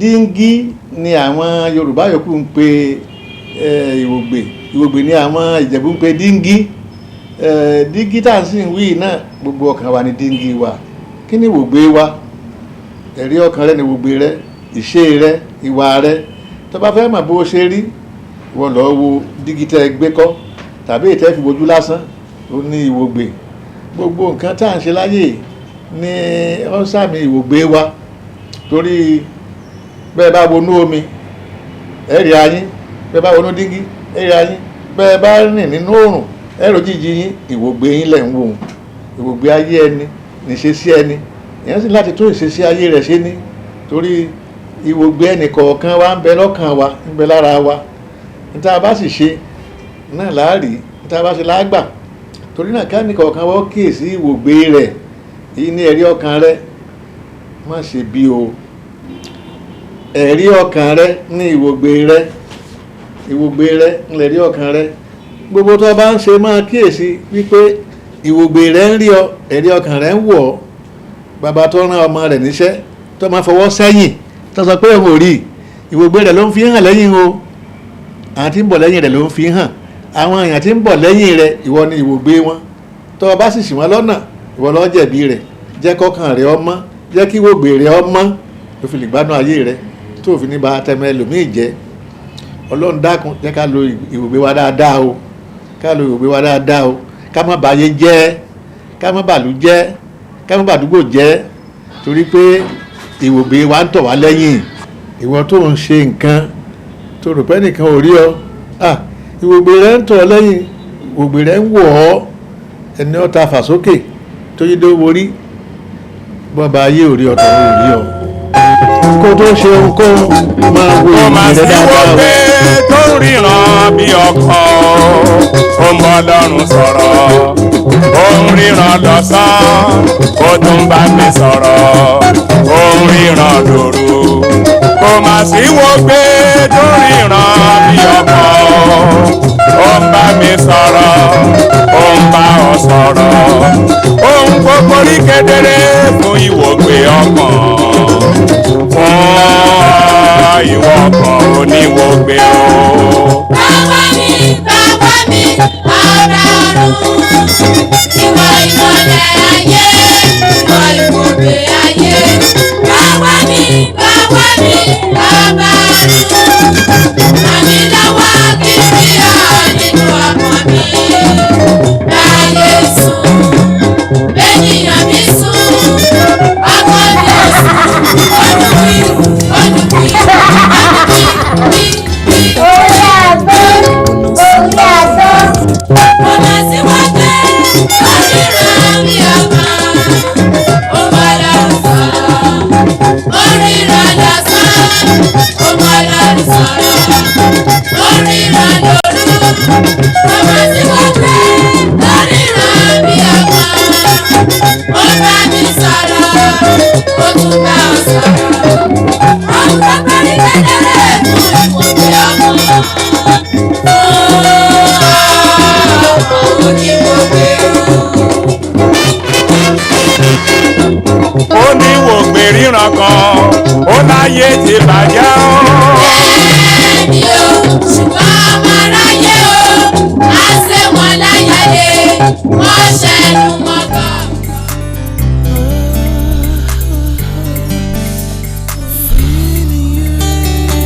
Díngí ni àwọn Yorùbá yòókù ń pe ìwògbè. Ìwògbè ni àwọn Ìjẹ̀bú ń pe díngí. Díngí tá à ń sì ń wí náà, gbogbo ọkàn wa ni díngí wa. Kí ni ìwògbè wa? Ẹ̀rí ọkàn rẹ ni ìwògbè rẹ, ìṣe rẹ, ìwà rẹ. Tó bá fẹ́ mọ̀ bó o ṣe rí, ìwọ lọ́ọ́ wo dígí tẹ́ ẹ gbé kọ́ tàbí ìtẹ́ fi wojú lásán, ó ní ìwògbè. Gbogbo nǹkan tá à ń ṣe láyè ní ó ń sàmì ìwògbè wa, torí bẹ́ẹ̀ bá wọnú omi, ẹ rí ayín. Bẹ́ẹ̀ bá wọnú díngí, ẹ rí ayín. Bẹ́ẹ̀ bá rìn nínú oòrùn, ẹ rò jíjí yín. Ìwògbè yín lẹ̀ ń wò ó. Ìwògbè ayé ẹni níṣesí ẹni. Èèyàn sì láti tún ìṣesí ayé rẹ̀ ṣe ní, torí ìwògbè ẹnì kọ̀ọ̀kan wa ń bẹ lọ́kàn wa, ń bẹ lára wa. Níta bá sì ṣe náà láàrí, níta bá ṣe láàgbà. Torí náà, kẹ́ni kọ̀ọ̀kan wọ́n kíyèsí ìwògbè rẹ̀. Èyí ní ẹ̀rí ọkàn rẹ̀, má ṣe bí o. Ẹ̀rí ọkàn rẹ ní ìwògbè rẹ. Ìwògbè rẹ ńlẹ̀rí ọkàn rẹ. Gbogbo tó bá ń ṣe, máa kíyèsí wípé ìwògbè rẹ ń rí ọ, ẹ̀rí ọkàn rẹ ń wò ọ́. Bàbá tó rán ọmọ rẹ̀ níṣẹ́, tó máa fọwọ́ sẹ́yìn, tó sọ pé òun ò rí, ìwògbè rẹ̀ ló ń fi hàn lẹ́yìn o. Àwọn tí ń bọ̀ lẹ́yìn rẹ̀ ló ń fi hàn. Àwọn èèyàn tí ń bọ̀ lẹ́yìn rẹ̀, ìwọ ni ìwògbè wọn. Tó o bá sì ṣì wọ́n lọ́nà, ìwọ ló jẹ̀bi rẹ̀. Jẹ́ kọ́kàn rẹ̀ ó mọ́, jẹ́ kí ìwògbè rẹ̀ ó mọ́, tó fi lè gbádùn ayé rẹ̀, tó fi ní ba tẹmẹ ẹlòmíì jẹ́. Ọlọ́run dákun, jẹ́ ká lo ìwògbè wa dáadáa o, ká lo ìwògbè wa dáadáa o, ká má bàyé jẹ́, ká má bàlú jẹ́, ká má bàdúgbò jẹ́, torí pé ìwògbè wa ń tọ̀ wá lẹ́yìn. Ìwọ tó ń ṣe nǹkan tó rò pé nìkan ò rí ọ, ìwògbè rẹ ń tọ̀ ọ́ lẹ́yìn, ìwògbè rẹ ń wò ọ́. Ẹni ó ta fàsókè tó yí dó worí, bọ́ba ayé ò rí ọ, tọ̀run ò rí ọ. Kó tó ṣe ohunkóhun, máa wo Kò mà ìwògbè rẹ sí dáadáa o. wọ́pẹ́ tó ń ríran bí ọkọ̀, ó ń bọ́ lọ́rùn sọ̀rọ̀, ó ń ríran lọ́sàn-án, ó tún bá mi sọ̀rọ̀, ó ń ríran lóru. Kò mà sí wọ́pẹ́ tó ń ríran bí ọkọ̀, ó ń bá mi sọ̀rọ̀, ó ń bá ọ sọ̀rọ̀, ó ń gbogbo rí kedere fún ìwògbé ọkàn, fún ìwọ ọkàn oníwògbé o. Bàbá mi, bàbá mi, ará ọ̀run. Ìwọ ìmọ̀lẹ̀ ayé, ìwọ ìwògbé ayé. Bàbá mi, bàbá mi, bàbá ọ̀run. Ràn mí lọ́wọ́ kí n rí ọ nínú ọkàn mi. Láyé sùn, bẹ́nìyàn mi sùn, ọkàn mi ò sùn. Ọdún wí, ọdún wí, ọdún wí, wí, wí. Orí àgbọn, orí àgbọn. Ọ̀nà tí wọ́n gbé oríran bí ọkàn, ó bá lọ sọ̀rọ̀. Oríran lọ́sàn, ó bá lọ sọ̀rọ̀. Oríran lóru. Ọ̀nà tí wọ́n gbé oríran bí ọkàn, ó bá mi sọ̀rọ̀, ó tún bá ọ sọ̀rọ̀. Ọ̀pọ̀ parí kedere fún ìwòye ọkàn. Fún oníwògbé o. Ó ní wògbé ríran kan, ó láyé ti bàjẹ́ o. Bẹ́ẹ̀ni o, ṣùgbọ́n ọmọ aráyé o, á ṣe wọ́n láyàlé, wọ́n ṣẹnu wọn bọ̀.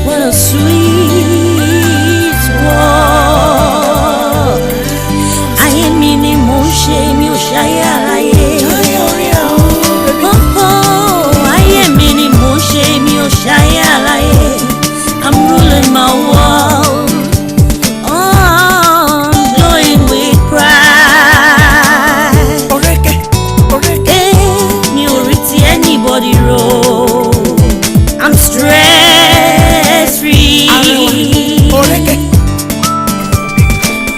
What a sweet world. Ayé mi ni mò ń ṣe, mi ò ṣayé aráyé. Oh, ayé mi ni mò ń ṣe, mi ò ṣayé aráyé. I'm ruling my world. Oh, I'm glowing with pride. Eh, mi ò rí ti anybody rò. I'm stress free.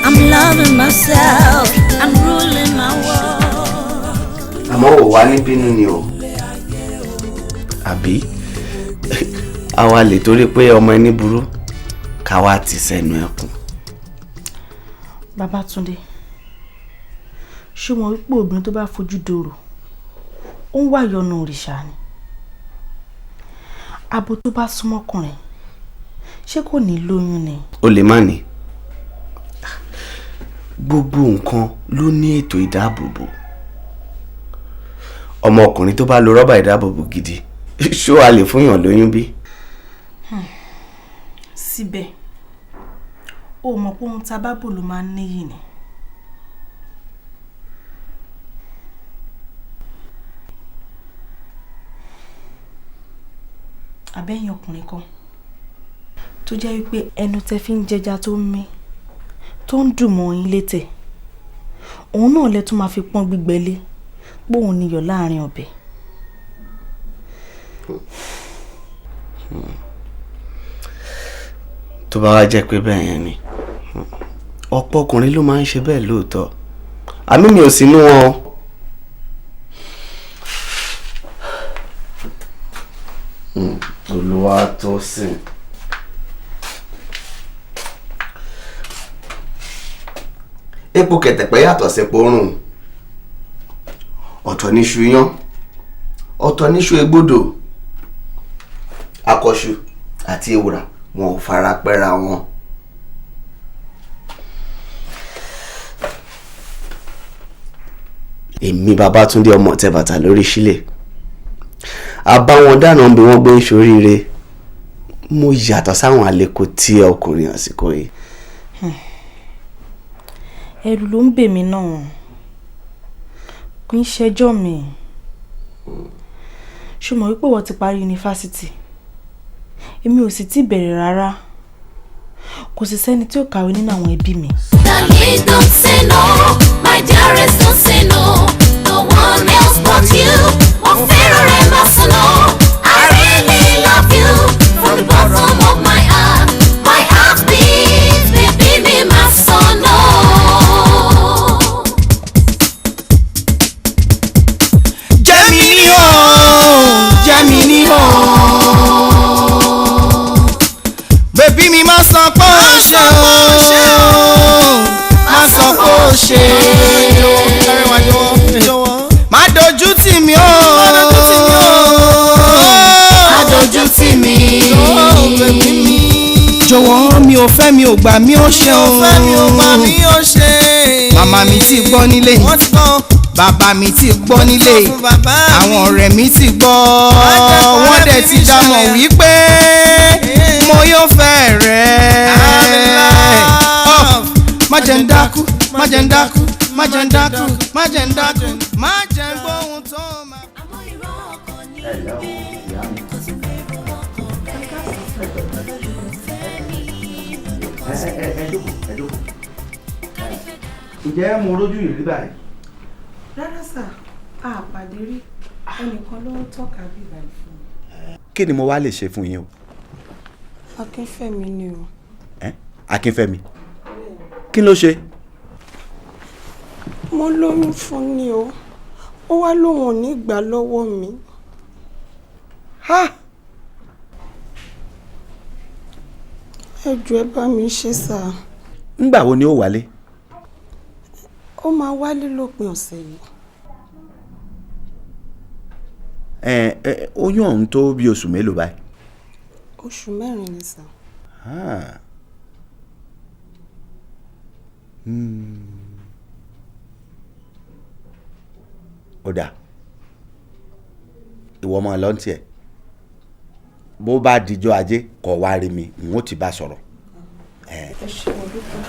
I'm loving myself. I'm ruling my world. Àmọ́ ò wá ní bínú ni o, àbí àwa lè torí pé ọmọ ẹni burú ká wá ti sẹ́nu ẹkùn? Babátúndé, ṣé wọn wípé obìnrin tó bá fojú dòrò, ó ń wá ìyọnu òrìṣà ni? Abo tó bá súnmọ́kùnrin, ṣé kò ní lóyún ni? O lè má ní. Gbogbo nǹkan ló ní ètò ìdáàbòbò. Ọmọkùnrin tó bá lo rọ́bà ìdáàbòbò gidi, ṣó a lè fúnyàn lóyún bí? Síbẹ̀, o mọ̀ pé ohun tá a bá bò ló máa ń níyì ni. Àbẹ́yìn ọkùnrin kan tó jẹ́ wípé ẹnu tẹ fi ń jẹja tó ń mí tó ń dùn mọ́ yín létè, òun náà lẹ tún máa fi pọ́n gbígbẹ lé póun níyọ̀ láàrin ọbẹ̀. Tó bá wá jẹ́ pé bẹ́ẹ̀ yẹn ni, ọ̀pọ̀ ọkùnrin ló máa ń ṣe bẹ́ẹ̀ lóòótọ́, àmì mi ò sínú wọn. Olúwatósìn. Epo kẹ̀tẹ̀pẹ́ yàtọ̀ sí epo rùn. Ọ̀tọ̀ níṣu iyán, ọ̀tọ̀ níṣu egbodò. Akọṣu àti ewùrà wọn ò fara pẹ́ra wọn. Èmi Babátúndé ọmọ tẹ bàtà lórí sílẹ̀. A bá wọn dáná bí wọ́n gbé ń ṣoríire. Mo yàtọ̀ sáwọn àlékò tí ọkùnrin àsìkò yìí. Ẹ̀rù ló ń bè mí náà. Kì í ṣẹjọ́ mi. Ṣé o mọ̀ wípé ìwọ ti parí yunifásítì? Èmi ò sì tí bẹ̀rẹ̀ rárá. Kò sì sẹ́ni tí ó kàwé nínú àwọn ẹbí mi. Darling, don't say no, my dearest, don't say no. No one else but you. Mo fẹ́ràn rẹ má sọ no. I really love you from the bottom of my heart. My heart beats, baby mi má sọ no. Jẹ́ mi ní o, jẹ́ mi ní o. Bèbí mi má sọ pé ó ṣe o, má sọ pé ó ṣe. Má dojú tì mí o, má dojú tì mí. Jọ̀wọ́ mi ò fẹ́ mi ò gbà mí ó ṣe o. Màmá mi ti gbọ́ nílé, bàbá mi ti gbọ́ nílé, àwọn ọ̀rẹ́ mi ti gbọ́, wọ́n dẹ̀ ti dá mọ̀ wípé mo yóò fẹ́ rẹ̀. Má jẹ́ ń dákú, má jẹ́ ń dákú, má jẹ́ ń dákú, má jẹ́ ń dákú, má jẹ́ ń gbóhùn tó máa. Ǹjẹ́ mo rójú ìrírí báyìí? Rárá sà, a pàdé rí, ẹnìkan ló ń tọ́ka bí báyìí fún mi. Kí ni mo wá lè ṣe fún yín o? Akínfẹ́mi ni o. Akínfẹ́mi? Kí ló ṣe? Mo lóyún fún ni o, ó wá lóun ò ní gbà lọ́wọ́ mi. Ẹ jọ̀ọ́ ẹ bá mi ṣe sà. Ńgbà wo ni ó wálé? Ó máa wálé lópin ọ̀sẹ̀ yìí. Oyún ọ̀hún tó bí oṣù mélòó báyìí? Oṣù mẹ́rin ni sà. Ó dáa, ìwọ máa lọ tiẹ̀, bó bá dijọ́ ajé kó wá rí mi, n ó ti bá sọ̀rọ̀. Ẹ ṣé mo dúpẹ́.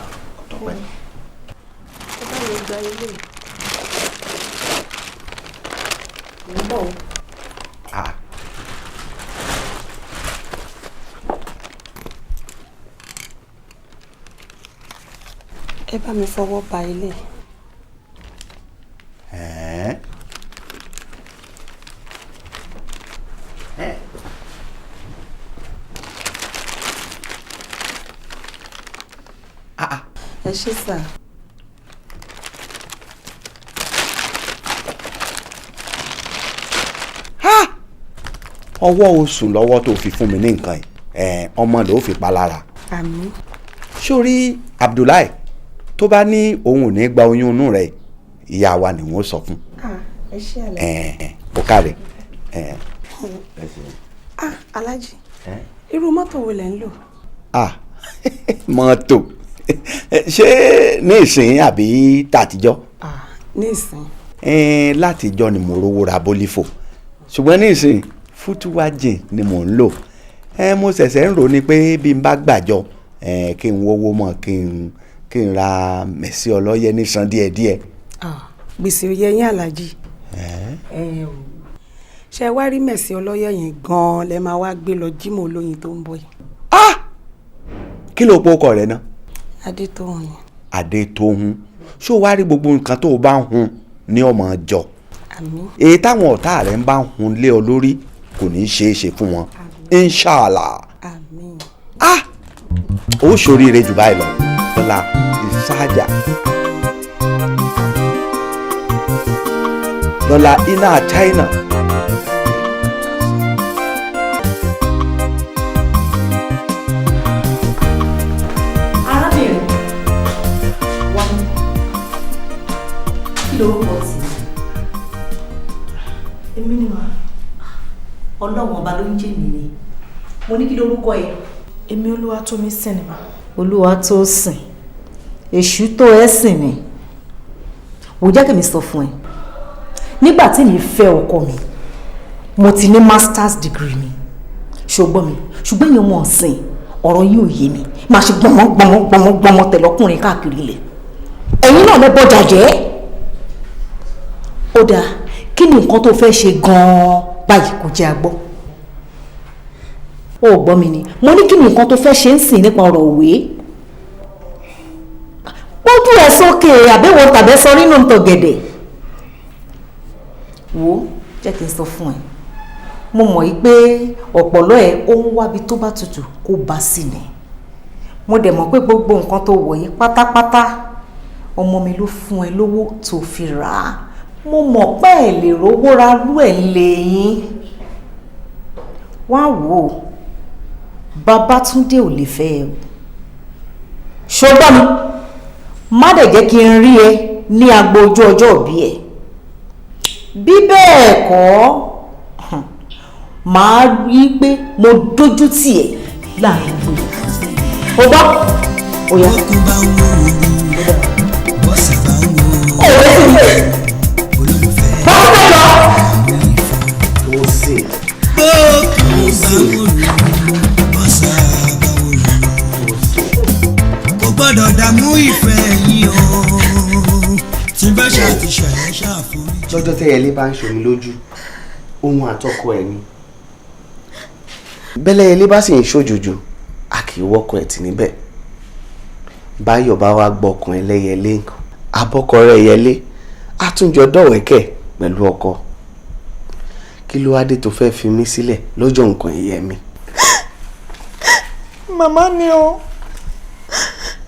Tọ́pẹ́. Ẹ bá mi gba ilé. Mo ń bọ̀ o. Ẹ bá mi fọwọ́ ba ilé. Ẹ ṣé sà. Ọwọ́ oṣù lọ́wọ́ tó fi fún mi ní nǹkan yìí, ọmọ ló fi pa lára. Àmín. Sórí Abdullahi tó bá ní òun ò ní gba oyún inú rẹ̀, ìyá wa ni wọ́n sọ fún. Ẹ ṣé àlàyé. Ó káre. Ah, Alhaji, irú mọ́tò wo lẹ̀ ń lò? Ah, mọ́tò ṣé ní ìsìn àbí tàtijọ́? Ah, ní ìsìn. Látijọ́ ni mo rówó ra bólífò, ṣùgbọ́n ní ìsìn fútúwájìn ni mò ń lò. Mo ṣẹ̀ṣẹ̀ ń rò ní pé bí n bá gbàjọ kí n wówó mọ́ kí n ra mẹ̀sí ọlọ́yẹ nísan díẹ̀díẹ̀. Gbèsè oyè yín Alhaji. Ṣé wá rí mẹ̀sí ọlọ́yẹ yẹn gan-an lẹ máa wá gbé lọ Jímọ̀ olóyin tó ń bọ̀ yìí. Kí ló po ọkọ rẹ náà? Adétóhun ni. Adétóhun, ṣó wá rí gbogbo nǹkan tó o bá ń hun ní ọmọ jọ? Àmín. Èyí táwọn ọ̀tá rẹ̀ ń bá ń hun lé ọ lórí kò ní í ṣeé ṣe fún wọn. Inshallah. Àmín. Ah, ó ṣoríire jù báyìí lọ. Lọ́la ìsájà. Lọ́la iná China. Arábìnrin wa, kí lorúkọ tí? Èmi ni màá. Ọlọ́run ọba ló ń jẹ́ mi ni. Mo ní kí lorúkọ ẹ? Èmi Olúwatómisìn ni màá. Olúwatósìn, èṣù tó ẹ sìn ni. Wò, jẹ́ kí mi sọ fún ẹ, nígbà tí mi fẹ́ ọkọ mi, mo ti ní masters degree mi, ṣùgbọ́n mi ṣùgbọ́n èèyàn mọ̀ ọ̀sìn ọ̀rọ̀ yìí ò yé mi. Máa ṣe gbọmọ gbọmọ gbọmọ gbọmọ tẹ̀lọ́kùnrin káàkiri ilẹ̀. Ẹ̀yin náà lẹ bọ́jà jẹ́. Ó dáa, kí ni nǹkan tó fẹ́ ṣe gan-an báyìí? Kò jẹ́ àgbọ́. Ó gbọ́ mi ni, mo ní kí ni nǹkan tó fẹ́ ṣe ń sìn nípa ọ̀rọ̀ òwe? Pójú ẹ̀ sókè, àbẹ̀wò tàbẹ́ sọ nínú tọ̀gẹ̀dẹ̀. Wo, jẹ́ kí n sọ fún ẹ, mo mọ̀ yí pé ọ̀pọ̀lọ́ ẹ̀ ó ń wábi tó bá tutù kó bá sí ni. Mo dẹ̀ mọ̀ pé gbogbo nǹkan tó wọ̀ yí pátápátá, ọmọ mi ló fún ẹ lówó tó fi rà á. Mo mọ̀ pé ẹ lè rówó ra rú ẹ̀ lẹ́yìn wá. Wò ó, Babátúndé ò lè fẹ́ ẹ o, ṣùgbọ́n mi má dẹ̀ jẹ́ kí n rí ẹ ní agbo ojú ọjọ́ òbí ẹ. Bí bẹ́ẹ̀ kọ́, màá rí i pé mo dójú tì ẹ́ láàrin gbogbo. O gbọ́, ó yá. Òwe sì ń bọ́ sílẹ̀ lọ. Tósìn. Kò gbọ́dọ̀ dààmú ìfẹ́ yín o, tí bá ṣàtìṣe ṣàforíjì. Lọ́jọ́ tẹ́yẹlé bá ń ṣomi lójú, ohun àtọkọ ẹ̀ ni. Bẹ́lẹ́yẹlé bá sì ń ṣòjòjò, a kì í wọ́kọ̀ ẹ̀ tì níbẹ̀. Báyọ̀ bá wá gbọ́kàn ẹlẹ́yẹlé, abọ́kọ rẹ̀ yẹlé, á tún jọ dọ̀wẹ́kẹ̀ pẹ̀lú ọkọ. Kí ló wá dé tó fẹ́ fi mí sílẹ̀ lọ́jọ́ nǹkan ẹ̀yẹ mi? Màmá ni o,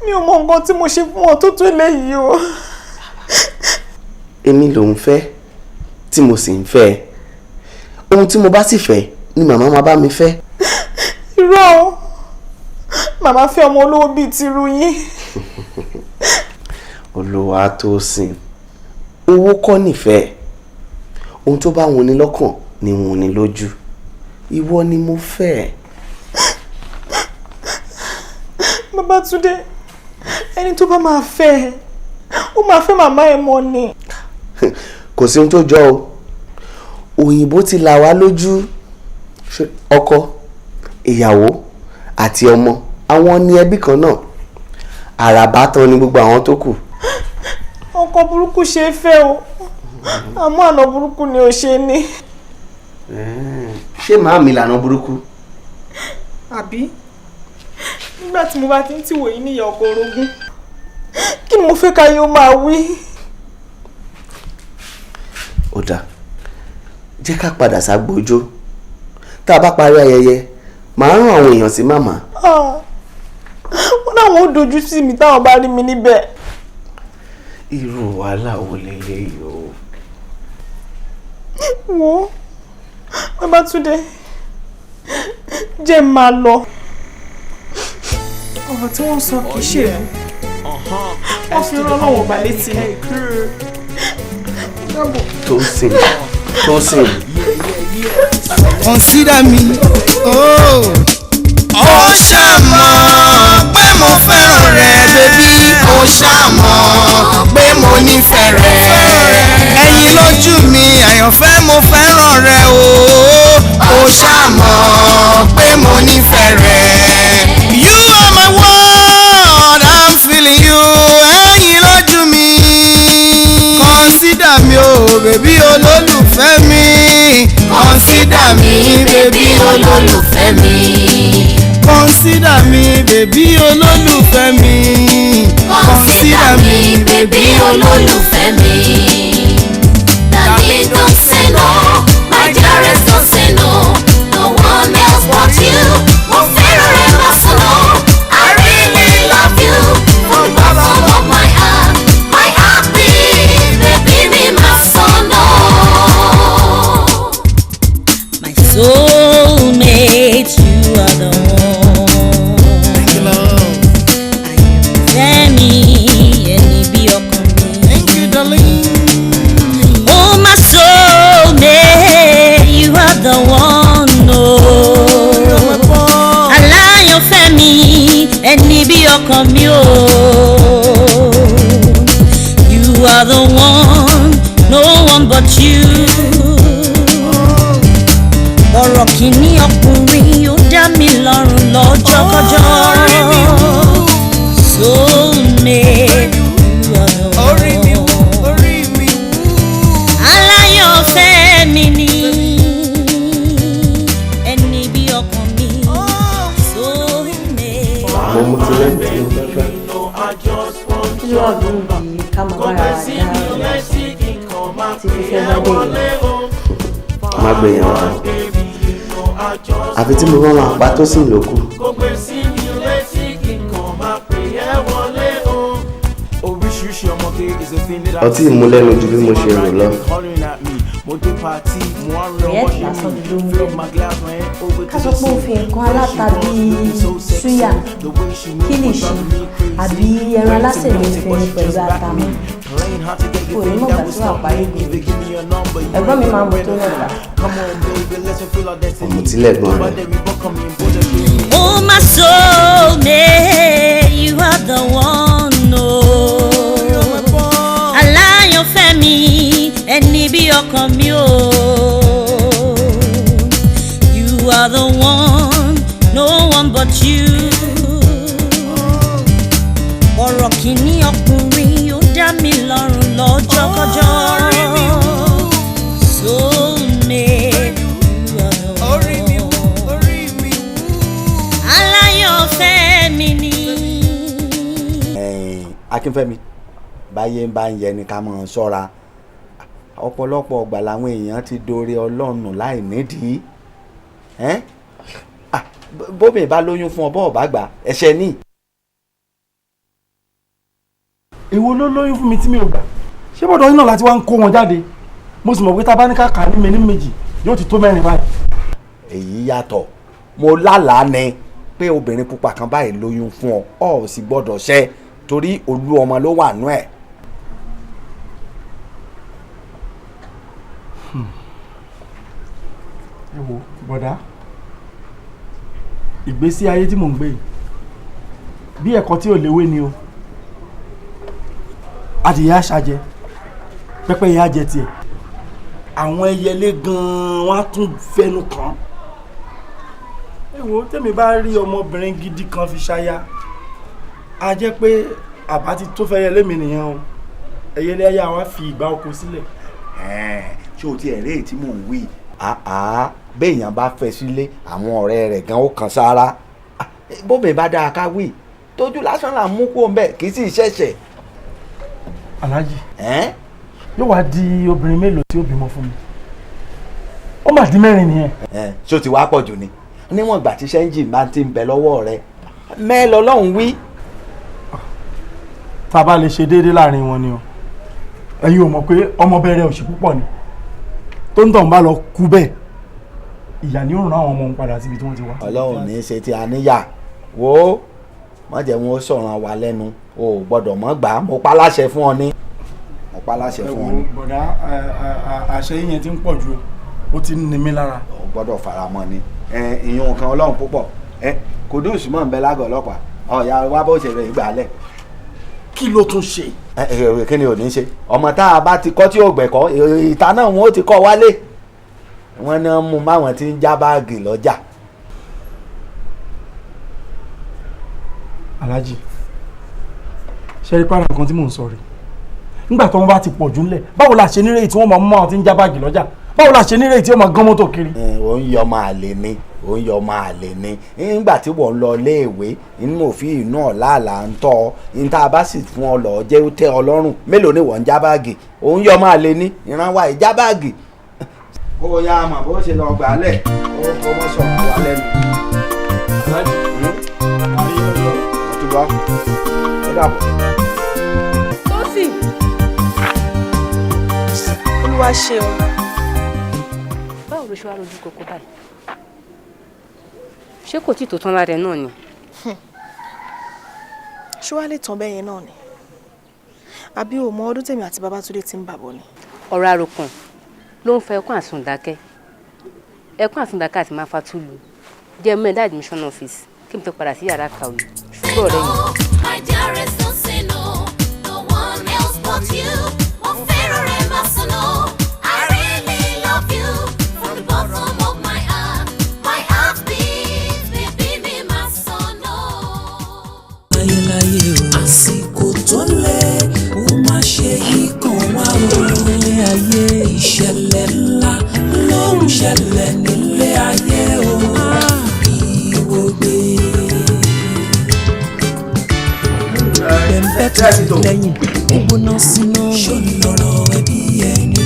mi ò mọ nǹkan tí mo ṣe fún ọ tó tó eléyìí o. Èmi lòún fẹ́ tí mo sì ń fẹ́ ẹ. Ohun tí mo bá sì fẹ́ ni màmá máa bá mi fẹ́. Irọ́ o, màmá fẹ́ ọmọ olówó bíi tirú yín. Olúwatósìn, owó kọ́ nífẹ̀ẹ́. Ohun tó bá wùn ni lọ́kàn ni wùn ni lójú. Ìwọ ni mo fẹ́. Babátúndé, ẹni tó bá máa fẹ́ ẹ, ó máa fẹ́ màmá ẹ mọ́ ni. Kò sí ohun tó jọ o. Òyìnbó ti là wá lójú. Ọkọ, ìyàwó àti ọmọ, àwọn ní ẹbí kan náà. Àràbá tán ni gbogbo àwọn tó kù. Ọkọ burúkú ṣe é fẹ́ o, àmọ́ àna burúkú ni ò ṣe ní. Ṣé màámi lànà burúkú? Àbí nígbà tí mo bá ti ń tìwò yìí níyà ọkọ orogún, kí ni mo fẹ́ ká yóò máa wí? Ó dáa, jẹ́ ká padà ságbójó. Tá a bá parí ayẹyẹ, màá rán àwọn èèyàn sí màmá. Wọ́n láwọn ò dojú sí mi táwọn bá rí mi níbẹ̀. Irú wàhálà wo leléyìí o? Wo, Babátúndé, jẹ́ máa lọ. Ọ̀rọ̀ tí wọ́n sọ kì í ṣe èmi, wọ́n fi rán Ọlọ́run ọba létí. Tósìn, Tósìn. Consider me. Oh. Ó ṣàmọ̀ pé mo fẹ́ràn rẹ baby, ó ṣàmọ̀ pé mo nífẹ̀ẹ́ rẹ. Ẹ̀yin lójú mi àyànfẹ́, mo fẹ́ràn rẹ o. Ó ṣàmọ̀ pé mo nífẹ̀ẹ́ rẹ. You are my world, I'm feeling you. Ẹ̀yin lójú mi. Consider me o baby olólùfẹ́ mi. Consider me baby olólùfẹ́ mi. Consider me baby olólùfẹ́ mi. Consider me baby olólùfẹ́ mi. Darling, don't say no, my dearest, don't say no. No one else but you. Mo fẹ́ràn rẹ má sọ no. I really love you from bottom of my heart. My heartbeat, baby mi má sọ no. My soulmate, you are the one. Thank you, love. Fẹ́mi, ẹni bí ọkàn mi. Thank you, darling. Oh, my soulmate, you are the one. Oh, aláyànfẹ́ mi, ẹni bí ọkàn mi o. You are the one, no one but you. Ọ̀rọ̀ kìíní ọkùnrin ó dá mi lọ́rùn lọ́jọ́kọ́jọ́. Soulmate, you are the one. Orí mi wú, orí mi wú. Aláyọ̀fẹ́ mi ni ẹni bí ọkàn mi. Soulmate. Mo mú ti lẹ́yìn tí mo fẹ́ fẹ́. Kí ló wà lóhùn bí ká máa bára wa dá tí fífẹ́ bá dé yìí? Má gbé yẹn wá o, àfi tí mo bá máa pa tó sì lókù. Ọtí ìmúlẹ́nu ju bí mo ṣe rò lọ. Rẹ́ẹ̀tì lásán ni ló ń lẹ́nu. Ká sọ pé ó fi nǹkan aláta bíi súyà, kílìṣì àbí ẹran alásèlè fẹ́ni pẹ̀lú ata mọ́. Kò ní mọ̀gbà tí wàá parí ìgò. Ẹ̀gbọ́n mi máa ń mu tó mẹ́ta. Ọ̀mùtí lẹ̀gbọ́n rẹ̀. Oh, my soulmate, you are the one. Oh, aláyọ̀fẹ́ mi, ẹni bí ọkàn mi o. You are the one, no one but you. Ọ̀rọ̀ kìíní ọkùnrin ó dá mi lọ́rùn lọ́jọ́kọ́jọ́. Soulmate, you are the Orí mi wú, one. Orí mi wú. Aláyọ̀fẹ́ mi ni. Ẹ̀yin, Akínfẹ́mi, báyé ń bá ń yẹ ni ká máa ṣọ́ra. Ọ̀pọ̀lọpọ̀ ọgbà làwọn èèyàn ti dóore ọlọ́run láì nídìí. Ẹ́n? Ah, bómi bá lóyún fún ọ bọ́ọ̀ bá gbà ẹ̀ṣẹ̀ ní. Èwo ló lóyún fún mi tí mi ò gbà? Ṣé bọ́dọ̀ yín náà láti wá ń kó wọn jáde? Mo sì mọ̀ pé tá a bá ní ká kà á ní mi ní méjì, yóò ti tó mẹ́rin báyìí. Èyí yàtọ̀. Mo lálàá ni pé obìnrin pupa kan báyìí lóyún fún ọ, ọ ò sì gbọ́dọ̀ ṣẹ́ torí olú ọmọ ló wà nú ẹ̀. Ẹ wo bọ̀dá, ìgbésí ayé tí mò ń gbé yìí bí ẹ̀kọ́ tí ò léwé ni o. Adìyẹ àṣàjẹ, pẹ́pẹ́yẹ á jẹ tiẹ̀, àwọn ẹyẹlé gan-an wọ́n á tún fẹnu kàn án. Ẹ wo, tẹ́mi bá rí ọmọbìnrin gidi kan fi ṣaya, á jẹ́ pé àbá ti tó fẹ́ yẹlé mi nìyẹn o. Ẹyẹlé ayé wa fi ìgbà oko sílẹ̀. Ẹ̀ẹ́n, ṣé o ti ẹ̀rí èyí tí mò ń wí? Àá, béèyàn bá fẹ́ sílé, àwọn ọ̀rẹ́ rẹ̀ gan ó kan sára. Ah, bómi bá dáa ká wí, tójú lásán là ń mú kó ń bẹ̀, kì í sì ṣẹ̀ṣẹ̀. Aláàjì, Ẹ̀ẹ́n? yóò wá di obìnrin mélòó tí ó bímọ fún mi? Ó mà di mẹ́rin nìyẹn. Ẹ̀ẹ́n, ṣé o ti wá pọ̀ jù ni? Níwọ̀n ìgbà tí ṣẹ́ńjì máa ti ń bẹ lọ́wọ́ rẹ, mẹ́ẹ̀ lọ́lọ́run wí. Tá a bá lè ṣe déédéé láàrin wọn ni o. Ẹ̀yin ò mọ̀ pé ọmọ bẹ̀rẹ̀ òṣì púpọ̀ ni. Tó ń tàn bá lọ kú bẹ́ẹ̀, ìyà ni ó ràn àwọn ọmọ òun padà síbi tí wọ́n ti wá. Ọlọ́run ní í ṣe tí a níyà. Wo, má jẹ́ wọn ó sọ̀ràn wa lẹ́nu, o ò gbọ́dọ̀ mọ́ gbà á. Mo pa láṣẹ fún ọ ní. Mo pa láṣẹ Ẹ fún wo ọ ní. bọ̀dá, àṣẹ yín yẹn ti ń pọ̀ ju o, ó ti ń ni mí lára. Gbọ́dọ̀ faramọ́ ni ìyún kan Ọlọ́run púpọ̀. Kudus mọ̀ ń bẹ lágọ̀ọ́ ọlọ́pàá, ọ̀ya wa bó ṣe rẹ̀ gbà lẹ̀. Kí ló tún ṣe? Kí ni ò ní ṣe? Ọmọ tá a bá ti kọ́ tí ò gbẹ̀kọ́, ìta náà wọn ó ti kọ́ wálé. Wọ́n ní mú máwọn tí ń já báàgì lọ́jà. Alhaji, ṣe rí pàrọ̀ nǹkan tí mò ń sọ rè, nígbà tí wọ́n bá ti pọ̀ jù ńlẹ̀, báwo la ṣe nírètí wọ́n máa mú àwọn tí ń já báàgì lọ́jà? Báwo la ṣe nírètí wọ́n máa gán mọ́tò kiri? Ò ń yọ ọmọ àlè ni, ò ń yọ ọmọ àlè ni. Nígbà tí wọ́n ń lọ iléèwé, inú òfin inú ọ̀la àlà ń tọ́ ọ. Ní tá a bá sì fún ọ lọ jẹ́ ó tẹ́ ọ lọ́rùn. Mélòó ni wọ́n ń já báàgì? Ò ń yọ ọmọ àlè ni, ìran wa ìjà báàgì. Kó o yá mọ̀ bó ṣe lọ gbà á lẹ̀, ó mọ̀ sọ̀rọ̀ wa lẹ́nu. Ọtúbọ̀, ó dàbọ̀. Tósìn, Olúwa ṣeun. Báwo ló ṣe wá rojú kókó báyìí? Ṣé kò tí tó tán lára ẹ náà ni? Ṣé wàá lè tán bẹ́ẹ̀ yẹn náà ni? Àbí o mọ ọdún tèmi àti Babátúndé ti ń bàbọ̀ ni? Ọ̀rọ̀ àròkàn ló ń fa ẹkún àsundàkẹ́. Ẹkún àsundàkẹ́ àti máa fa túlù. Jẹ́ mú ẹ̀dá admission office kí n tó padà sí yàrá kàwé. Ṣùgbọ́n ọ̀rẹ́ mi. My dearest, don't say no. No one else but you. Mo fẹ́ràn rẹ máa sọnù. I really love you from the bottom of my heart. My heart beats, baby mi máa sọnù. Láyéláyé o, àsìkò tó lé, ó má ṣe yí kan wá o. Nílé ayé, ìṣẹ̀lẹ̀ ńlá ló ń ṣẹlẹ̀ nílé ayé o. Ìwògbé. Ìbẹ̀ǹbẹ̀ tutù lẹ́yìn, ó gbóná sínú. Ṣó lọ̀rọ̀ ẹbí ẹni?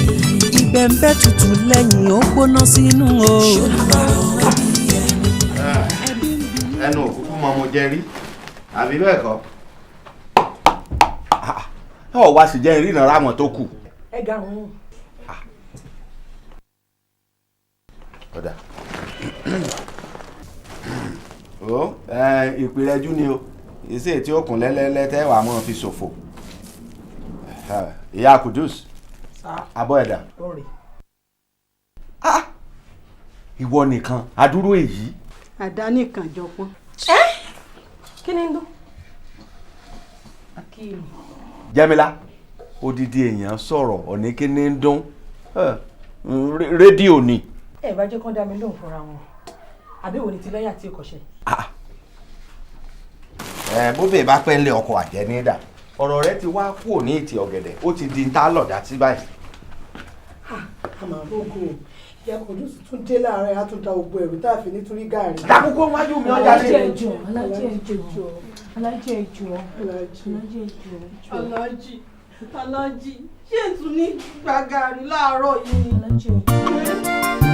Ìbẹ̀ǹbẹ̀ tutù lẹ́yìn, ó gbóná sínú o. Ṣó lọ̀rọ̀ ẹbí ẹni? Ẹnu òkúkú mọ mo jẹ rí, àbí bẹ́ẹ̀ kọ́? Ọ̀ wá sì jẹ́ ìrìnà ráwọn tó kù. Ẹ ga òun. Ọ̀dà. Ó ìpìlẹ̀jú ni o, ìṣe tí ó kùn lẹ́lẹ́lẹ́ tẹ́ wàá mọ́ fi ṣòfò. Ìyá Kudus, abọ́ ẹ̀dà. Ìwọ nìkan, adúrú èyí. Àdá nìkan jọpọ́n. Kí ni ń dún? Jẹ́mílá, odidi èèyàn sọ̀rọ̀ ọ̀ní kí ni ń dún? Rédíò ni. Ẹ bá jẹ́ kán dá mi lóhùn fúnra wọn, àbí wo ni ti lọ́ọ̀yà tí kò ṣe. Bóbè bá pẹ́ lé ọkọ̀ àjẹ́ ní dà, ọ̀rọ̀ rẹ ti wá kúrò ní ìtì ọ̀gẹ̀dẹ̀, ó ti di ta lọ̀dá sí báyìí. Àmọ́ àbógo ìyá Kudus tún dé láàárọ̀, á tún da ògbó ẹ̀rù tá a fi nítorí gàrí. Dákúkú wájú mi ọjà lé. Alájí ẹjọ́, Alájí ẹjọ́, Alájí ẹjọ́, Alájí ẹjọ́. Alájí, Alájí, ṣé n tún ní gba gàrí láàárọ̀ yìí ni? Alájí ẹjọ́.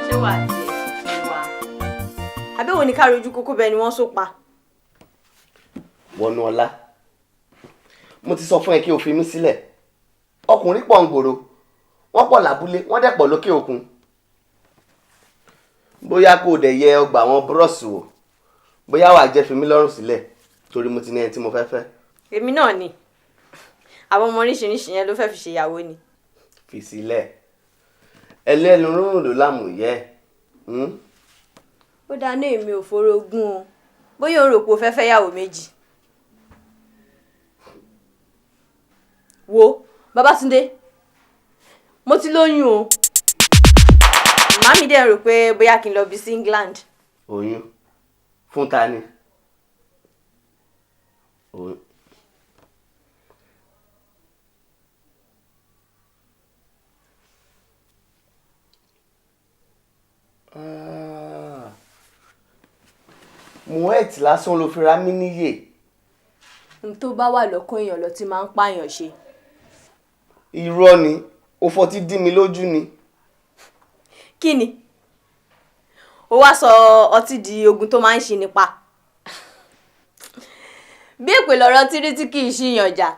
Ṣé wàá tiẹ̀ wá? Àbí wo ni ká rojú kókó bẹ́ẹ̀ ni wọ́n sọ pa? Wọnú ọlá, mo ti sọ fún ẹ kí o fi mí sílẹ̀. Ọkùnrin pọ̀ ń gbòòrò, wọ́n pọ̀ lábúlé, wọ́n dẹ̀ pọ̀ lókè òkun. Bóyá kò dẹ̀ yẹ ọgbà àwọn búrọ́ọ̀sì wò, bóyá wàá jẹ́ fi mí lọ́rùn sílẹ̀, torí mo ti ní ẹni tí mo fẹ́ fẹ́. Èmi náà ni, àwọn ọmọ oríṣiríṣi yẹn ló fẹ́ fi ṣèyàwó ni. Fi sílẹ̀, ẹlẹ́nu rúrùn ló lámù yẹ. Ó dáná, èmi ò forogún o, bóyá o rò pé o fẹ́ fẹ́ yàwó méjì. Wo Babátúndé, mo ti lóyún o. Màmí dẹ̀ rò pé bóyá kí n lọ bí sí England. Oyún fún ta ni? Oyún. Moet lásán ló fi ra mí níyè. N tó bá wà lọ́kàn èèyàn lọ ti máa ń pààyàn ṣe. Irọ́ ni, ó fọtí dí mi lójú ni. Kí ni? Ó wá sọ ọtí di ogun tó máa ń ṣe nípa. Bí èpè lọ̀rọ̀ tírí tí kì í ṣìyàn jà,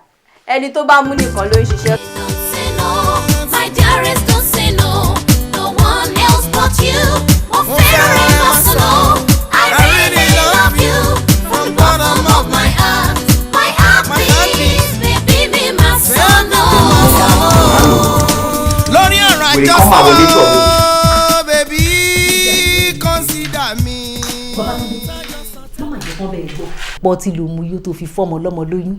ẹni tó bá mú nìkan ló ń ṣiṣẹ́. Say no, my dearest, don't say no. No one else but you. Mo fẹ́ràn rẹ máa sọnù. I really love you from the bottom of my heart. My heart beats. kán bẹ́ẹ̀ gbọ́. Pọ̀ tí ló mú yó tó fi fọ́mọ lọ́mọ lóyún.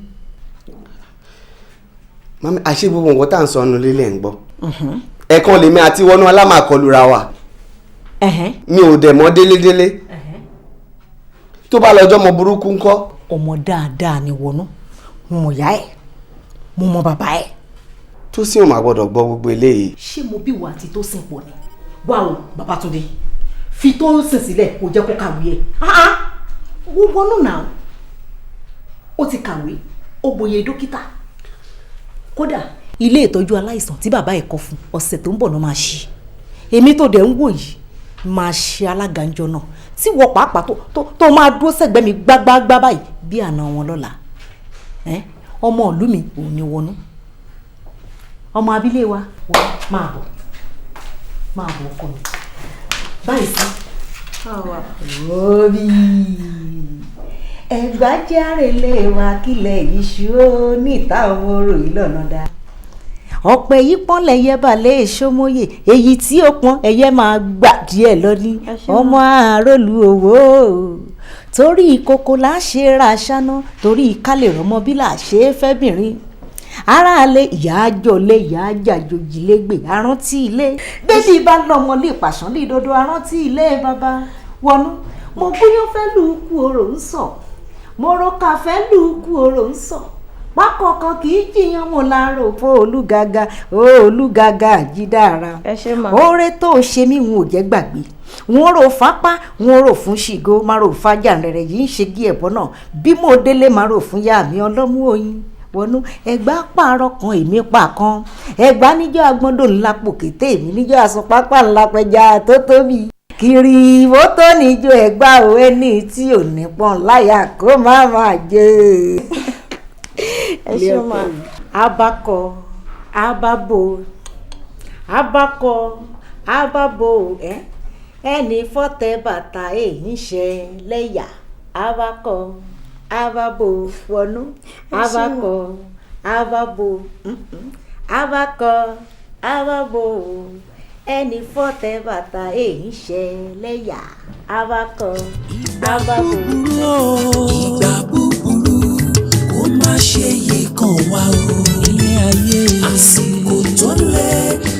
Mami, àṣé gbogbo nǹkan tá à ń sọ ọ́nù lílẹ̀ ń gbọ́. Ẹ̀kan lèmi àti wọnú alámàkọlura wa. Mi ò dẹ̀ mọ́ délédélé. Tó bá lọ́jọ́ mọ burúkú ńkọ́. Ọmọ dáadáa ni wọnú, mo mọ̀ ìyá ẹ̀, mo mọ̀ bàbá ẹ̀. Tó sì ò máa gbọ́dọ̀ gbọ́ gbogbo eléyìí. Ṣé mo bí wà àti tó sìn pọ̀ ni? Wá o, Babátúndé, fi tó ń sìn sílẹ̀ kó jẹ́ kó kàwé ẹ̀. Wọ́n wọnú náà, ó ti kàwé, ó gboyè dókítà. Kódà ilé ìtọ́jú aláìsàn tí bàbá ẹ̀ kọ́ fún ọ̀sẹ̀ tó ń bọ̀ náà máa ṣí. Èmi tó dẹ̀ ń wò yìí máa ṣe alága ńjọ náà tí wọ́n pàápàá tó máa dúró sẹ́gbẹ́ mi gbágbágbá báyìí bí àna wọn lọ́la. Ọmọ ìlú mi ò ní wọnú, ọmọ abílé wa wọ́n máa bọ̀ máa bọ̀ ọkọ mi báyìí sí. Òbí ẹ̀gbá járe lé wa kílẹ̀ iṣu ó níta ọmọ orò yìí lọ́nà dá. Ọ̀pẹ yìí pọ́n lẹ́yẹ balẹ̀ èso mọ́yè, èyí tí ó pọ́n ẹyẹ máa gbà díẹ̀ lọ́ní ọmọ àròlù owó. Torí ìkòkò là á ṣe ra aṣáná, torí ká lè rọmọ bí là á ṣe é fẹ́bìnrin. Aráalé ìyá àjọlé ìyá àjàjòjì lẹ́gbẹ̀ẹ́ arántí ilé. Bébí bá lọ́mọ lè pàṣán lè dodo arántí ilé bàbá. Wọnú mo gúnyán fẹ́ lù kú orò ń sọ, mo roka fẹ́ lù kú orò ń sọ. Pákọ̀kan kì í jiyàn mo láàárọ̀ fún olúgaga olúgaga àjídára. Oore tó o ṣe mí n ò jẹ́ gbàgbé. Wọ́n rò fápá, wọ́n rò fún ṣìgó, má rò fájà rẹ̀rẹ̀ yìí ń ṣe kí ẹ̀bọ náà. Bí mo délé má rò fún yá mi ọlọ́mú oyin. Wọnú ẹgbàá pààrọ̀ kan èmi pa kan. Ẹgbàá níjọ́ agbọ́ndò ńlá pòkété èmi níjọ́ aṣọ pápá ńlá pẹja tó tóbi. Kiri ìwó tó níjó ẹgbàá o ẹni tí ò ní pọ́n láyà kó má má jẹ. Ẹ ṣé ma. Abakọ ababo abakọ ababo ẹ ẹni fọ́tẹ̀ bàtà èyí ń ṣe lẹ́yà abakọ ababo wọnú abakọ ababo abakọ ababo ẹni fọ́tẹ̀ bàtà èyí ń ṣe lẹ́yà abakọ ababo. Ìgbà búburú kó má ṣe yí kan wá o. Ilé ayé àsìkò tó lé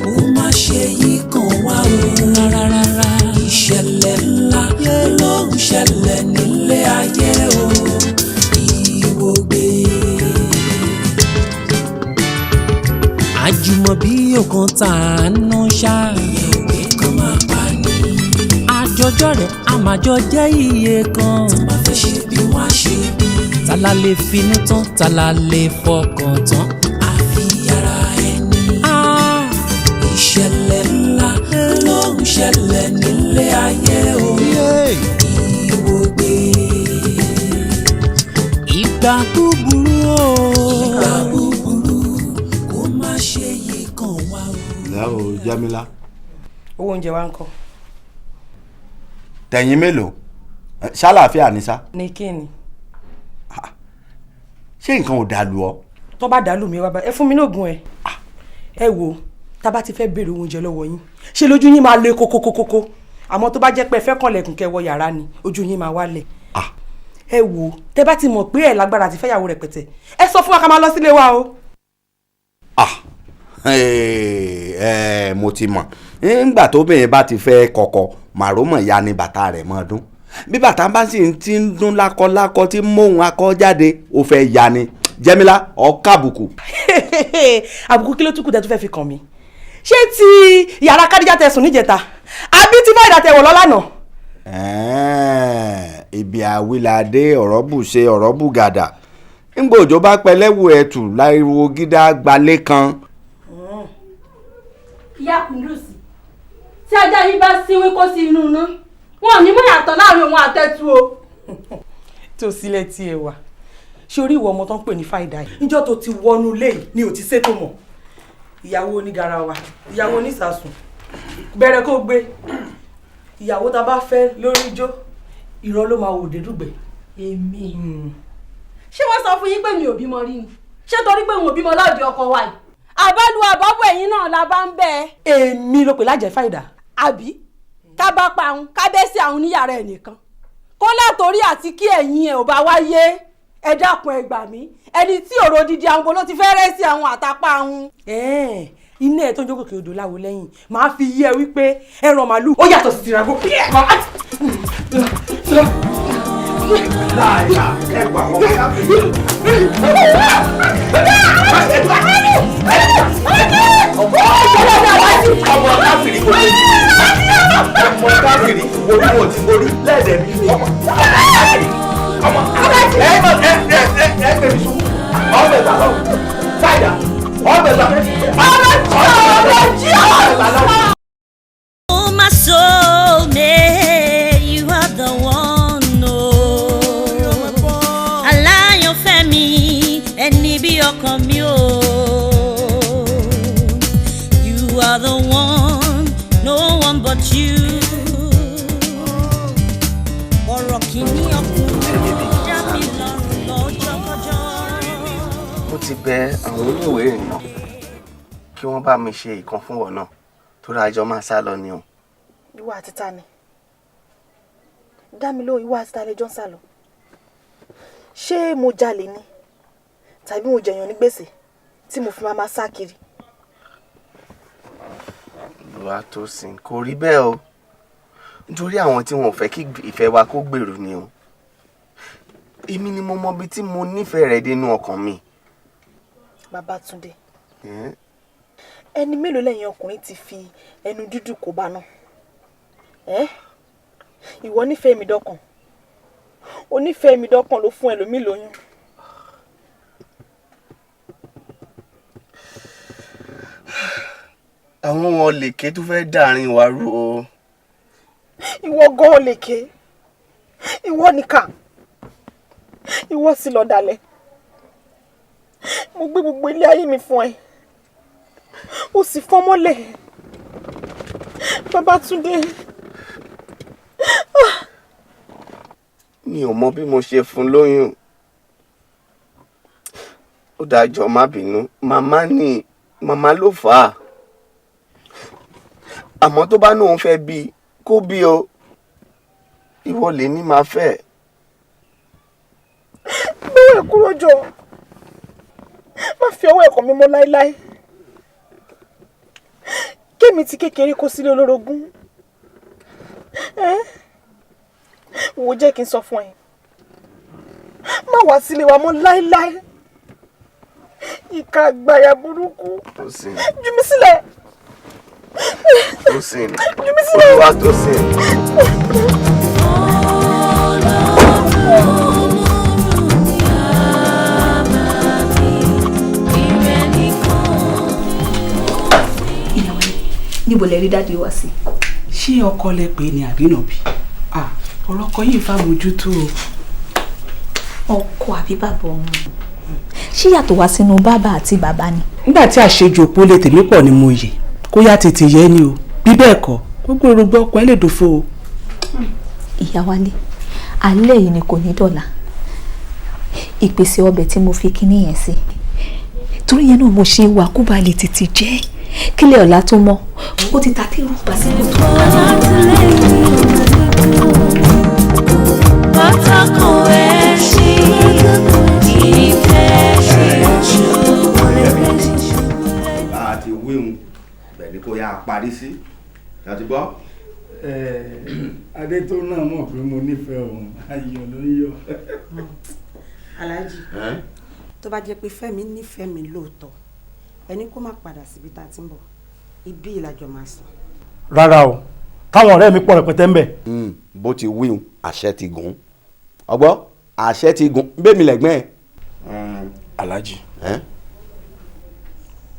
kó má ṣe yí kan wá o. Rárá rárá ìṣẹ̀lẹ̀ ńlá ló ń ṣẹlẹ̀ nílé ayé o. Ìwògbé. Àjùmọ̀bí òkan tàánú ṣá. Ìyẹn òwe kan máa pa ni. Àjọjọ́ rẹ̀ àmàjọ jẹ́ iye kan. Tó bá fẹ́ ṣe bí wọ́n á ṣe bí. Tala lè finú tán, tala lè fọkàn tán. Àfi ara ẹni. Ìṣẹ̀lẹ̀ ńlá ló ń ṣẹlẹ̀ nílé ayé o. Ìwògbé. Ìgbà búburú o. Ìgbà búburú kó má ṣe yí kan wá o. Ìyá o Jámílá. Owó oúnjẹ wa ń kọ́. Tẹ̀yìn mélòó? Ṣàlàáfíà ni sá. Ní kí ni? Ṣé nǹkan ò dàlù ọ? Tó bá dàlù mi wá bá ẹ fún mi lóògùn ẹ. Ẹ wo, tá bá ti fẹ́ béèrè oúnjẹ lọ́wọ́ yín, ṣe lójú yín máa le kókókókó. Àmọ́ tó bá jẹ́ pé ẹ fẹ́ kànlẹ̀kùn kẹ́ wọ yàrá ni, ojú yín máa wálẹ̀. Ẹ wo, tẹ́ bá ti mọ̀ pé ẹ lágbára àti fẹ́yàwó rẹpẹtẹ, ẹ sọ fún wa ká máa lọ sílé wa o. Mo ti mọ̀. Nígbà tóbìnrin bá ti fẹ́ kọ̀kọ̀, màrómọ̀ ya ni bàtà rẹ̀ mọ́ dún. Bí bàtà bá sì ti ń dún lákọlákọ tí móhun akọ jáde, ó fẹ́ ya ni. Jẹ́mílá, ọ kábùkù. Àbùkù kí ló tún kù tẹ́ tún fẹ́ fi kàn mí? Ṣé ti yàrá Kádíjà tẹ́ sùn níjẹta? Àbí tí Fáìdà tẹ́ wọ̀ lọ́lànà? Ibi àwílàdé ọ̀rọ̀ bù ṣe ọ̀rọ̀ bù gàdà. Ńgbà òjò bá pẹlẹ́wù ẹ̀tù láìwo gídá gbalé kan. Ìyá Kùndùsì, tí ajá yìí bá sínwín kó sí inú iná, wọn ò ní mọ̀ yàtọ̀ láàrin òun àtẹ̀tù o. Tó sílẹ̀ tí ẹ wà, ṣé orí ìwọ ọmọ tó ń pè ní Fáìdà yìí? Níjọ́ tó ti wọnú ilé yìí ni ò ti ṣètò mọ̀. Ìyàwó onígarawa, ìyàwó onísàsùn, bẹ̀rẹ̀ kó gbé. Ìyàwó tá a bá fẹ́ lórí ijó, irọ́ ló máa wò dédúgbẹ̀. Èmi. Ṣé wọ́n sọ fún yín pé mi ò bímọ rí ni? Ṣé torí pé n ò bímọ lọ́ọ̀dì ọkọ wa yìí? Àbálù àbábọ̀ ẹ̀yìn náà la bá ń bẹ́ ẹ. Èmi ló pè lájẹ Fáìdà. Àbí ká bá pa àwọn ká bẹ́ sí àwọn oníyàrá ẹ̀ nìkan. Kó látòrí àti kí ẹ̀yìn ẹ̀ ò bá wáyé. Ẹ dákun, ẹ gbà mí, ẹni tí ọ̀rọ̀ odidi àwọn ló ti fẹ́ rẹ́ sí àwọn àtàpá àwọn. Iná ẹ tó ń jókòó kí odò láwo lẹ́yìn máa fi yé ẹ wípé ẹran màálù ó yàtọ̀ sí tìragó. Ọmọ káfìrí kò lè, ọmọ káfìrí wo ni wọn ti borí lẹ́ẹ̀dẹ̀ mi, ọmọ káfìrí, ọmọ ẹ ẹ ẹ ẹ ẹ bẹ̀rẹ̀ sùn ọmọ ẹ̀ta lọ ṣáìdá ọmọ ẹ̀ta ọmọ ẹ̀ta lọ. Oh, my soulmate, you are the one, oh. Aláyànfẹ́ mi, ẹni bí ọkàn mi o. You are the one, no one but you. Ọ̀rọ̀ kìíní ọkùnrin dá mi lọ́rùn lọ́jọ́kọ́jọ́. Mo ti bẹ àwọn oníwèé ìrìnnà kí wọ́n bá mi ṣe ìkan fún wọn náà, torí àjọ máa sá lọ ni o. Ìwọ àti ta ni? Dá mi lóhùn, ìwọ àti ta lè jọ ń sá lọ? Ṣé mo jalè ni tàbí mo jẹyàn ní gbèsè tí mo fi máa máa sá kiri? Olúwatósìn, kò rí bẹ́ẹ̀ o, nítorí àwọn tí wọn ò fẹ́ kí ìfẹ́ wa kó gbèrú ni o. Èmi ni mo mọ ibi tí mo nífẹ̀ẹ́ rẹ̀ dénú ọkàn mi. Babátúndé, ẹni mélòó lẹ́yìn ọkùnrin ti fi ẹnu dúdú kó bá náà? Ẹ́, ìwọ nífẹ̀ẹ́ mi dọ́kàn, onífẹ̀ẹ́ mi dọ́kàn ló fún ẹlòmíì lóyún. Àwọn wọn lèké tó fẹ́ dàrin wa rú o. Ìwọ gan-an lèké, ìwọ nìkà, ìwọ sì lọ dalẹ̀. Mo gbé gbogbo ilé ayé mi fún ẹ, ó sì fọ́ mọ́lẹ̀. Babátúndé. Mi ò mọ bí mo ṣe fún lóyún. Ó dájọ́, má bínú, màmá ni, màmá ló fà á. Àmọ́ tó bá nóun fẹ́ bí kó bí o, ìwọ lèmi máa fẹ́. Gbówó ẹ̀ kúrò jọ, má fi ọwọ́ ẹ̀kọ́ mi mọ́ láéláé. Kémi ti kékeré kó sílé olórogún. Wò, jẹ́ kí n sọ fún ẹ, má wá sílé wa mọ́ láéláé. Ìka àgbàyà burúkú. Tósìn. Jù mí sílẹ̀. Tósìn. Jù mí sílẹ̀. Olúwatósìn. Níbo lẹ rí dájú wá sí? Ṣé ọkọ lẹ pè é ní àbínàbí? Ọ̀rọ̀ ọkọ yìí fàmójútó o. Ọkọ àbí bàbá ọmọ? Ṣé yàtọ̀ wá sínú bàbá àti bàbá ni? Nígbà tí àṣejù òpó lè tèmi pọ̀ ni mo yè, kó yá tètè yẹ ni o, bí bẹ́ẹ̀ kọ́ gbogbo èrògbọ́ ọkọ ẹ lè dòfo o. Ìyá Wálé, alẹ́ yìí ni kò ní dọ̀là. Ìpèsè ọbẹ̀ tí mo fi kíní yẹn sí, torí yẹn náà mo ṣe wà kó ba lè tètè jẹ́ kílẹ̀ ọ̀la tó mọ́, ó ti ta tẹ́rù pàṣípò tó. Pátákó ẹṣin ìfẹ́ ṣe ṣubú. Bá a ti wíhun bẹ́ẹ̀ ni kò yá a parí sí, láti gbọ́. Adé tó náà mọ̀ pé mo nífẹ̀ẹ́ òun, ayọ̀ ló ń yọ. Aláàjì, tó bá jẹ́ pé Fẹ́mi nífẹ̀ẹ́ mi lóòótọ́, ẹni kó má padà síbi tá a ti ń bọ̀, ibi ìlàjọ máa sùn. Rárá o, táwọn ọ̀rẹ́ mi pọ̀ rẹpẹtẹ ń bẹ̀. Bó ti wíhun, àṣẹ ti gùn, ọgbọ́ àṣẹ ti gùn bẹ́ẹ̀ mi lẹ́gbẹ́ ẹ̀. Aláàjì,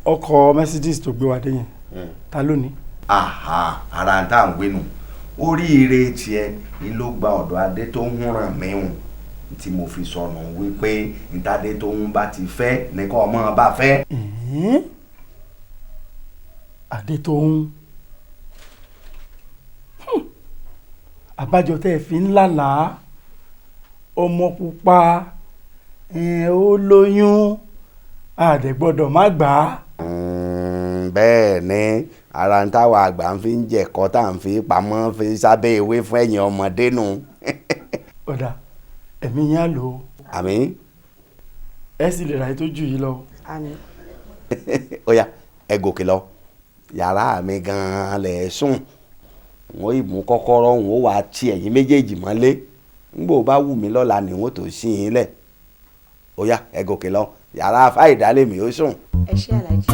ọkọ̀ Mercedes tó gbé wa dé yẹn, ta ló ní? Aha, ara ń tà ń gbénu oríire tiẹ̀ ni ló gba ọ̀dọ̀ adé tó ń ràn mí hùn tí mo fi sọnù wípé ntàdé tó ń bá ti fẹ́ ní kọ́ ọmọ bá fẹ́. Adé tó ń àbájọ tẹ́ ẹ fi ń lálàá ọmọ pupa ó lóyún, àdẹ gbọ́dọ̀ má gbà á. Bẹ́ẹ̀ ni, ara ń táwa àgbà ń fi ń jẹ̀kọ́ tá à ń fi pamọ́ fi sábẹ́ ewé fún ẹ̀yìn ọmọdé nù. Ọ̀dà ẹ̀mí yín á lò ó. Àmín. Ẹ sì lè ra ètò jù yìí lọ. Àmín. Ó yá, ẹ gòkè lọ, yàrá mi gan-an lẹ̀ sùn. Wọ́n ì mú kọ́kọ́rọ́, wọn ó wàá ti ẹ̀yin méjèèjì mọ́lé. Ngbò bá wù mí lọ́la ni wọ́n tó sí yín lẹ̀. Ó yá, ẹ gòkè lọ, yàrá fáìdálé mi ó sùn. Ẹ ṣé Aláàjì.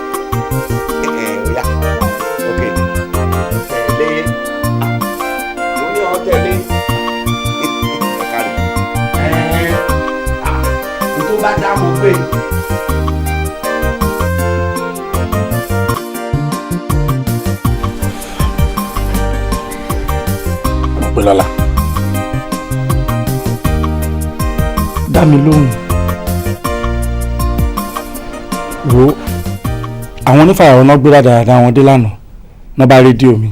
Ẹ ó yá, ok, tẹ̀lé, mo ní ọ tẹ̀lé, ẹ kárí. Ẹ n tó bá dá mo pé. Mọ̀pẹ́lọ́lá. Dá mi lóhùn. Wo àwọn onífàyàwọ́ náà gbé dáadáa wọn dé lánàá náà bá rédíò mi.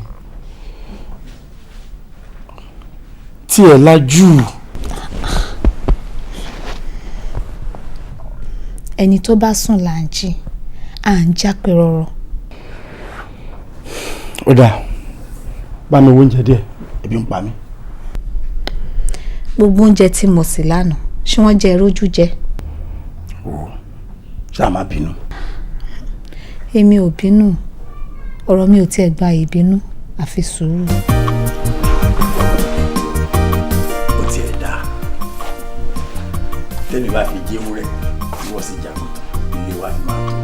Tí ẹ̀ lajú. Ẹni tó bá sùn là ń jí, à ń jápé rọrọ. Ó dáa, bá mi wo oúnjẹ díẹ̀, ebi ń pa mí. Gbogbo oúnjẹ tí mo sè lánàá, ṣé wọ́n jẹ́ rójú jẹ? Ó ṣáà má bínú. Èmi ò bínú, ọ̀rọ̀ mi ò tiẹ̀ gba ìbínú, àfi sùúrù. Ó tiẹ̀ dáa, tẹ́mi bá fi jẹ́ ewúrẹ́ tí wọ́n sì jàgùtàn, ilé wa fi máa tó.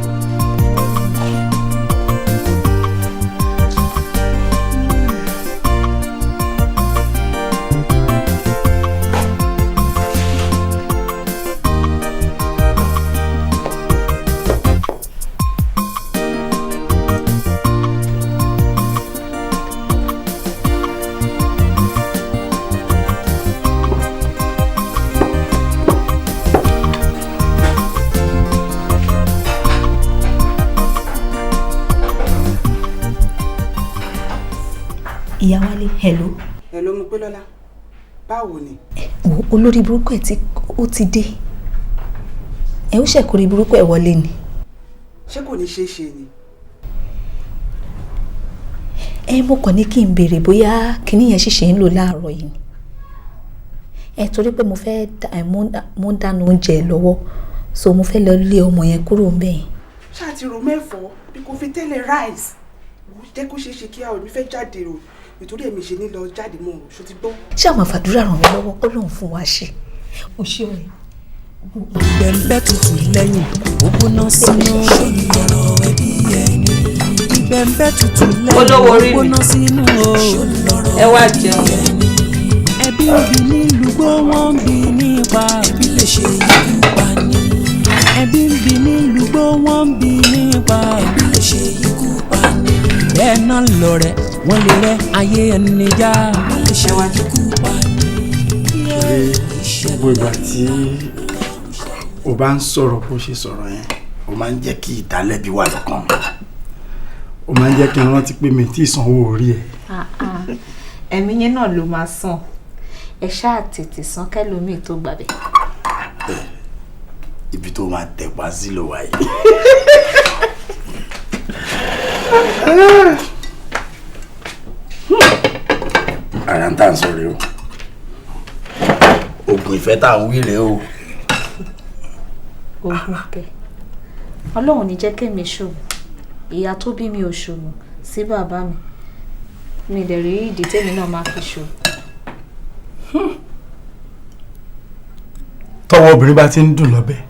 Ìyá Wálé, hello. Hello, Mopélọ́lá, báwo ni. Wo olórí burúkú ẹ̀ tí ó ti dé. Ẹ ó ṣẹ̀kórí burúkú ẹ̀ wọlé ni. Ṣé kò ní ṣeé ṣe ni. Ẹ mo kàn ní kí n béèrè bóyá kinní yẹn ṣìṣe ń lò láàárọ̀ yìí ni. Ẹ torí pé mo fẹ́ mo ń dáná oúnjẹ lọ́wọ́, so mo fẹ́ lọ lé ọmọ yẹn kúrò ńbẹ̀ yẹn. Ṣáà ti rò mẹ́fọ̀ọ́ bí kò fi tẹ́lẹ̀ rice. Jẹ́ kó ṣeé ṣe kí àwọn èmi fẹ́ jáde o, nítorí èmi ṣe ní lọ jáde mọ́ o, ṣó ti gbọ́. Ṣé àwọn àfàdúrà ràn mí lọ́wọ́ kó lóun fún wa ṣe? O ṣé ọ̀rẹ́. Bẹ̀m̀bẹ̀ tutù lẹ́yìn, ó gbóná sínú. Ṣó lọ́rọ̀ ẹbí ẹni? Bẹ̀m̀bẹ̀ tutù lẹ́yìn, ó gbóná sínú o. Ẹ wá jẹun. Ẹbí ń bi nílùú wọ́n ń bi nípa. Ẹbí lè ṣe ikú pa ni. Ẹbí ń bi nílùú wọ́n ń bi nípa. Ẹbí lè ṣe ikú pa ni. Bẹ́ẹ̀ náà lọ̀rẹ́ wọ́n lè rẹ́ ayé ẹni já. Wọ́n lè ṣe ikú pa ni. Gbogbo ìgbà tí o bá ń sọ̀rọ̀ bó ṣe sọ̀rọ̀ yẹn, o máa ń jẹ́ kí ìdálẹ́bi wà lọ́kàn mi. O máa ń jẹ́ kí n rántí pé mi tí ì sanwó orí ẹ̀. Ẹ̀mí yẹn náà ló máa san. Ẹ ṣáà tètè san kẹ́lòmíì tó gbàbẹ̀. Ibi tó máa tẹ̀pá sí ló wà yìí. Ara ń tà ń sọ rèé o, oògùn ìfẹ́ tá à ń wí rèé o. Oògùn kẹ, Ọlọ́run ní jẹ́ kémi ṣòwò, ìyá tó bí mi ò ṣòwò sí bàbá mi, mi dẹ̀ rí ìdí tèmi náà máa fi ṣòwò. Tọ́wọ́ obìnrin bá ti ń dùn lọ́bẹ̀,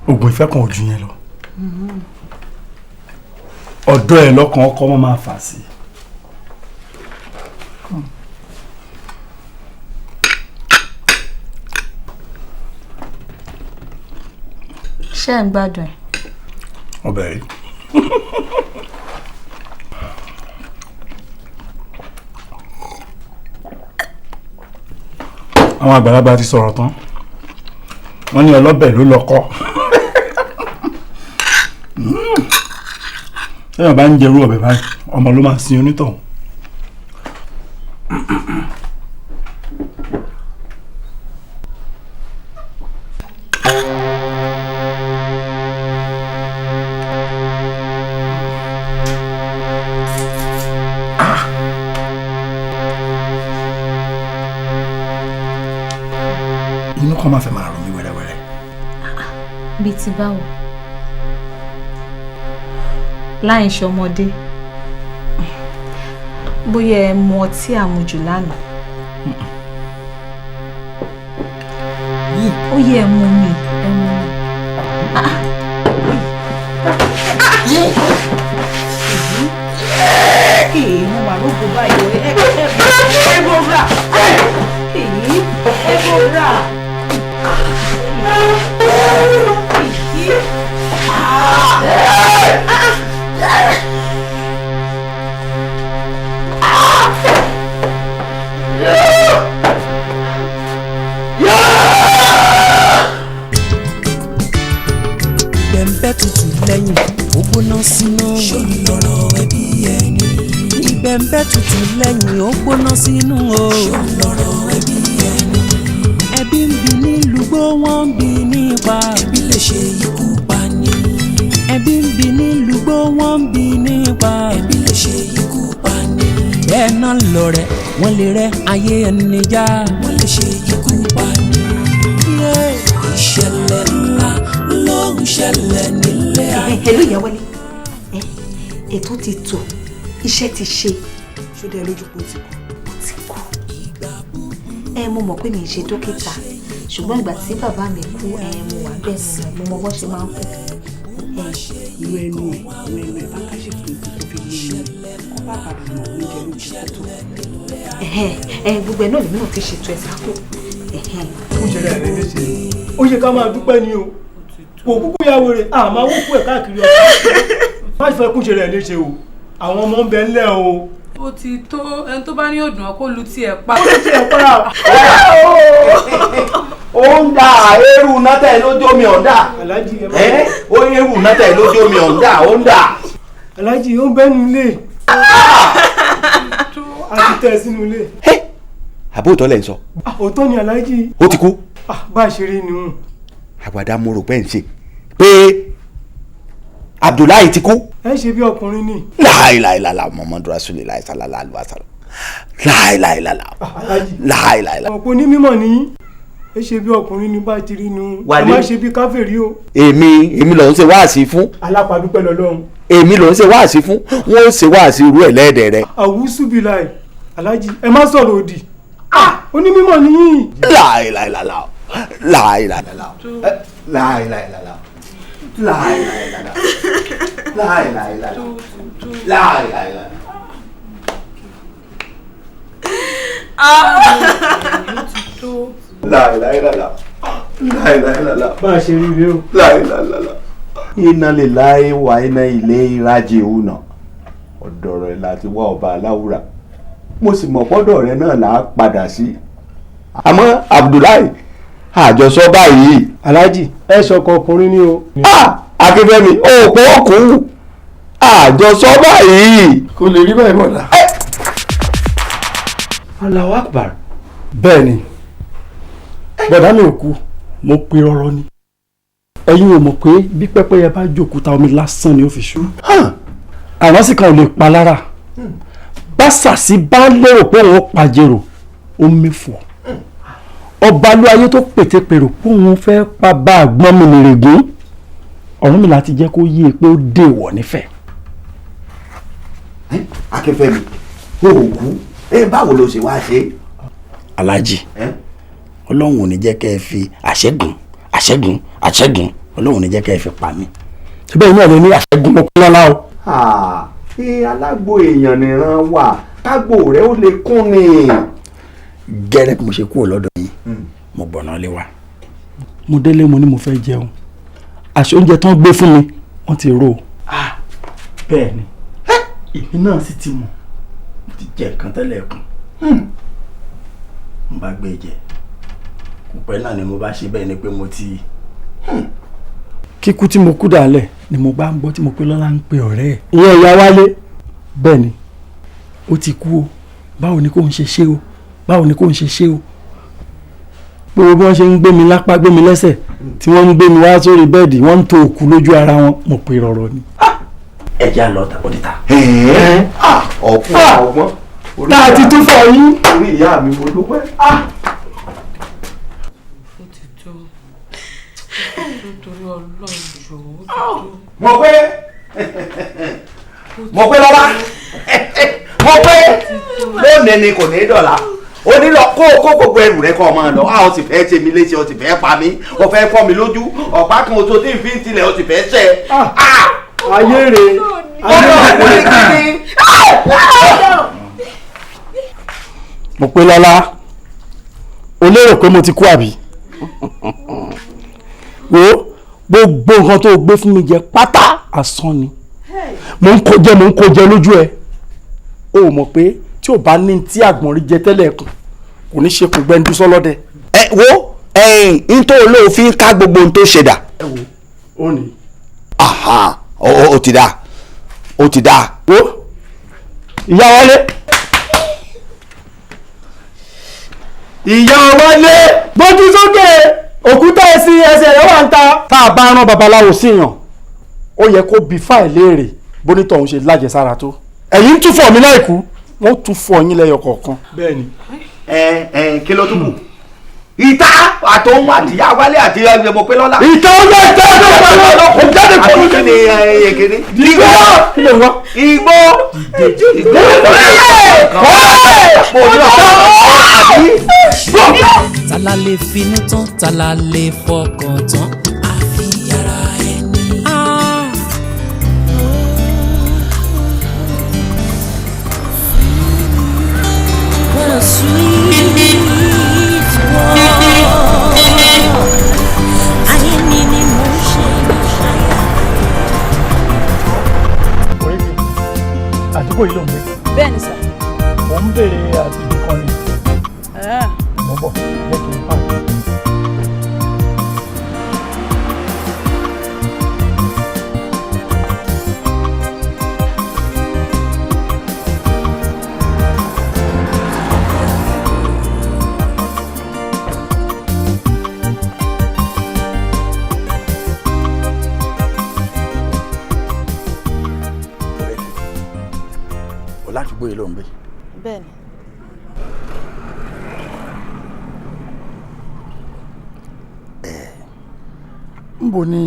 oògùn ìfẹ́ kan ò ju yẹn lọ. Ọ̀dọ́ ẹ̀ lọ́kàn ọkọ wọn máa fà sí. Ṣé ẹ̀ ń gbádùn ẹ̀? Ọbẹ̀ yìí. Àwọn àgbàlagbà ti sọ̀rọ̀ tán, wọ́n ní ọlọ́bẹ̀ ló lọ́kọ́. Téèyàn bá ń jẹrú ọbẹ̀ báyìí, ọmọ ló máa sin onítọ̀hún. Inú kan máa fẹ́ máa rò mí wẹ́rẹ́wẹ́rẹ́. Bíi ti báwo? Láì ṣe ọmọdé. Bóyá ẹ mu ọtí àmujù lánàá. Ó yẹ ẹ mu mi, ẹ mu mi. Mo wà lóko báyìí ẹ ẹ bọ̀rà ẹ bọ̀rà. Bẹ̀m̀bẹ̀ tutù lẹ́yìn ó gbóná sínú. Ṣó lọ̀rọ̀ ẹbí ẹni. Ìbẹ̀m̀bẹ̀ tutù lẹ́yìn ó gbóná sínú o. Ṣó lọ̀rọ̀ ẹbí ẹni. Ẹbí ń bi nílùgbó wọ́n ń bi nípa. Ẹbí lè ṣe ikú pa ni. Ẹbí ń bi nílùgbó wọ́n ń bi nípa. Ẹbí lè ṣe ikú pa ni. Bẹ́ẹ̀ náà lọ̀rẹ́ wọ́n lè rẹ́ ayé ẹni já. Wọ́n lè ṣe ikú pa ni. Ìṣẹ̀lẹ̀ ńlá ló ń ṣẹlẹ̀ nílé ayé. Hello ìyá Wálé, ètò ti tò, iṣẹ́ ti ṣe. Ṣó dé lójú pé ó ti kú? Ó ti kú. Ẹ mo mọ̀ pé mi ì ṣe dókítà, ṣùgbọ́n ìgbà tí bàbá mi kú ẹ mo wà bẹ́ẹ̀ mo mọ bó ṣe máa ń kú. Irú ẹnu ẹ̀ irú ẹnu ẹ̀ báńkáṣí tó fi mú mi kó bá bàbá mọ̀ oúnjẹ ló ti kú tó. Gbogbo ẹ̀ náà lèmi náà ti ṣètò ẹ̀ sápò. Ó ṣe rẹ̀ rẹ̀ léṣe. Ó ṣe ká máa dúpẹ́ ni o. Kò kúkú ya wèrè, àmọ́ owó kú ẹ̀ káàkiri ọ̀sán. Má ṣe fẹ́ kún ṣe rẹ̀ léṣe o. Àwọn ọmọ ń bẹ ńlẹ̀ o. Ó ti tó ẹni tó bá ní òdùn ọ kó lu tiẹ̀ pa. Ó lu tiẹ̀ pa. Ó ń da eérú nátẹ̀ lójú omi ọ̀dà. Aláàjì ẹ ẹ ó eérú nátẹ̀ lójú omi ọ̀dà ó ń dà. Aláàjì ó ń bẹ́ nu ilé. A ti tẹ̀ sínú ilé. Àbóòtọ́ lẹ̀ ń sọ. Òótọ́ ni Aláàjì. Ó ti kú. Bá a ṣe rí ni hùn. Àwàdà mo rò pé ń ṣe pé Abdullahi ti kú. Ẹ ṣe bí ọkùnrin ni. Láìláìlàlà Muhammadu Rasulillah sallallahu alaihi wasallam. Láìláìlàlà. Láìláìlà. Ọ̀pọ̀ onímọ̀ ni ẹ ṣe bí ọkùnrin ni bá ti rí nu. Wálé. Ẹ má ṣe bí káfíìrì o. Èmi ló ń ṣe wáàsí fún. Alápàdúpẹ́ lọ́lọ́run. Èmi ló ń ṣe wáàsí fún. Wọ́n ń ṣe wáàsí irú ẹ̀ lẹ́ẹ̀dẹ̀ rẹ. Àwùsùbìláì Aláàjì ẹ má sọ̀rọ̀ òdì. Onímọ̀ ni yín. Láìláìlàlà. Láìláìlàlà. Láìláìlàlà. Láìláìlàlà. Láìláìlàlà. Láìláìlàlà. Láìláìlàlà. Láìláìlàlà. Bá a ṣe rí rèé o. Láìláìlàlà. Inna lillahi wa inna ilayhi raji'un. Ọ̀dọ̀ rẹ̀ láti wá ọba aláwùrà. Mo sì mọ̀ pọ́dọ̀ rẹ̀ náà là á padà sí. Àmọ́ Abdullahi àjọsọ báyìí. Aláàjì ẹ sọkọ ọkùnrin ni o. Akínfẹ́mi òpó òkú àjọsọ báyìí. Kò lè rí báyìí bọ̀dà. Allahu Akbar. Bẹ́ẹ̀ ni bọ̀dá mi ò kú, mo pe rọrọ ni. Ẹ̀yin ò mọ̀ pé bí pẹ́pẹ́yẹ bá jòkúta omi lásán ni ó fi ṣú. Àránsì kan ò lè pa lára. Básàsí bá lérò pé òun pàjẹrò, ó mẹ́fọ̀. Ọbalú ayé tó pètèpèrò pé òun fẹ́ pa bá àgbọn mi nìrègún. Ọ̀rúnmìlà ti jẹ́ kó yé e pé ó dèwọ̀ nífẹ̀ẹ́. Akínfẹ́mi ó kú ẹ báwo ló ṣe wá ṣe. Aláàjì Ọlọ́run ò ní jẹ́ kẹ́ ẹ fi àṣẹ́gun àṣẹ́gun àṣẹ́gun Ọlọ́run ò ní jẹ́ kẹ́ ẹ fi pa mí. Síbẹ̀ inú ẹ̀ ló ní àṣẹ́gun mo kún lọ́la o. Ṣé alágbo èèyàn nìran wà kágbó rẹ̀ ó lè kún ni. Gẹ́rẹ́ bí mo ṣe kúrò lọ́dọ̀ yín mo gbọ̀nà lé wa. Mo délé mo ní mo fẹ́ jẹun, àṣé oúnjẹ tán gbé fún mi wọ́n ti rò ó. Bẹ́ẹ̀ ni èmi náà sì ti mọ̀, mo ti jẹ nǹkan tẹ́lẹ̀ kùn. Mo bá gbé jẹ kò pẹ́ náà ni mo bá ṣe bẹ́ẹ̀ ni pé mo ti. Kíkú tí mo kú dàlẹ̀ ni mo bá ń gbọ́ tí mo pé Lọ́lá ń pe ọ̀rẹ́ ẹ̀. Ìyẹn ìyá Wálé. Bẹ́ẹ̀ ni ó ti kú o, báwo ni kò ń ṣe ṣe o, báwo ni kò ń ṣe ṣe o. Gbogbo bí wọ́n ṣe ń gbé mi lápá gbé mi lẹ́sẹ̀ tí wọ́n ń gbé mi wá sórí bẹ́ẹ̀dì wọ́n ń to òkú lójú ara wọn, mo pe rọ̀rọ̀ ni. Ẹ já lọ ta òdìta. Ọ̀pọ̀ ọgbọ́n. Tá a ti tún fọ yín. Orí ìyá mi mo dúpẹ́. Ó ti Ọlọ́run jọ̀ọ́. Mo pé lọ́lá, mo pé lónìí ni kò ní í dọ̀la. O ní lọ kó kó gbogbo ẹrù rẹ kọ́ ọ máa lọ. A ò sì fẹ́ ṣe mi léṣe, o sì fẹ́ pa mí, o fẹ́ fọ́ mi lójú, ọ̀pá kan oṣù tí n fi ń tilẹ̀, o sì fẹ́ ṣẹ́. Ayé rè ayé rè. Mo pé lọ́lá, o lérò pé mo ti kú àbí? Wo gbogbo nǹkan tó gbé fún mi jẹ pátá asán ni. Mo ń kó jẹ, mo ń kó jẹ lójú ẹ. O mọ̀ pé tí ò bá ní tí àgbọ̀nrín jẹ tẹ́lẹ̀ kù kò ní ṣe kò gbẹ́ndú sọ́lọ́dẹ. Ẹ wo ẹyìn n tó olóòfin ká gbogbo ohun tó ṣe dà. Ẹ wo ó ní. Ó ti dáa, ó ti dáa. Wo ìyá wálé, ìyá wálé gbójú sókè, òkúta ẹsìn ẹsẹ̀ rẹ̀ wà ń ta. Tá a bá rán babaláwo sí yàn, ó yẹ kó bi fáì léèrè bónítọ̀ òun ṣe lájẹsára tó. Ẹ̀yin ń túfọ̀ mi láìkú, wọ́n tún fọ yín lẹ́yọ kọ̀ọ̀kan. Bẹ́ẹ̀ni. Ẹ ẹ kí ló tún kù? Ìta àtòun àtìyá wálé àti ọmọ pé lọ́la. Ìta ó yẹ ìta ó yẹ ìta ó jáde kọ́ ló ní ẹyẹ Igbó igbó igbó. Tala lè finú tán, tala lè fọkàn tán. Àfi ara ẹni. What a sweet world. Ayé mi ni mo ṣe ṣayá. Ọ̀rẹ́ mi, àdúgbò yìí ló ń gbé. Bẹ́ẹ̀ni sà. Mo ń béèrè ibì kan ni. Mo bọ̀, jẹ́ kí n pa. Ládùúgbò yìí ló ń gbé. Bẹ́ẹ̀ni. Ẹ ńbo ni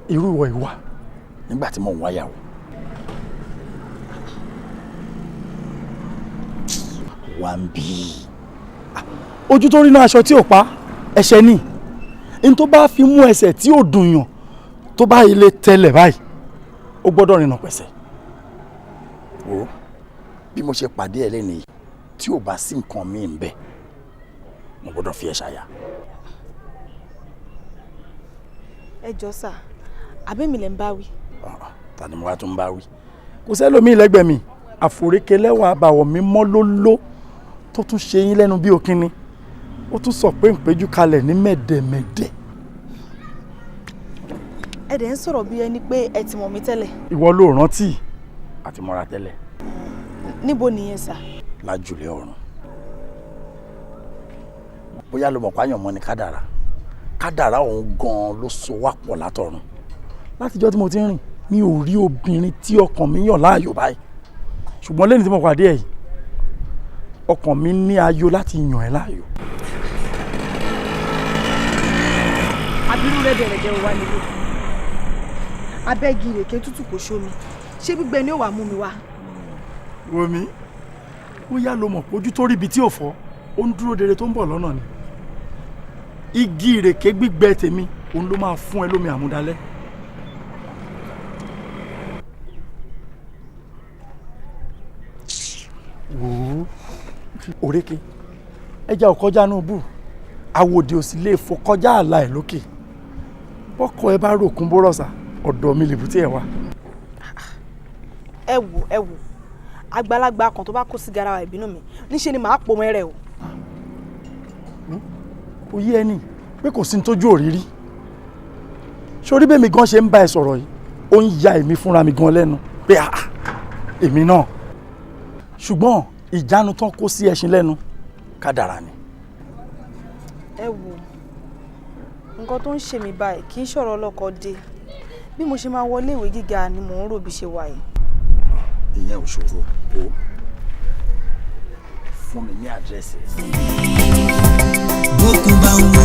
irú ìwọ ìwà nígbà tí mò ń wáyàwó. Wà ń bí. Ojú tó rí náà aṣọ tí ò pa ẹ̀ṣẹ̀ ni. N tó bá fi mú ẹsẹ̀ tí ò dùn yàn tó bá ilé tẹ́lẹ̀ báyìí, ó gbọ́dọ̀ rìnà pẹ̀sẹ̀. Wo bí mo ṣe pàdé ẹ lẹ́nu yìí, tí ò bá sí nǹkan míì ń bẹ, mo gbọ́dọ̀ fi ẹ ṣàyà. Ẹ jọ sà, àbẹ́mi lẹ ń bá wí. Ta ni mo wá tún bá wí? Kò sẹ́lòmíì lẹ́gbẹ̀ẹ́ mi, àforékelẹ́wà àbàwọ̀ mi mọ́ lóló tó tún ṣe yín lẹ́nu bí òkínni, ó tún sọ pé ìpéjú kalẹ̀ ní mẹ̀dẹ̀mẹ̀dẹ̀. Ẹ dẹ̀ ń sọ̀rọ̀ bí ẹni pé ẹ ti mọ̀ mí tẹ́lẹ̀. Ìwọ ló rántí. Àti mọ́ra tẹ́lẹ̀. Níbo nìyẹn sà? Lájùlé ọ̀run. Bóyá ló mọ̀ pààyàn mọ́ ni kádàrá. Kádàrá òun gan-an ló so wá pọ̀ látọ̀run. Látijọ́ tí mo ti ń rìn, mi ò rí obìnrin tí ọkàn mi yàn láàyò báyìí. Ṣùgbọ́n lẹ́ni tí mo pàdé ẹ̀ yìí, ọkàn mi ní ayọ̀ láti yàn ẹ́ láàyò. Abirú rẹ̀ bẹ̀rẹ̀ jẹ́ wá nílé. Abẹ́gi ìrèké tútù kò ṣomi. Ṣé gbígbẹ ni ó wàá mú mi wá? Wòmí, ó yá ló mọ̀ pé ojú tó rí ibi tí ò fọ́, ó ń dúró dere tó ń bọ̀ lọ́nà ni. Igi ìrèké gbígbẹ tèmi, òun ló máa fún ẹ lómi àmúdalẹ́. Wò ó, òrékè, ẹja ò kọjá inú bù, àwòdì ò sì lè fò kọjá ààlà ẹ̀ lókè. Bọ́kọ ẹ bá ròkun bó rọ̀ṣà, ọ̀dọ̀ mi lèbúté ẹ̀ wá. Ẹ wò, ẹ wò, àgbàlagbà kan tó bá kó sí garawa ìbínú mi níṣẹ́ ni màá pò mẹ́rẹ̀ o. Kò yé ẹni pé kò sí ní tójú òrírí. Sórí bẹ́ẹ̀ mi gan ṣe ń bá ẹ sọ̀rọ̀ yìí, ó ń ya èmi fúnra mi gan lẹ́nu pé àà èmi náà. Ṣùgbọ́n ìjánu tán kó sí ẹṣin lẹ́nu, kádàrá ni. Ẹ wò, nǹkan tó ń ṣe mí báyìí kì í ṣọ̀rọ̀ ọlọ́kọ dé. Bí mo ṣe máa wọlé ìwé gíga ni mò ń rò bí ṣe wà yìí. Ìyẹn ò ṣòro o, fún mi ní àdírẹ́sì. Bókun bá ń wò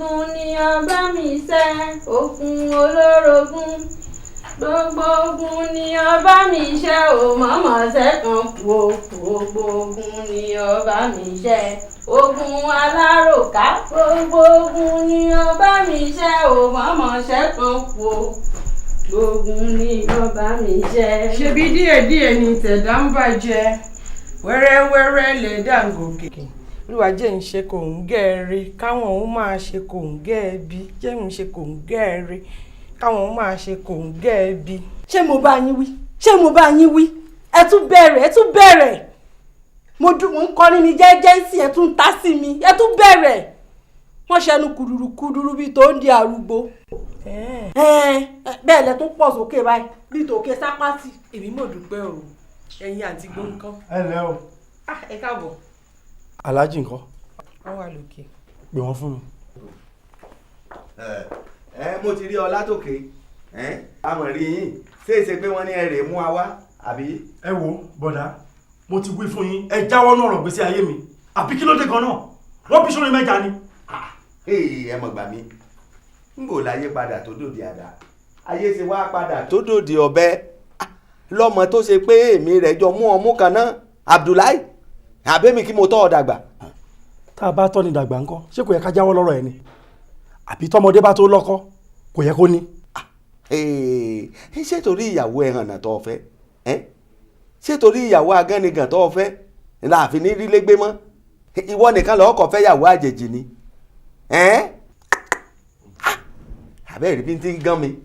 ó. Ogun olórogún, gbogbo ogun ni ọba mi ṣẹ́ o, mọ̀mọ́ sẹ́kàn kú o. Gbogbo ogun ni ọba mi ṣẹ́, ogun aláròká. Gbogbo ogun ni ọba mi ṣẹ́ o, mọ̀mọ́ sẹ́kàn kú o. Gbogbo ogun ni ọba mi ṣẹ́. Ṣebí díẹ̀díẹ̀ ni tẹ̀dá ń bàjẹ́, wẹ́rẹ́wẹ́rẹ́ lè dàgòkè. Olúwa jẹ́ ń ṣe kò ń gẹ́ẹ̀rẹ́, káwọn òun máa ṣe kò ń gẹ́ẹ̀bi. Jẹ́ ń ṣe kò ń gẹ́ẹ̀rẹ́, káwọn òun máa ṣe kò ń gẹ́ẹ̀bi. Ṣé mo bá yín wí? Ṣé mo bá yín wí? Ẹ tún bẹ̀rẹ̀, ẹ tún bẹ̀rẹ̀. Mo dùn, mo ń kọrin mi jẹ́jẹ́ sí, ẹ tún ta sí mi, ẹ tún bẹ̀rẹ̀. Wọ́n ṣẹnu kùdùrù kùdùrù bíi tó ń di arúgbó. Bẹ́ẹ̀ lẹ tún pọ̀ sókè báyìí bíi tòkè sápátì. Èmi mọ̀ dúpẹ́ o, ẹ̀yin àti gbóǹkan. Ẹ ǹlẹ́ o. Ẹ káàbọ̀. Aláàjì ńkọ́? Wọ́n wà lókè. Pè wọ́n fún mi. Ẹ mo ti rí ọ látòkè, àmọ̀ rí yín, ṣé é ṣe pé wọ́n ní ẹ rè mú wa wá àbí. Ẹ wo bọ̀dá, mo ti wí fún yín, ẹ jáwọ́ náà ọ̀rọ̀ gbèsè ayé mi, àbí kí ló dé gan-an? Wọ́n bí sórí mẹ́ja ni. Ẹ mọ̀ gbà mí, n bò láyé padà tó dòde àdá, ayé ṣe wá padà tó dòde ọ̀bẹ lọ́mọ tó ṣe pé èmi rẹ̀ jọ mú ọmú kan náà, Abdullahi, àbẹ́mi kí mo tọ́ ọ dàgbà. Tá a bá tọ́ ni dàgbà ńkọ́, ṣé kò yẹ ká jáwọ́ lọ́rọ̀ ẹ ni? Àbí tọmọdé bá tó lọ́kọ kò yẹ kó ní. Ṣé torí ìyàwó ẹ̀hànà tó o fẹ́? Ṣé torí ìyàwó agánigàn tó o fẹ́ láàfin ní rí légbé mọ́? Ìwọ nìkan lọ́ọ́ kọ́ fẹ́ yàwó àjèjì ni. Àbẹ́rẹ́ bí n ti ń gán mi.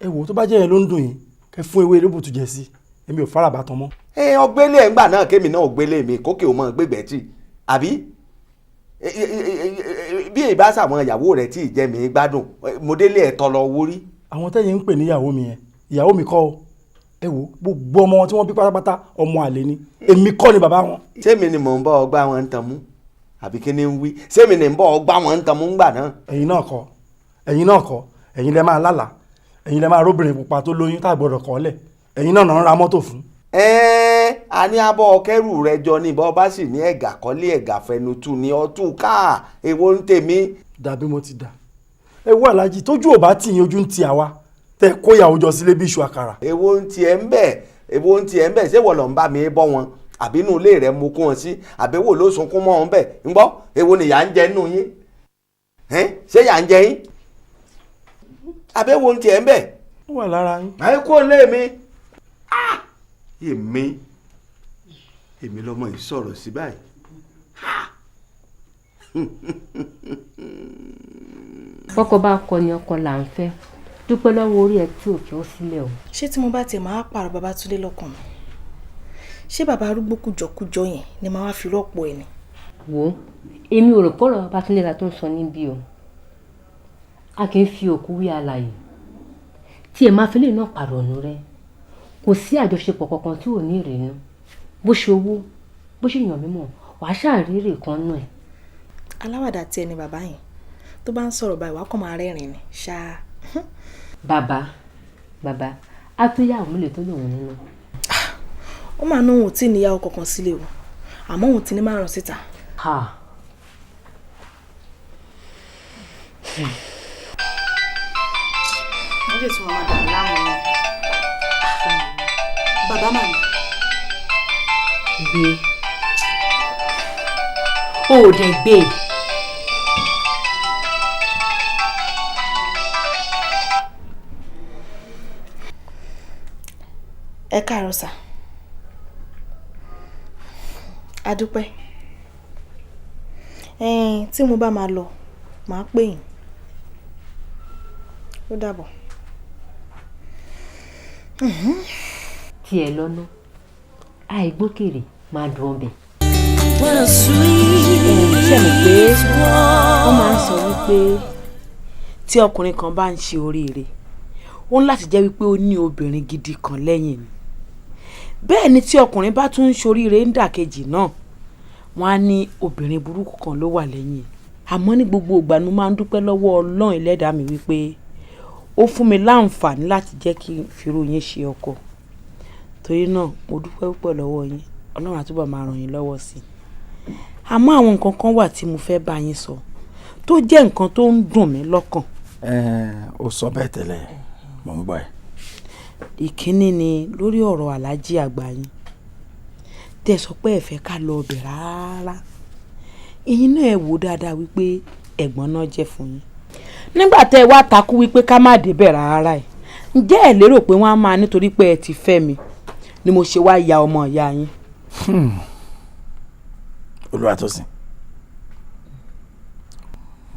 Ẹ wò, tó bá jẹ́ yẹn ló ń dùn yín, kẹ́ fún ewé elébùtù jẹ sí, èmi ò fara bàtàn mọ́. Ẹ ọgbélé ẹ̀ ń gbà náà, kémi náà ògbélé mi kókè ò mọ̀ gbégbẹ́ tì, àbí bí èyí bá sàwọn ìyàwó rẹ̀ tí ì jẹ́ mi gbádùn, mo délé ẹ̀ tọ́ lọ owó rí. Àwọn tẹ́yìn ń pè ní ìyàwó mi yẹn, ìyàwó mi kọ́ o. Ẹ wò, gbogbo ọmọ wọn tí wọ́n bí pátápátá ọmọ àlè ni, èmi kọ́ ni bàbá wọn. Sẹ́mi ni mò ń bọ́ ọgbà wọn ń tan mú, àbí kí ni ń wí? Sẹ́mi ni ń bọ́ ọgbà wọn ń tan mú ńgbà náà. Ẹ̀yin náà kọ́, ẹ̀yin náà kọ́, ẹ̀yin lẹ máa lálàá, ẹ̀yin lẹ máa róbìnrin pupa tó lóyún tá a gbọ́dọ̀ kọ́ lẹ̀, ẹ̀yin náà ń ra mọ́tò fún. A ní abọ́ kẹ́rù rẹ jọ ní bọ́ bá sì ní ẹ̀gà kọ́lé ẹ̀gà fẹnutù ní ọtún káà, èwo ń tèmi. Dàbí mo ti dà. Ẹ wo Aláàjì, tójú ò bá tì yín, ojú ń ti àwa tẹ kó ìyàwó jọ sílé bí iṣu àkàrà. Èwo ń tiẹ̀ ń bẹ̀, èwo ń tiẹ̀ ń bẹ̀, ṣé wọ́n lọ ń bá mi bọ́ wọn? Àbí inú ilé rẹ mo kó wọn sí? Àbẹ̀wò ló sunkún mọ́ wọn bẹ̀? Ń gbọ́, èwo ni ìyà ń jẹ nínú yín? Ṣé ìyà ń jẹ yín? Àbẹ̀wò ń tiẹ̀ ń bẹ̀? Ó wà lára yín. Àyè kó lé mi. Èmi lọmọ yìí sọ̀rọ̀ sí báyìí. Bọ́kọ bá kọ ni ọkọ là ń fẹ́, dúpẹ́ lọ́wọ́ orí ẹ tí ò fi ọ́ sílẹ̀ o. Ṣé tí mo bá tiẹ̀ máa pààrọ̀ Babátúndé lọ́kàn mi, ṣé bàbá arúgbó kújọkújọ yẹn ni màá wá fi rọ́pò ẹ̀ ni? Wo, èmi ò rò pọ̀rọ̀ Babátúndé la tó ń sọ níbí o. A kì í fi òkú wí alààyè. Tí ẹ máa fi lè náà pààrọ̀ ọ̀nù rẹ, kò sí àjọṣepọ̀ kankan tí ò ní ìrìnnú. Bó ṣe owó, bó ṣe yàn mímọ̀, wàá ṣàrírí kan nù ẹ̀. Aláwàdà tí ẹni bàbá yẹn tó bá ń sọ̀rọ̀ báyìí, wàá kàn máa rẹ́rìn-ín ni ṣáá. Bàbá á tó yàwó mélòó tó lòun nínú. Ó máa ná òun ò tí ì níyàwó kankan sílé o, àmọ́ òun ti ní márùn-ún síta. Wọ́n lè tún máa dà mí láwọn ọmọ. Bàbá màmí. Gbé. O ò dẹ̀ gbé. Ẹ káàárọ̀ sà. A dúpẹ́. Tí mo bá máa lọ, màá pè yín. Ó dàbọ̀. Tiẹ̀ lọ́nà, àìgbókèrè máa dùn ọbẹ̀. Ṣé mi pé wọ́n máa ń sọ wípé tí ọkùnrin kan bá ń ṣe oríire, ó ń láti jẹ́ wípé ó ní obìnrin gidi kan lẹ́yìn ni. Bẹ́ẹ̀ ni tí ọkùnrin bá tún ń ṣoríire ń dàkejì náà, wọ́n á ní obìnrin burúkú kan ló wà lẹ́yìn. Àmọ́ ní gbogbo ìgbà ni mo máa ń dúpẹ́ lọ́wọ́ Ọlọ́run ẹlẹ́dàá mi wípé ó fún mi láǹfààní láti jẹ́ kí n firú yín ṣe ọkọ. Torí náà mo dúpẹ́ púpọ̀ lọ́wọ́ yín, Ọlọ́run á túbọ̀ máa ràn yín lọ́wọ́ sí i. Àmọ́ àwọn nǹkan kan wà tí mo fẹ́ bá yín sọ tó jẹ́ nǹkan tó ń dùn mí lọ́kàn. Ó sọ bẹ́ẹ̀ tẹ́lẹ̀, mò ń gbọ́ ẹ. Ìkíní ni lórí ọ̀rọ̀ aláàjì àgbà yín tẹ́ sọ pé ẹ fẹ́ ká lọ ọbẹ̀ rárá. Ẹ̀yin náà ẹ wò dáadáa wípé ẹ̀gbọ́n náà jẹ́ fún yín. Nígbà tẹ́ ẹ wá takú wípé ká má débẹ̀ rárá ẹ̀, ǹjẹ́ ẹ lérò pé wọ́n á máa nítorí pé ẹ ti fẹ́ mi ni mo ṣe wá ya ọmọ ìyá yín? Olúwatósìn,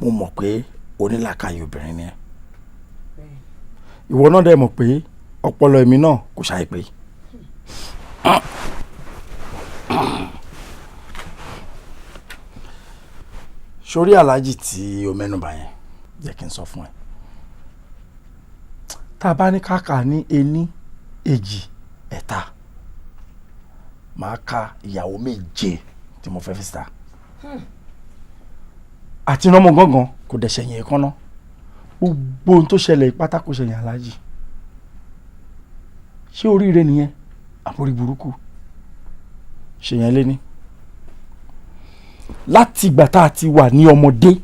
mo mọ̀ pé onílàkàyè obìnrin ni ẹ́. Ìwọ náà dẹ̀ mọ̀ pé ọpọlọ èmi náà kò ṣàì pé. Sórí aláàjì tí o mẹ́nubà yẹn, jẹ́ kí n sọ fún ẹ. Tá a bá ní káàkà ní ení, èjì, ẹ̀ta, màá ka ìyàwó méje tí mo fẹ́ fi síta. Àti iná mọ gángan kò dẹ̀ ṣẹ̀yìn èékánná. Gbogbo ohun tó ṣẹlẹ̀ pátá kò ṣẹ̀yìn aláàjì. Ṣé oríire nìyẹn? Àbórí burúkú. Ṣèyẹn lé ní. Láti ìgbà tá a ti wà ní ọmọdé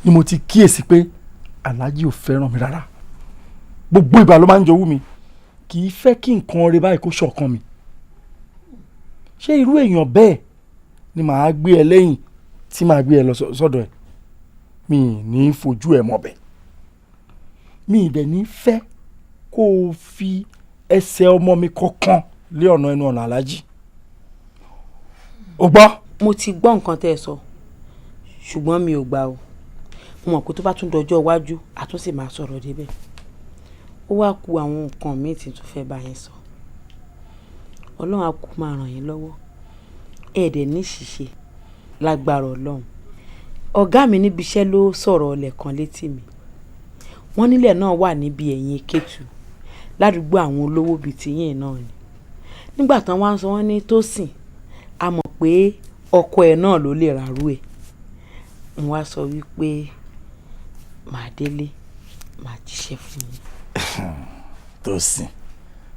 ni mo ti kíyèsí pé aláàjì ò fẹ́ràn mi rárá. Gbogbo ìgbà ló máa ń jowú mi. Kì í fẹ́ kí nǹkan rẹ báyìí kó ṣọ̀kan mi. Ṣé irú èèyàn bẹ́ẹ̀ ni màá gbé ẹ lẹ́yìn tí màá gbé ẹ lọ sọ́dọ̀ ẹ̀? Mi ní fojú ẹ mọ̀bẹ̀. Mi ì dẹ̀ ní fẹ́ kó o fi ẹsẹ̀ ọmọ mi kankan lé ọ̀nà ẹnu ọ̀nà aláàjì. O gbọ́? Mo ti gbọ́ nǹkan tẹ́ ẹ sọ, ṣùgbọ́n mi ò gbà o. Mo mọ̀ pé tó bá tún dọjọ́ iwájú, a tún sì máa sọ̀rọ̀ débẹ̀. Ó wá ku àwọn nǹkan míì tí tún fẹ́ bá yín sọ. Ọlọ́run á kú máa ràn yín lọ́wọ́. Ẹ dẹ̀ ní ṣìṣe lágbára Ọlọ́run. Ọ̀gá mi níbi iṣẹ́ ló sọ̀rọ̀ ọlẹ̀ kan létí mi. Wọ́n nílẹ̀ náà wà níbi ẹ̀yìn Kétu, ládùúgbò àwọn olówó bíi tiyín náà ni. Nígbà tán wá ń sọ wọ́n ní Tósìn, a mọ̀ pé ọkọ ẹ̀ náà ló lè ràrú ẹ̀. Mo wá sọ wípé màá délé, màá jíṣẹ́ fún yín. Tósìn,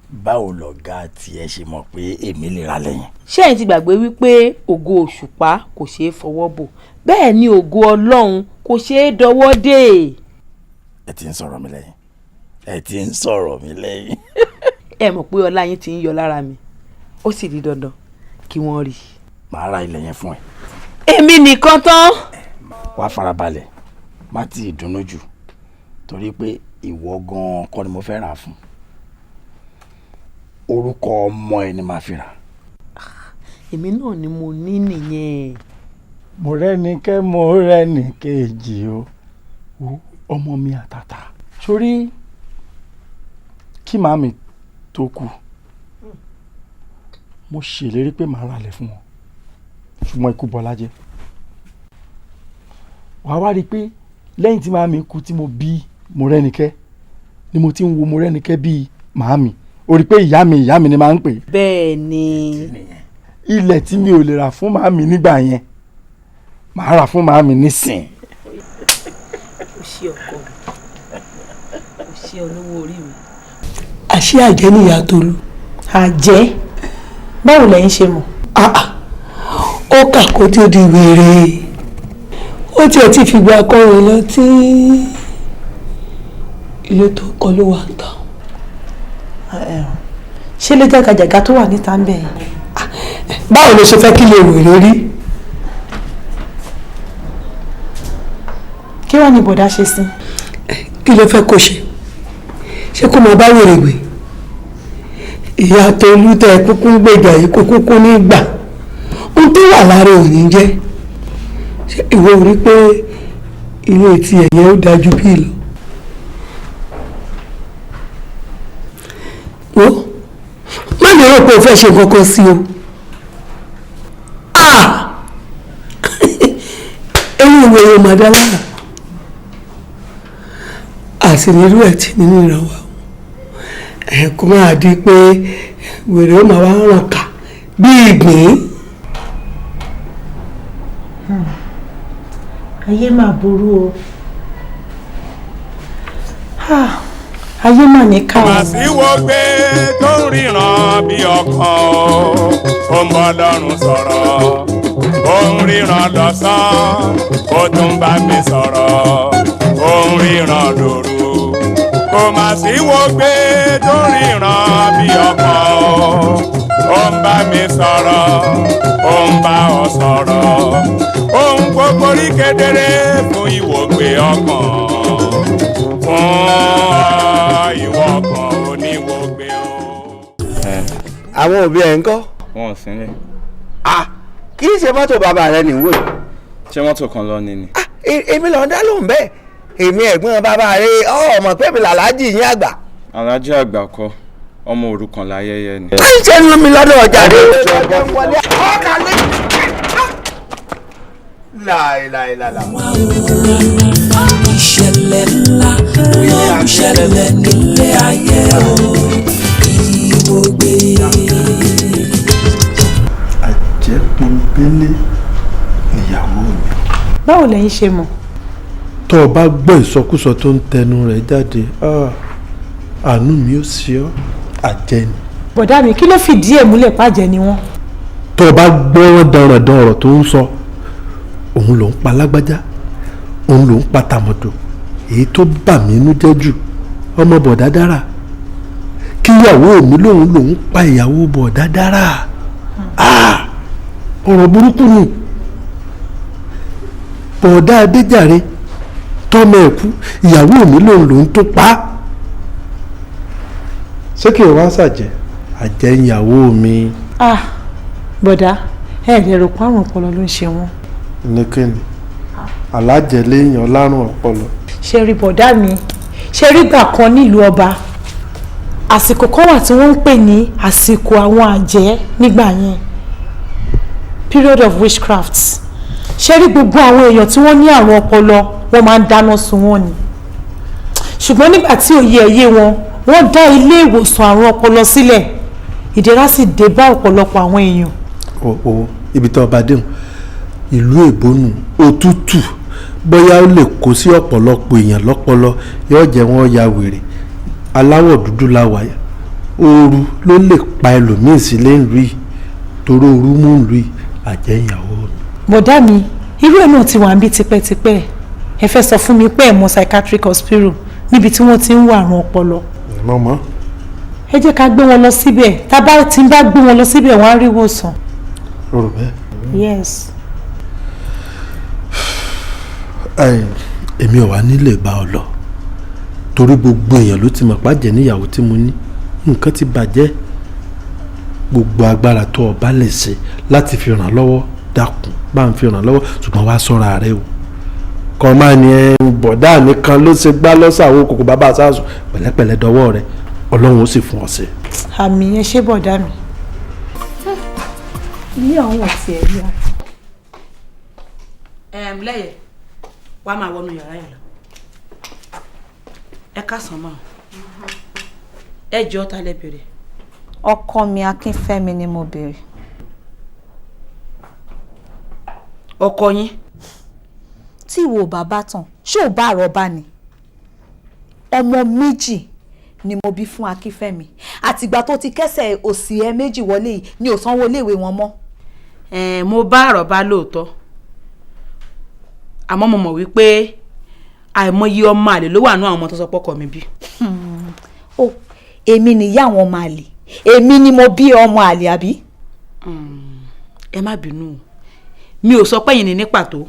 báwo lọ̀gá tiẹ̀ ṣe mọ̀ pé èmi lè ra lẹ́yìn? Ṣé ẹ̀yin ti gbàgbé wípé ògo òṣùpá kò ṣeé fọwọ́ bò, bẹ́ẹ̀ ni ògo Ọlọ́run kò ṣeé dọwọ́ dè. Ẹ ti ń sọ̀rọ̀ mi lẹ́yìn. Ẹ ti ń sọ̀rọ̀ mi lẹ́yìn. Ẹ mọ̀ pé ọlá yín ti ń yọ lára mi, ó sì di dandan kí wọ́n rí i. Màá ra ilẹ̀ yẹn fún ẹ. Èmi nìkan tán. Wàá farabalẹ̀, má tí ì dunnú jù, torí pé ìwọ gan-an kọ́ ni mo fẹ́ rà fún. Orúkọ ọmọ ẹ ni màá fi rà. Èmi náà ni mo ní nìyẹn. Mo rẹ́nikẹ́, mo rẹ́nìkejì o, ọmọ mi àtàtà. Sórí kí màámi tó kú, mo ṣèlérí pé màá ralẹ̀ fún wọn, ṣùgbọ́n ikú bọlá jẹ́. Wàá wá rí i pé lẹ́yìn tí màámi kú tí mo bí Mọ́rẹ́nikẹ́ ni mo ti ń wo Mọ́rẹ́nikẹ́ bíi màámi. O rí i pé ìyá mi ni màá ń pè. Bẹ́ẹ̀ ni. Ilẹ̀ tí mi ò lè rà fún màámi nígbà yẹn, màá rà fún màámi nísìn. O ṣé ọkọ mi, o ṣé olówó orí mi. Àṣé àjẹ́ ni ìyá Tolú. Àjẹ́? Báwo lẹ̀yin ṣe mọ̀? Ó kà kó tí ó di wèrè. Ó tiẹ̀ ti fìgbà kọrin lọ tí ilé tó kọ́ ló wà ń tàn. Ṣé ló jẹ́ gàjàgà tó wà níta ń bẹ̀ yẹn? Báwo ló ṣe fẹ́ kí lè wèrè rí? Kí wàá ní bọ̀dá ṣe sí? Kí ló fẹ́ kó ṣe? Ṣé kó máa bá wèrè gbé? Ìyá Tolú tẹ kúkú ń gbèjà yìí kó kúkú ní gbà. Ohun tó wà lára ò ní jẹ́. Ṣé ìwọ rí pé ilé tí ẹ̀yẹ ó dájú bí lọ? Wo má lè rò pé o fẹ́ ṣe nǹkan kan sí o. Eyín ìwé yóò máa dá lára. Àti nírú ẹ̀ tí nínú ìran wa. Ẹ kó máa di pé wèrè ó máa wá ràn ká bí ìgbín. Ayé máa burú o. Ayé mà ní ká. Màsíwò gbé tó ń ríran bí ọkàn o, ó ń bọ́ lọ́rùn sọ̀rọ̀, ó ń ríran lọ́sàn-án, ó tún bá mi sọ̀rọ̀, ó ń ń ríran lóru. Kò mà sí wògbé tó ríran bí ọkọ. Ó ń bá mi sọ̀rọ̀, ó ń bá ọ sọ̀rọ̀. Ohun gbogbo rí kedere fún ìwògbé ọkàn. Fún ọ ìwọ ọkàn oníwògbé o. Àwọn òbí ẹ̀ ń kọ́. Wọn ò sí nílé. Kì í ṣe mọ́tò bàbá rẹ nìwò yìí. Ṣé mọ́tò kan lọ ní ni? Èmi lọ ń dá lóhùn bẹ́ẹ̀, èmi ẹ̀gbọ́n bàbá rẹ, ọmọ pé mi làlájì yín àgbà. Aláàjì àgbà kọ́, ọmọ òrukàn láyẹyẹ ni. Kí n ṣe ń lú mi lọ́dọ̀ ọjà rẹ. Láìláìláìlá. Ìṣẹ̀lẹ̀ ńlá ló ń ṣẹlẹ̀ nílé ayé o, ìwògbé. Àjẹ́ pọ́nbélé níyàwó mi. Báwo lẹ̀yin ṣe mọ̀? Tó o bá gbọ́ ìsọkúsọ tó ń tẹnu rẹ̀ jáde, àánú mi ò sí ọ́, àjẹ́ ni. Bọ̀dá mi, kí ló fìdí ẹ̀ múlẹ̀ pàjẹ́ ni wọ́n? Tó o bá gbọ́ wọn dandan ọ̀rọ̀ tó ń sọ, òun ló ń pa lágbájá, òun ló ń pa tàmọ̀dò. Èyí tó bà mí inú jẹ́ jù, ọmọ bọ̀dá dára, kíyàwó mi lòun lòun pa ìyàwó bọ̀dá dára. Ọ̀rọ̀ burúkú ni. Bọ̀dá Adéjàre tọ́mọ ẹ̀ kú, ìyàwó mi lòun lòun tó pa á. Ṣé kí o wá ṣàjẹ́ àjẹ́ ìyàwó mi? Bọ̀dá, ẹ lè rò párùn ọpọlọ ló ń ṣe wọ́n. Ní kíni alájẹ léèyàn lárùn ọpọlọ. Ṣe rí bọ̀dá mi, ṣe rí gbà kan nílùú ọba, àsìkò kan wà tí wọ́n ń pè ní àsìkò àwọn àjẹ́ nígbà yẹn, period of witchcraft. Ṣe rí gbogbo àwọn èèyàn tí wọ́n ní àrùn ọpọlọ, wọ́n máa ń dáná sun wọ́n ni. Ṣùgbọ́n nígbà tí òye ẹ̀yẹ wọn, wọ́n dá ilé ìwòsàn àrùn ọpọlọ sílẹ̀, ìdẹ̀ra sì dé bá ọ̀pọ̀lọpọ̀ àwọn èèyàn. O ibi tó ọba déhùn ìlú èbónú òtútù bóyá ó lè kó sí ọ̀pọ̀lọpọ̀ èèyàn lọ́pọlọ, yóò jẹ́ wọ́n ya wèrè. Aláwọ̀ dúdú la wà, ooru ló lè pa ẹlòmíì sílé ìlú yìí, torí ooru mú ìlú yìí. Àjẹ́ ìyàwó mi. Bọ̀dá mi, irú ẹ̀ náà ti wà níbí tipẹ́tipẹ́. Ẹ fẹ́ sọ fún mi pé ẹ̀ mọ̀ psychiatric hospital níbi tí wọ́n ti ń wà àrùn ọpọlọ. Mọ̀mọ́. Ẹ jẹ́ ká gbé wọn lọ síbẹ̀, tá a bá ti ń bá gbé wọn lọ síbẹ̀, wọ́n á rí ìwòsàn. O rò bẹ́ẹ̀? Yes. Èmi ò wá nílé bá ọ lọ, torí gbogbo èèyàn ló ti mọ̀ pàjẹ́ níyàwó tí mo ní. Nǹkan ti bàjẹ́. Gbogbo agbára tó o bá lè ṣe láti fi ràn lọ́wọ́, dákun bá ń fi ràn lọ́wọ́, ṣùgbọ́n wá sọ́ra rẹ o. Kọ́ máa ní ẹ bọ̀dá mi kan ló ṣe gbá lọ́sàwọ́ kòkò bàbá àṣàṣù, pẹ̀lẹ́pẹ̀lẹ́ dọwọ́ rẹ, Ọlọ́run ó sì fún ọ ṣe. Àmì, ẹ ṣé bọ̀dá mi. Ilé àwọn ọ̀tí ẹ̀ yá. Lẹ́yẹ̀ wàá máa wọnú yàrá yẹn lọ. Ẹ káàsán mọ́. Ẹ jọ̀ọ́, ta lẹ béèrè? Ọkọ mi Akínfẹ́mi ni mo béèrè. Ọkọ yín? Tí ìwọ ò bá bá tàn, ṣé ò bá àrọ́bá ni? Ọmọ méjì ni mo bí fún Akínfẹ́mi, àtìgbà tó ti kẹ́sẹ̀ òsì ẹ méjì wọlé yìí ni ò sanwó iléèwé wọn mọ́. Mo bá àrọ́bá lóòótọ́, àmọ́ mo mọ̀ wípé àìmọye ọmọ àlè ló wà nú àwọn ọmọ tó sọ pọ́kọ mi bí. Ó èmi nìyá àwọn ọmọ àlè, èmi ni mo bí ọmọ àlè àbí? Ẹ má bínú, mi ò sọ pé yìí ni ní pàtó,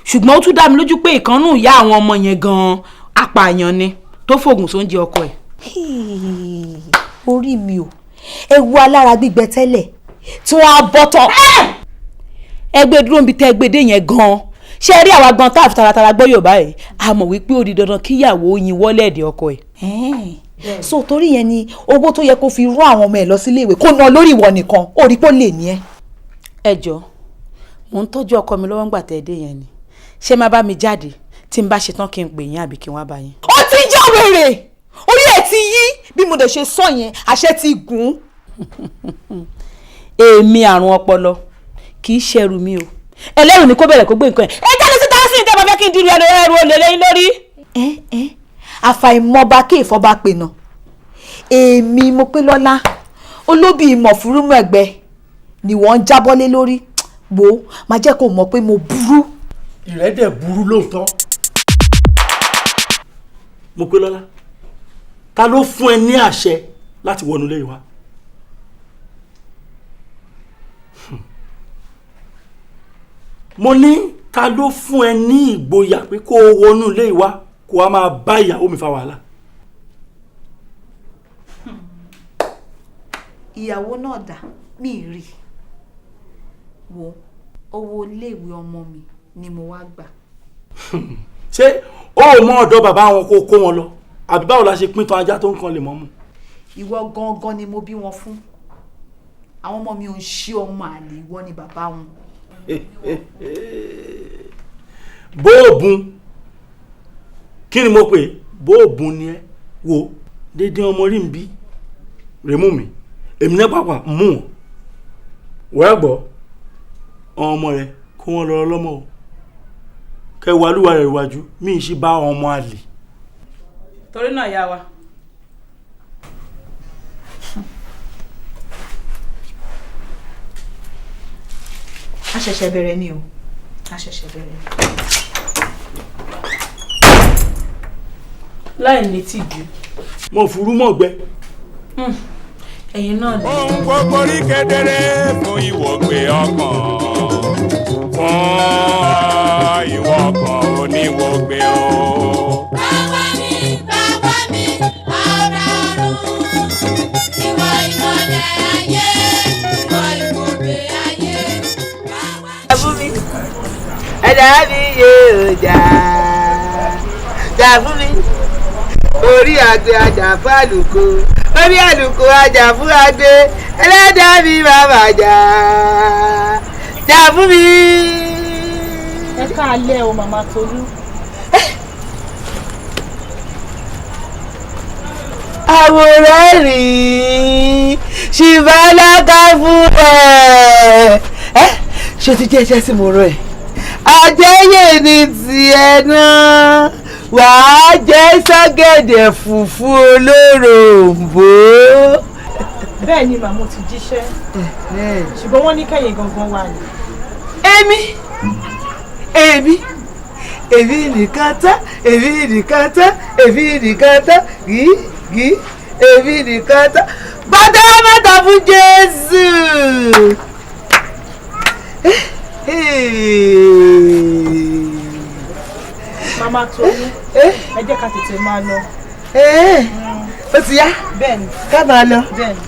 ṣùgbọ́n ó tún dá mi lójú pé ìkànnù ìyá àwọn ọmọ yẹn gan-an apààyàn ni tó fògùn sóúnjẹ ọkọ ẹ̀. Orí mi ò, ewu alára gbígbẹ tẹ́lẹ̀ tí wọ́n á bọ́ tán. Ẹgbẹ́ dúró níbi tẹ́ ẹgbẹ́ dé yẹn gan-an. Ṣé ẹ rí àwa gan tá a fi taratara gbọ́ Yorùbá yìí, a mọ̀ wípé ó di dandan kíyàwó yin wọlé ẹ̀dẹ̀ ọkọ ẹ̀. So torí yẹn ni owó tó yẹ kó fi rán àwọn ọmọ ẹ̀ lọ síléèwé kó ná lórí ìwọ nìkan, ó rí pé ó lè ní ẹ. Ẹ jọ, mò ń tọ́jú ọkọ mi lọ́wọ́ ńgbà tẹ́ ẹ dé yẹn ni. Ṣé má bá mi jáde tí n bá ṣe tán kí n pè yín àbí kí n wá bá yín? Ó ti já wèrè, orí ẹ̀ ti yí, bí mo dẹ̀ ṣe sọ yẹn àṣẹ ti gùn. Èmi àrùn ọpọlọ kì í ṣẹrù mi o, ẹlẹ́rù ni kó bẹ̀rẹ̀ kó gbé nǹkan ẹ̀. Ẹ jáde síta sí ìjọba fẹ́ kí n dirú ẹrù olè lẹ́yìn lórí. Àfàìmọba kí ìfọba pè nà, èmi mo pé lọ́lá olóbì ìmọ̀ fúrúmù ẹ̀gbẹ́ ni wọ́n ń jábọ́lé lórí, wo máa jẹ́ kó mọ̀ pé mo burú. Ìrẹ́dẹ̀ burú lóòótọ́. Mopélọ́lá, ta ló fún ẹ ní àṣẹ láti wọnú ilé wa? Mo ní ta ló fún ẹ ní ìgboyà pé kó o wọnú ilé wa kó a máa bá ìyàwó mi fa wàhálà? Ìyàwó náà dà mí rí. Wo owó iléèwé ọmọ mi ni mo wá gbà. Ṣé o ò mọ ọ̀dọ̀ bàbá wọn kó kó wọn lọ? Àbí báwo la ṣe pín tan ajá tó ń kan lè mọ́ mu? Ìwọ gangan ni mo bí wọn fún. Àwọn ọmọ mi ò ń ṣe ọmọ àlè, ìwọ ni bàbá wọn. Bóòbùn, kí ni mo pè? Bóòbùn ni ẹ. Wo dédé ọmọ rí mi bí rèmú mi, èmi náà pàpà mú wọn. Wẹ́ẹ́ gbọ́, ọmọ rẹ kó wọn lọ lọ́mọ o, kẹwàá lúwa rẹ̀ wájú mi ì sì bá ọmọ àlè. Torí náà yá wa. A ṣẹ̀ṣẹ̀ bẹ̀rẹ̀ ni o, a ṣẹ̀ṣẹ̀ bẹ̀rẹ̀. Láì ní tìjú. Mo furu mọ́ gbẹ. Ẹ̀yin náà ni. Ohun gbogbo rí kedere fún ìwògbé ọkàn, fún ìwọ ọkàn oníwògbé o. Bàbá mi, ara ọ̀run, ìwọ ìmọ̀lẹ̀ ayé, ìwọ ìwògbé ayé. Fún mi, ẹ̀dá mi yé ọjà, jà fún mi, orí àgbẹ̀ ajá fún àlùkò, orí àlùkò ajá fún àgbẹ̀, ẹlẹ́dàá mi bàbà jà, jà fún mi. Ẹ káalẹ́ o, Màmá Tolú. Àwòrán rí ṣìbálákà fún ẹ. Ṣé o ti jẹ́ iṣẹ́ tí mo rọ ẹ̀? Àjẹyè ni tiẹ̀ náà, wàá jẹ́ sọ́gẹ̀dẹ̀ fùfú olóròǹbó. Bẹ́ẹ̀ ni màmú ti jíṣẹ́, ṣùgbọ́n wọ́n ní kẹ́yìn gangan wà ní. Èmi nìkan tán, èmi nìkan tán, èmi nìkan tán, gí gí, èmi nìkan tán. Bàtà mẹ́ta fún Jésù. Màmá Tolú, ẹ jẹ́ ká tètè máa lọ. Ó ti yá? Bẹ́ẹ̀ni. Ká máa lọ. Bẹ́ẹ̀ni.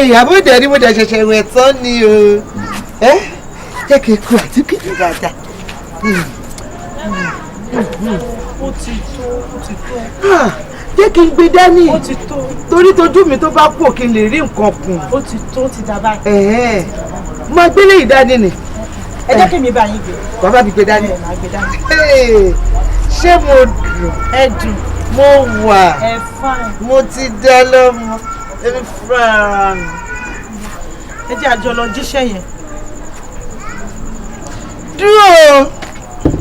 Ìyàbọ̀ ìdẹ̀ ni mo dẹ̀ ṣẹ̀ṣẹ̀ wẹ̀ tán ni o. Jẹ́ kí n kú àtíkè mi dáadáa. Ó ti tó, ó ti tó. Jẹ́ kí n gbé dání. Ó ti tó. Torí tojú mi tó bá kú kí n lè rí nǹkan kùn. Ó ti tó, ó ti dà báyìí. Mo gbélé ìdání ni. Ẹ jẹ́ kí mi bá yín gbé. Bàbá mi gbé dání. Ẹ máa gbé dání. Ṣé mo dùn? Ẹ dùn. Mo wà. Ẹ fine. Mo ti dá lọ́mọ. Èmi fúnra mi. Ẹ jẹ́ àjọ lọ jíṣẹ́ yẹn. Dúró,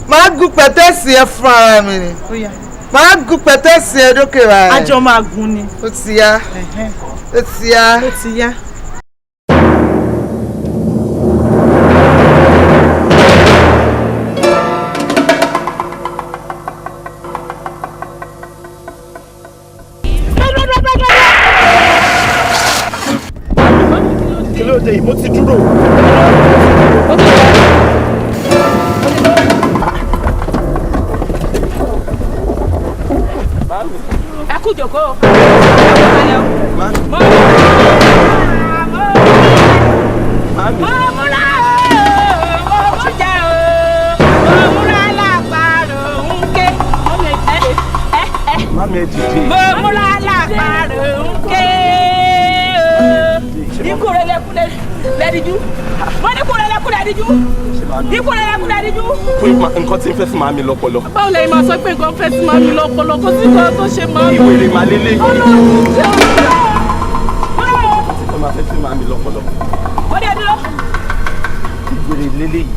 máa gún pẹ̀tẹ́sì ẹ fún ara mi ni. Ó yá. Máa gún pẹ̀tẹ́sì ẹ dókè ra ẹ. Àjọ máa gún ni. Ó ti yá. Ó ti yá. Ó ti yá. Kí ló dé? Mo ti dúró. Ẹ kú jókòó. Mo múra o, mo jẹ́ o, mo múra lápárò ń ké. Mami ẹ dìde. Mo múra lápárò ń ké o. Ikú rẹ̀ lẹ́kú lẹ́díjú. Mo ní kú rẹ̀ lẹ́kú lẹ́díjú. Ikú rẹ̀ lẹ́kú lẹ́díjú. Nǹkan tí ń fẹ́ sí màmí lọ́pọlọ. Báwo lẹ́yìn máa sọ pé nǹkan fẹ́ sí màmí lọ́pọlọ? Kò sí nǹkan tó ṣe màmí. Ìwèrè màá lélẹ̀ yìí. Ọlọ́run jẹ́ òun. Nǹkan máa fẹ́ sí màmí lọ́pọlọ. Ó dé dúró. Ìwèrè lélẹ̀ yìí.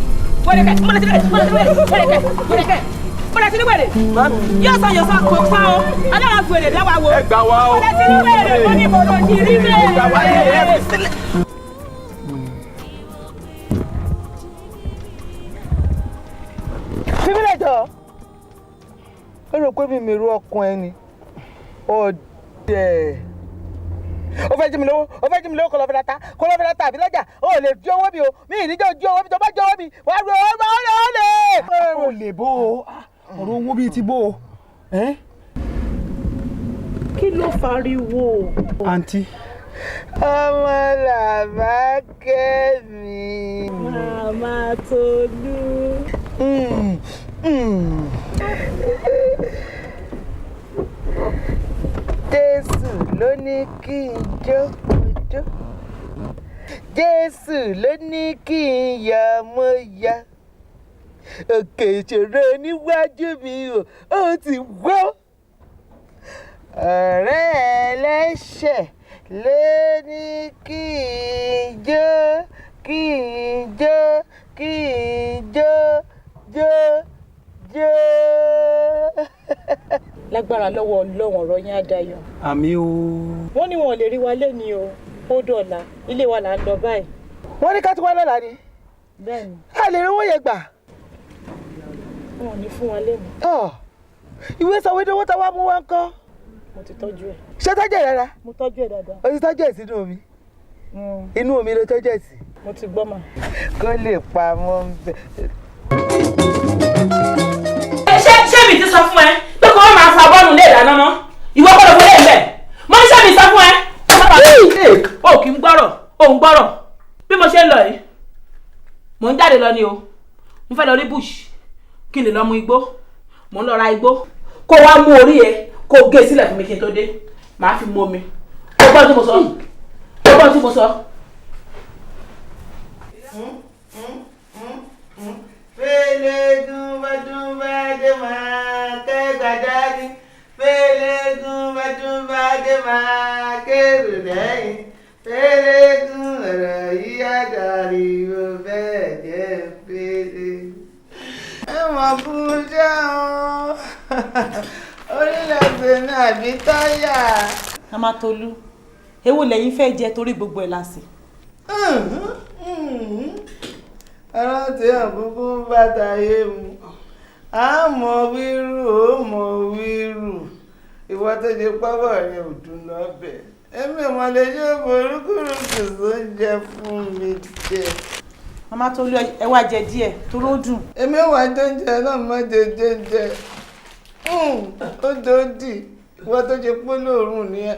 Wẹ̀rẹ̀kẹ̀, mo lè ti wẹ̀rẹ̀, wẹ̀rẹ̀kẹ̀, wẹ̀rẹ̀kẹ̀, mo lè ti ní wẹ̀rẹ̀. Yóò sọ yóò sọ kò sọ o. Ọlọ́run wèrè dáwà wo. Ẹ gbà wá o. Mo lè ti ní wẹ̀rẹ̀, mo ní mo lọ sí rí Ẹ gbà wá ẹ wẹ̀rẹ̀. fi sílẹ̀. Fífílẹ̀ jọ. Ó rò pé mi mi ru ọkàn ẹ ni. Ọ̀dẹ̀. Ó fẹ́ jí mi lówó, ó fẹ́ jí mi lówó, kó lọ fi ra ta, kó lọ fi ra ta àbí lọ́jà. Ó lè jí owó mi o, mi ì ní jẹ́ ojú owó mi, tó bá jí owó mi, wàá rí owó mi, ó lè ó lè. Ó lè bó o, ọ̀rọ̀ owó bíi ti bó o. Kí ló fariwo? Àǹtí. Ọmọ làbákẹ́ mi. Màmá Tolú. Jésù ló ní kí n jó mo jó. Jésù ló ní kí n yọ̀ mo yọ̀. Òkè ìṣòro níwájú mi o, ó ti wó. Ọ̀rẹ́ ẹlẹ́ṣẹ̀ ló ní kí n jó, kí n jó, kí n jó, jó, jó. Lágbára lọ́wọ́ Ọlọ́run, ọ̀rọ̀ yín á dayọ̀. Àmín o. Wọ́n ní wọn ò lè rí wa lẹ́ni o, ó dọ̀la, ilé wa là ń lọ báyìí. Wọ́n ní ká tún wá lọ́la ni. Bẹ́ẹ̀ni. A lè rówó yẹn gbà. Wọn ò ní fún wa lẹ́nu. Ìwé sọ̀wédowó tá a wá mú wá ń kọ́. Mo ti tọ́jú ẹ̀. Ṣé tọ́jú ẹ̀ rárá? Mo tọ́jú ẹ̀ dáadáa. O ti tọ́jú ẹ̀ sínú omi? Inú omi ló tọ́jú ẹ̀ sí? Mo ti gbọ́ mà. Kó lè pamọ́ ń bẹ̀. Ṣé mi ti sọ fún ẹ pé kó má máa fa bọ́ọ̀nù lé ìdáná mọ́? Ìwọ gbọ́dọ̀ fọlẹ́ ẹ̀ bẹ̀. Mo ní ṣé mi sọ fún ẹ? O kì í gbọ́rọ̀, o ń gbọ́rọ̀. Bí mo ṣe ń lọ yìí, mò ń jáde lọ ni o. Mo fẹ́ lọ rí bush kí n lè lọ mu igbó. Mò ń lọ ra igbó. Kó wá mú orí ẹ, kó gé e sílẹ̀ fún mi kí n tó dé. Màá fi mú omi. O gbọ́ tí mo sọ. O gbọ́ tí mo sọ. Fẹ́lẹ́gùn bá dún bá dé máa kẹ́gbà dání. Fẹ́lẹ́gùn bá dún bá dé máa kérò lẹ́yìn. Fẹ́lẹ́gùn ọ̀rọ̀ yìí àdàrí o bẹ́ẹ̀ jẹ́ fẹ́lẹ́. Ẹ mọ̀ fún iṣẹ́ o, orílẹ̀-èdè náà bí táyà. Màmá Tolú, èwo lẹ̀yin fẹ́ jẹ torí gbogbo ẹ̀ la sè? Ọ̀rọ̀ tí àkókò ń bá tayé mu, a mọ̀ wíru, ó mọ̀ wíru. Ìwọ tó ṣe pábọ̀ rẹ ò dùn lọ́bẹ̀. Èmi ò mọ̀ lè ṣe burúkúrúkù tó ń jẹ fún mi jẹ. Màmá Tolú, ẹ wá jẹ díẹ̀ torí ó dùn. Èmi ò wá jẹ́ńjẹ náà má jẹ jẹ́ńjẹ. Ó dòdì, ìwọ tó ṣe pé lóòrùn ni ẹ.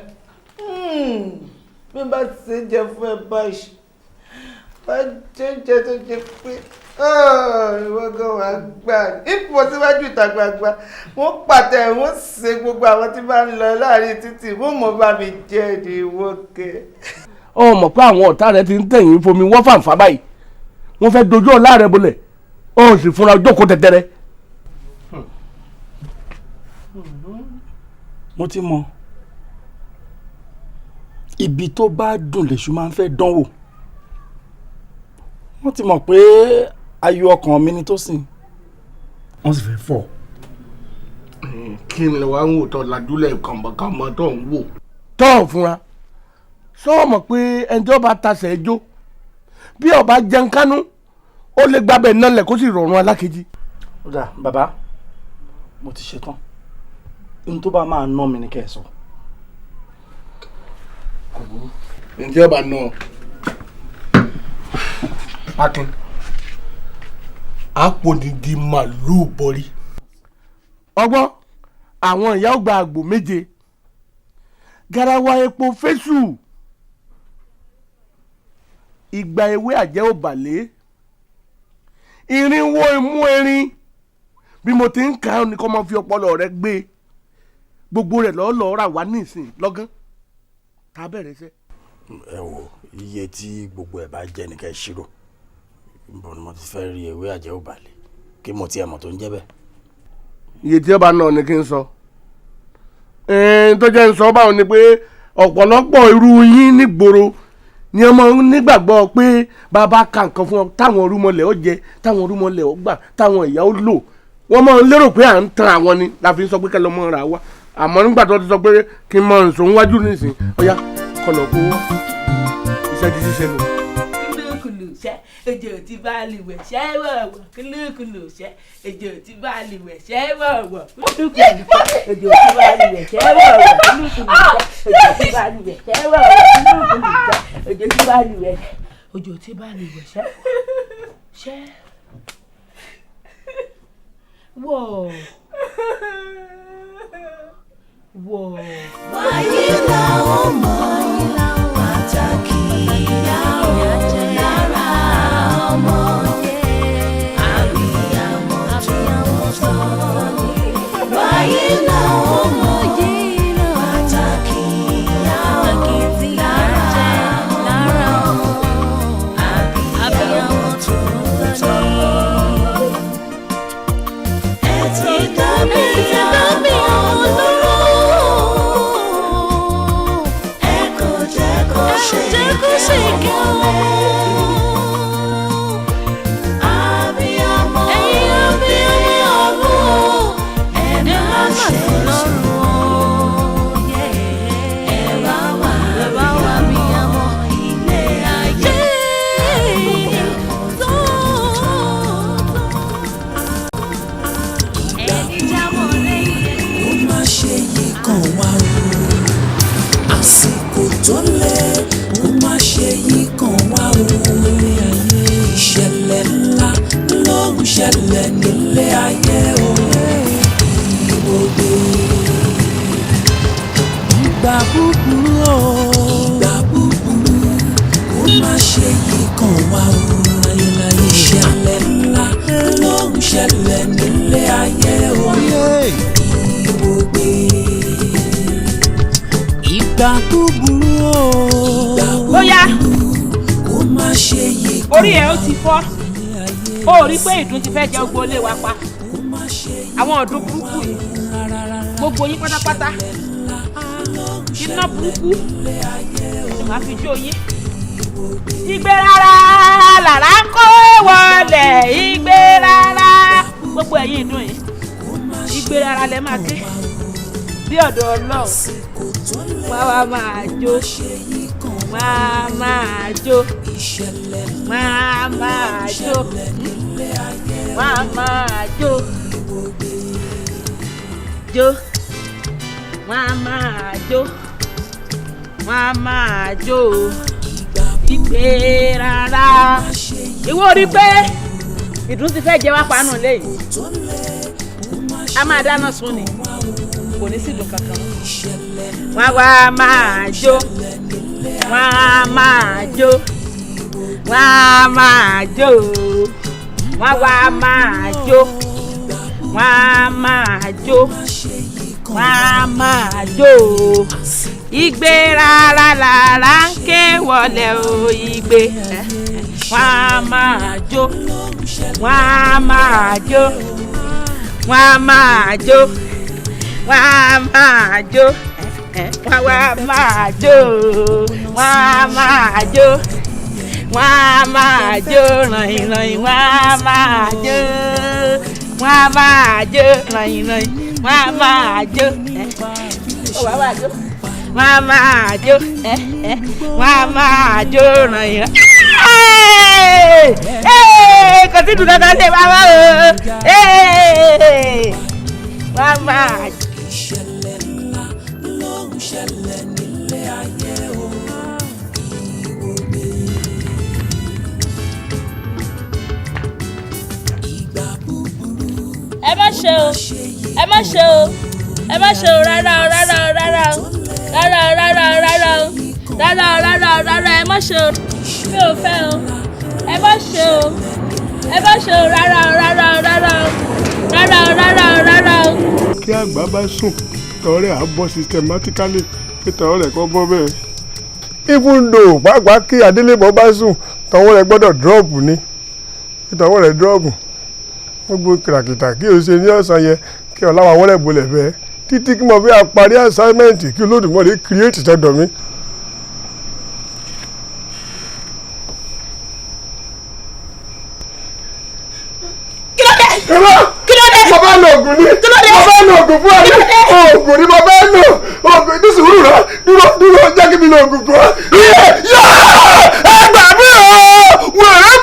Bí n bá ṣe jẹ fún ẹ báyìí, bá jẹ́ńjẹ tó ṣe pé ìwọ gan wàá gbà ipò síwájú ìta gbangba. Wọ́n pàtẹ, wọ́n ṣe gbogbo àwọn tí bá ń lọ láàrin títì, wọ́n mọ̀ bá mi jẹ́ ní ìwọ kẹ. Ó mọ̀ pé àwọn ọ̀tá rẹ ti ń tẹ̀yìn fomi wọ́n fàǹfà báyìí, wọ́n fẹ́ dojú ọ̀la rẹ bolẹ̀, ó sì fúnra jókòó tẹ̀tẹ̀rẹ̀. Mo ti mọ ibi tó bá dùn lèṣù máa ń fẹ́ dánwò. Wọ́n ti mọ̀ pé ayọ̀ ọkàn mi ni tó sìn, wọ́n sì fẹ́ fọ́. Kí ni wàá ń wò tó lajúlẹ̀ kànmọ́kànmọ́ tó ń wò. Tọ́ ọ̀ fúnra sọ mọ̀ pé ẹni tí ó bá tasẹ̀ ẹjọ́ bí ó bá jẹun kánú ó lè gbábẹ́ nálẹ̀ kó sì rọrùn alákejì. Ó dà bàbá, mo ti ṣetán. N tó bá máa ná mi ni kẹ́ ẹ sọ. Kò burú. Ǹjẹ́ ọba ná ọ? Akin, àpòdìdì màlúù bọ̀rí. Ọgbọ́n, àwọn ìyá ó gba àgbò méje, garawa epo fésù, igba ewé àjẹ́ òbàlẹ̀, irinwó imú erin. Bí mo ti ń kà á ní kó máa fi ọpọlọ rẹ gbé gbogbo rẹ̀ lọ́ọ́ rà wá nísìn lọ́gán tá a bẹ̀rẹ̀ iṣẹ́. Ẹ wo iye tí gbogbo ẹ̀ bá jẹ́ ní ká ẹ ṣírò. Níbo ni mo ti fẹ́ rí ewé àjẹ́ òbàlẹ̀ kí mo tiẹ̀ mọ̀ tó ń jẹ́ bẹ́ẹ̀. Iye tí ọba náà ni kí n sọ. Tó jẹ́ ń sọ báwọn ni pé ọ̀pọ̀lọpọ̀ irú yín nígboro ni ọmọ nígbàgbọ́ pé bàbá ka nǹkan fún ọ táwọn orúmọlẹ̀ ó jẹ, táwọn orúmọlẹ̀ ó gbà, táwọn ìyá ó lò. Wọ́n máa ń lérò pé à ń tan àwọn ni la fi ń sọ pé kẹlẹ́ ọmọ rà wá. Àmọ́ nígbà tó ti sọ pé kí n mọ nsọ níwájú nísìn, ọ̀yá kọlọ̀ kó wá. Iṣẹ́ ti ṣiṣẹ́ nù. Kúlùkùlù ṣẹ́, ejò tí balùwẹ̀ ṣẹ́ wọ̀wọ̀ kúlúkúlù ṣẹ́, ejò tí balùwẹ̀ ṣẹ́ wọ̀wọ̀ kúlúkúlù ṣẹ́, ejò tí balùwẹ̀ ṣẹ́ wọ̀wọ̀ kúlúkúlù ṣẹ́, ejò tí balùwẹ̀ ṣẹ́ wọ̀wọ̀ kúlúkúlù ṣẹ́, ejò tí balùwẹ̀, ejò tí balùwẹ̀ ṣẹ́ ṣẹ́ wọ̀ wọ̀. Wáyé làwọn mọ̀ pàtàkì ìyá lára ọmọ àbíyamọ tòótọ́. Wáyé làwọn mọ̀ pàtàkì ìyá lára ọmọ àbíyamọ tòótọ́. Ẹ ti dábì àwọn jẹ́ kó ṣe kẹ́ ọmọ. Abiyamọ òde ọ̀run, ẹ má ṣe sùn o. Ẹ wá wá abiyamọ ilé ayé. Ó má ṣe yí kan wá o, àsìkò tó lé, ó má ṣe yí kan wá o. Ìṣẹ̀lẹ̀ ńlá ló ń ṣẹlẹ̀ nílé ayé o. Ìwògbé ìgbà búburú o, ìgbà búburú, ó má ṣe yí kan wá o. Ìṣẹ̀lẹ̀ ńlá ló ń ṣẹlẹ̀ nílé ayé o. Ìwògbé ìgbà búburú o, Ó yá. ó má ṣe yí kan Orí ẹ̀ ó ti fọ́, ó rí pé ìdun ti fẹ́ jẹ gbogbo ilé wa pa. Àwọn ọ̀dùn burúkú yìí, gbogbo yín pátápátá, iná burúkú ni màá fi jó yín. Igbe rárá làrá ń kó wọlé, igbe rárá, gbogbo ẹ̀yin ìdun yìí, igbe rárá lẹ máa ké bí ọ̀dọ̀ Ọlọ́run. Wá wá máa jó, wá máa jó, wá máa jó, wá máa jó, jó, wá máa jó, wá máa jó, igbe rárá. Ìwọ rí pé ìdun ti fẹ́ jẹ wá panu lẹ́yìn, a máa dáná sun ni, kò ní sí ìdun kankan. Wá wá máa jó, wá máa jó, wá máa jó, wá wá máa jó, wá máa jó, wá máa jó. Igbe rárá làrá ń ké wọlé o, igbe. Wá máa jó, wá máa jó, wá máa jó, wá máa jó, wá wá máa jó, wá máa jó, wá máa jó ràyìn ràyìn, wá máa jó, wá máa jó ràyìn ràyìn, wá máa jó, wá máa jó, wá máa jó, wá máa jó ràyìn ràyìn. Kò sí dùn dandan lè wá wá o, wá máa jó. Ìṣẹ̀lẹ̀ ńlá ló ń ṣẹlẹ̀ nílé ayé o. Ìwògbé ìgbà búburú. Ẹ má ṣe o, ẹ má ṣe o, ẹ má ṣe o, rárá o, rárá o, rárá o, rárá o, rárá o, rárá o, rárá o, rárá o, rárá, ẹ má ṣe o, mi ò fẹ́ o, ẹ má ṣe o, ẹ má ṣe o, rárá o, rárá o, rárá o, rárá o, rárá o, rárá o. Kí àgbà bá sùn, tọrẹ à bọ́ systematically, kí tọrẹ kọ́ bọ́ bẹ́ẹ̀. Even though pàápàá kí adélébọ̀ bá sùn, tọwọ́ rẹ̀ gbọ́dọ̀ drop ni, kí tọwọ́ rẹ̀ drop. Gbogbo kìràkìtà kí o ṣe ní ọ̀sán yẹn, kí ọ̀làwà wọlé bolẹ̀ bẹ́ẹ̀ títí kí mo fi parí assignment kí Olódùmarè create sọ́dọ̀ mi. Kí ló dé? Mo bá lo oògùn ni. Mo bá lo oògùn fún ẹ. Oògùn ni mo bá lò. Oògùn ní sùúrù rẹ. Dúró dúró jẹ́ kí mi lo oògùn fún ẹ. Ẹ gbà mí o! Wèrè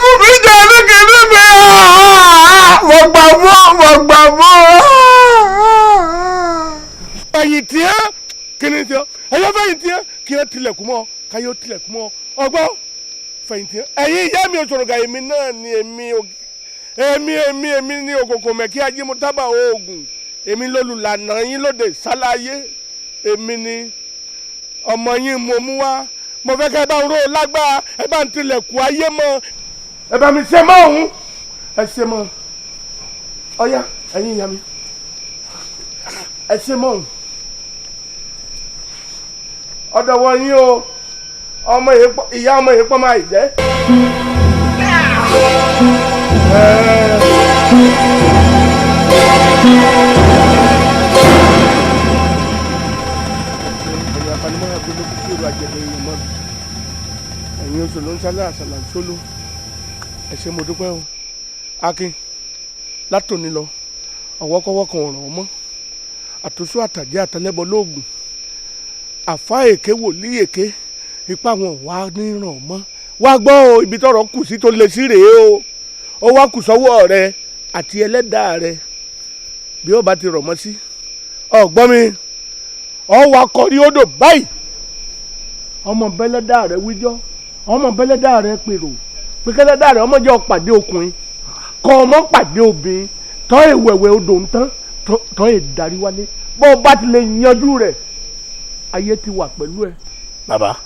Káyé ó tilẹ̀kùn mọ́ ọgbọ́n fẹ̀yìntì. Ẹ̀yin ìyá mi òṣòrògà, èmi náà ni èmi èmi èmi èmi ní òkòkò mẹ́kí ajé mo tábà oògùn. Èmi lólùlànà yín lóde sáláyé. Èmi ni ọmọ yín mo mú wá. Mo fẹ́ kẹ́ ẹ bá ń ró lágbára, ẹ bá ń tilẹ̀kùn ayé mọ́, ẹ bá mi ṣe mọ́ òun, ẹ ṣe mọ́. Ọ̀yá ẹ̀yin ìyá mi, ẹ ṣe mọ́ òun. Ọ̀dọ̀ wọ yín o, ọmọ ìyá ọmọ yìí pọ́n máa jẹ́. Ẹ̀yin apanimọ́ra gbogbo kí èrò àjẹbẹ èèyàn mọ́ mi. Ẹ̀yin oṣù ló ń sálẹ̀ àṣàlà ń sóló. Ẹ ṣé mo dúpẹ́ o. Akin, látòní lọ, ọ̀wọ́kọ́wọ́ kan ò ràn ọ́ mọ́. Àtúnṣe àtàjẹ́ àtẹlẹ́bọ lóògùn. Àfa èké wòlíì èké, ipá wọn wà ní ràn mọ́. Wá gbọ́ o, ibi tọ́rọ̀ kù sí tó lè sí rèé o. Ó wá kù sọ́wọ́ rẹ àti ẹlẹ́dàá rẹ bí ó bá ti rọ̀ mọ́ sí. Ọ̀gbọ́n mi, ọ wá kọrí odò báyìí. Ọmọ bẹ́lẹ́dàá rẹ wíjọ́, ọmọ bẹ́lẹ́dàá rẹ pèrò, pé kẹ́lẹ́dàá rẹ ọmọ jẹ́ ọ̀pàdé ọkùnrin, kọ́ ọmọ pàdé obìnrin, tọ́ ìwẹ̀wẹ̀ odò ń tán, tọ́ ìdarí wálé. Bọ́ ọ bá ti lè yanjú rẹ̀, ayé ti wà pẹ̀lú ẹ. Bàbá,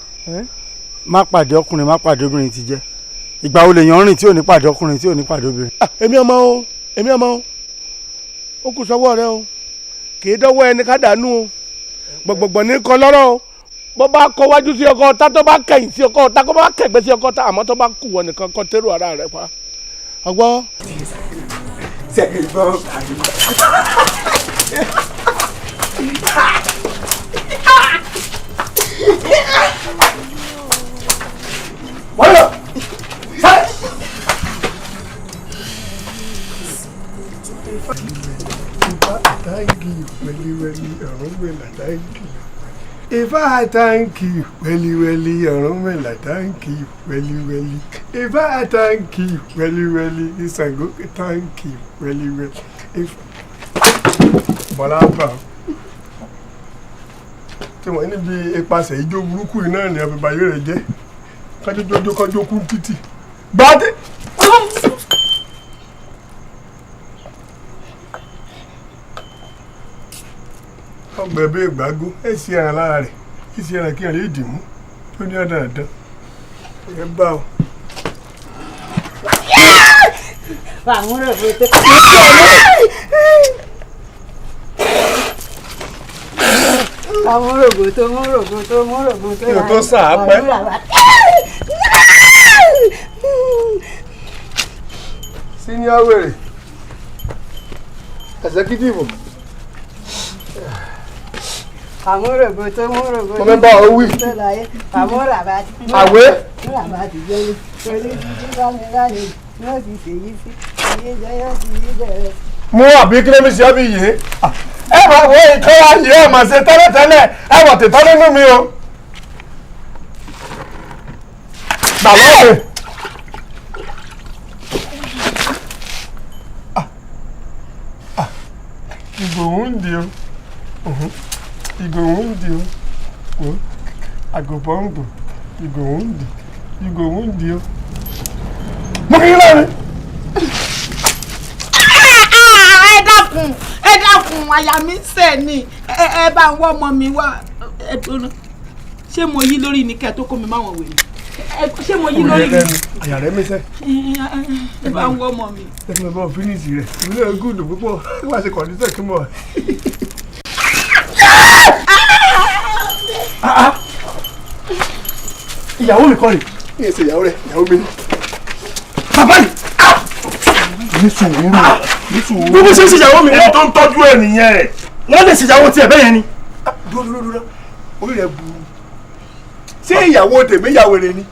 má pàdé ọkùnrin, má pàdé obìnrin ti jẹ́. Ìgbà wo lèèyàn rìn tí ò ní pàdé ọkùnrin, tí ò ní pàdé obìnrin? Èmi ọmọ o, èmi ọmọ o, ó kù sọ́wọ́ rẹ o, kì í dọ́wọ́ ẹni ká dànù o. Gbọ̀gbọ̀gbọ̀ ní kọ lọ́rọ̀ o. Bó bá kọ wájú sí ọkọ ọ̀tá, tó bá kẹ̀yìn sí ọkọ ọ̀tá, kó bá kẹ̀gbẹ́ sí ọkọ ọ̀tá, àmọ́ tó bá kù wọ nìkan kọ tẹ́rù ara rẹ pa. Ọgbọ́. Wọ́n lọ. Sáré. Thank you, wẹ́líwẹ́lí Ọ̀rúnmìlà, thank you. Ifá thank you, wẹ́líwẹ́lí Ọ̀rúnmìlà, thank you, wẹ́líwẹ́lí. Ifá thank you, wẹ́líwẹ́lí Ṣàngó, thank you, wẹ́líwẹ́lí. Ifá. Bọ́lá bá ọ. Tí wọ́n níbi ipasẹ̀ ijó burúkú yìí náà ni àbíbáyé rẹ̀ jẹ́. Kájójójó kájó kú títì. Bàdé. Ọgbẹ bí ìgbàgbó ẹ ṣe ẹran lára rẹ ẹ ṣe ẹran kí ẹran yóò dì mú tó ní ọ̀dà àdán ẹ bá o. Àwọn rògbòtò mú rògbòtò mú rògbòtò. Kí o tó sà á pẹ́. Senior wèrè executive. Àmúrògbòtò mú rògbòtò. Mo fẹ́ bá ọ wí. Àmúràbàtì. Àwé. Múràbàtì jẹ́ torí títí bá mi láyé yóò ti ṣèyí sí ayé jẹ́ yóò ti yí bẹ̀rẹ̀. Mú àbí kí ló mi ṣe ọ́ bí yìí. Ẹ máa wo ìkọ́ra yìí ẹ̀ máa ṣe tẹ́lẹ̀tẹ́lẹ̀ ẹ wọ̀ tètè nínú mi o. Bàbá mi. Ìgò ń di o. Ìgò ń di o. Àgùnbọ̀n ń gùn. Ìgò ń di. Ìgò ń di o. Mo kì í lọ́rin. Ẹ dákun, ẹ dákun, àyà mi ń sẹ̀ ni. Ẹ bá ń wọ́ ọmọ mi wá. Ẹ dúró, ṣé mo yí lórí ni kẹ́ ẹ tó kó mi máwọn wèrè? Ṣé mo yí lórí ni? Àyà rẹ mi sẹ́. Ẹ bá ń wọ́ ọmọ mi. Ẹ fi mi bọ́ fínísì rẹ̀. Ìlú ẹ̀ gùdù púpọ̀. Wá ṣe kọ̀ǹdíṣẹ̀ kí mo wà. Ìyàwó mi kọ́ rè. Ní èsì ìyàwó rẹ̀, ìyàwó mi ni. Bàbá yìí. Ní sùúrù, ní sùúrù. Bí wọ́n ṣe ń ṣèyàwó mi. Ẹni tó ń tọ́jú ẹ̀ nìyẹn. Wọ́n lè ṣèyàwó tiẹ̀ bẹ́ẹ̀ yẹn ni. Dúró dúró dúró, orí rẹ̀ burú. Ṣé ìyàwó tèmi ìyàwó rẹ̀ ni?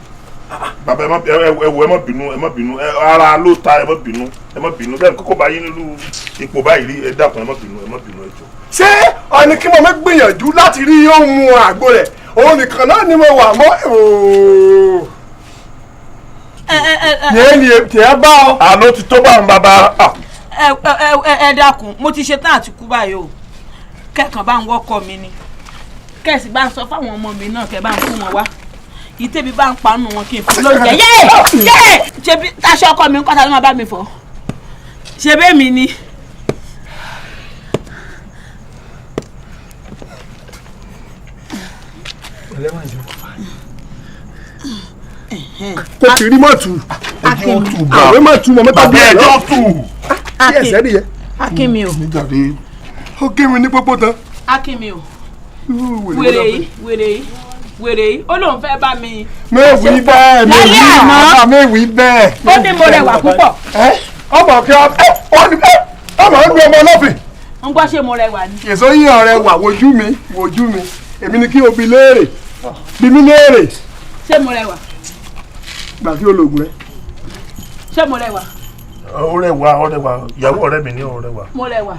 Bàbá ẹ má ẹ wò ẹ má bínú, ẹ má bínú, ara ló ta, ẹ má bínú, ẹ má bínú. Bẹ́ẹ̀ kókó bá yín nílùú ipò báyìí rí, ẹ dákun, ẹ má bínú, ẹ má bínú, ẹ jọ̀ọ́. Ṣé ọ̀nì kí mo fẹ́ gbìyànjú láti rí yóò mu àgbo rẹ̀? Òun nìkan náà ni mo wà mọ́ ooo. Yéé ni tiẹ̀ bá ọ. Àló ti tó bá ń bàbá. Ẹ dákun, mo ti ṣe tán àti kú báyìí o. Kẹ́kàn bá ń wọ́kọ mi ni. Kẹ́sì bá ń sọ fáwọn ọmọ mi náà kẹ́ bá ń fún wọn wá. Ìtẹ̀bí bá ń panu wọn kí n fún lóúnjẹ. Yé yé, ṣebí taṣọ ọkọ mi ń kọ́ta ló máa bá mi fọ̀? Ṣebí mi ni. Kò kì í rí mọ̀tù. Àwọn mọ̀tù mọ̀ mẹ́ta bí ẹ̀ lọ. Kí ẹsẹ̀ nìyẹn. Akin mi o. Ó gé mi ní pópó tán. Akin mi o. Wèrè yìí, wèrè yìí, wèrè yìí, ó lóun fẹ́ bá mi. Mẹ́wìí bẹ́ẹ̀, mẹ́wìí mẹ́wìí bẹ́ẹ̀. Ó ní mo rẹwà púpọ̀. Ọmọ kí ọmọ ọdún ọmọ ọlọ́fìn. Ń gbọ́, ṣé mo rẹwà ni? Èso yín ọ̀rẹ́ wà, wojú mi, wojú mi, èmi ni kí o bi léèrè, bi mí léèrè. Ṣé mo rẹwà? Gbà kí o lògùn rẹ. Ṣé mo rẹwà? Ó rẹwà, ó rẹwà, ìyàwó ọ̀rẹ́ mi ní ó rẹwà. Mo rẹwà.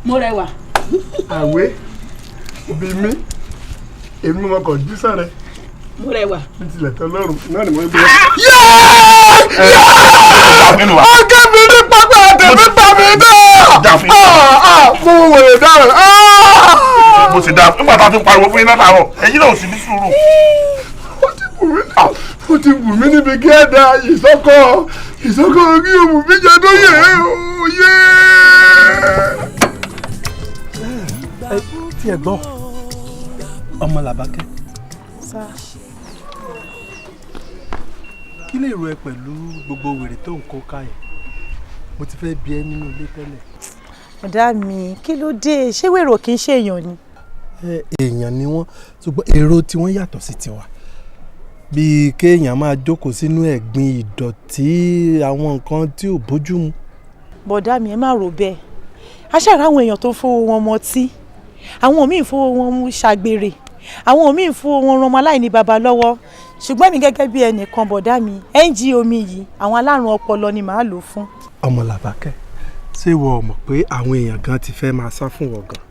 Mo rẹwà. Àwé bí mi, èmi mo kàn jí sáré. Mo rẹwà. Ní tilẹ̀ tán lọ́rùn náà ni mo ń gbé. Ọ̀gá mi ní pápá àtẹ̀mí pa mi náà. Mo wèrè dára. Mo sì dáa nígbà tá a ti pariwo fún yín látàárọ̀, ẹ̀yin náà ò sì ní sùúrù. Ó ti wù mí níbi kí ẹ da ìsọkọ ìsọkọ orí òmù mi jẹ tó yẹ òye. Ẹ tí ẹ gbọ́, ọmọ làbákẹ́, kí lè ro ẹ pẹ̀lú gbogbo wèrè tó ń kó ká yẹn? Mo ti fẹ́ bi ẹ́ nínú ilé tẹ́lẹ̀. Ọ̀dà mi, kí ló dé? Ṣé wèrò kì í ṣe èèyàn ni? Èèyàn ni wọ́n, ṣùgbọ́n èrò tiwọn yàtọ̀ sí tiwa. Bíi kéèyàn máa jókòó sínú ẹ̀gbin ìdọ̀tí, àwọn nǹkan tí ò bójú mu. Bọ̀dá mi, ẹ má rò bẹ́ẹ̀. Aṣáára àwọn èèyàn tó ń fowó wọn mọtí, àwọn míì ń fowó wọn ṣàgbèrè, àwọn míì ń fowó wọn ran ọmọ aláìní baba lọ́wọ́. Ṣùgbọ́n mi gẹ́gẹ́ bí ẹnìkan, bọ̀dá mi, NGO mi yìí, àwọn alárùn ọpọlọ ni màá lò fún. Ọmọ làbákẹ́, ṣé ìwọ ò mọ̀ pé àwọn èèyàn gan ti fẹ́ máa sá fún wọn gan?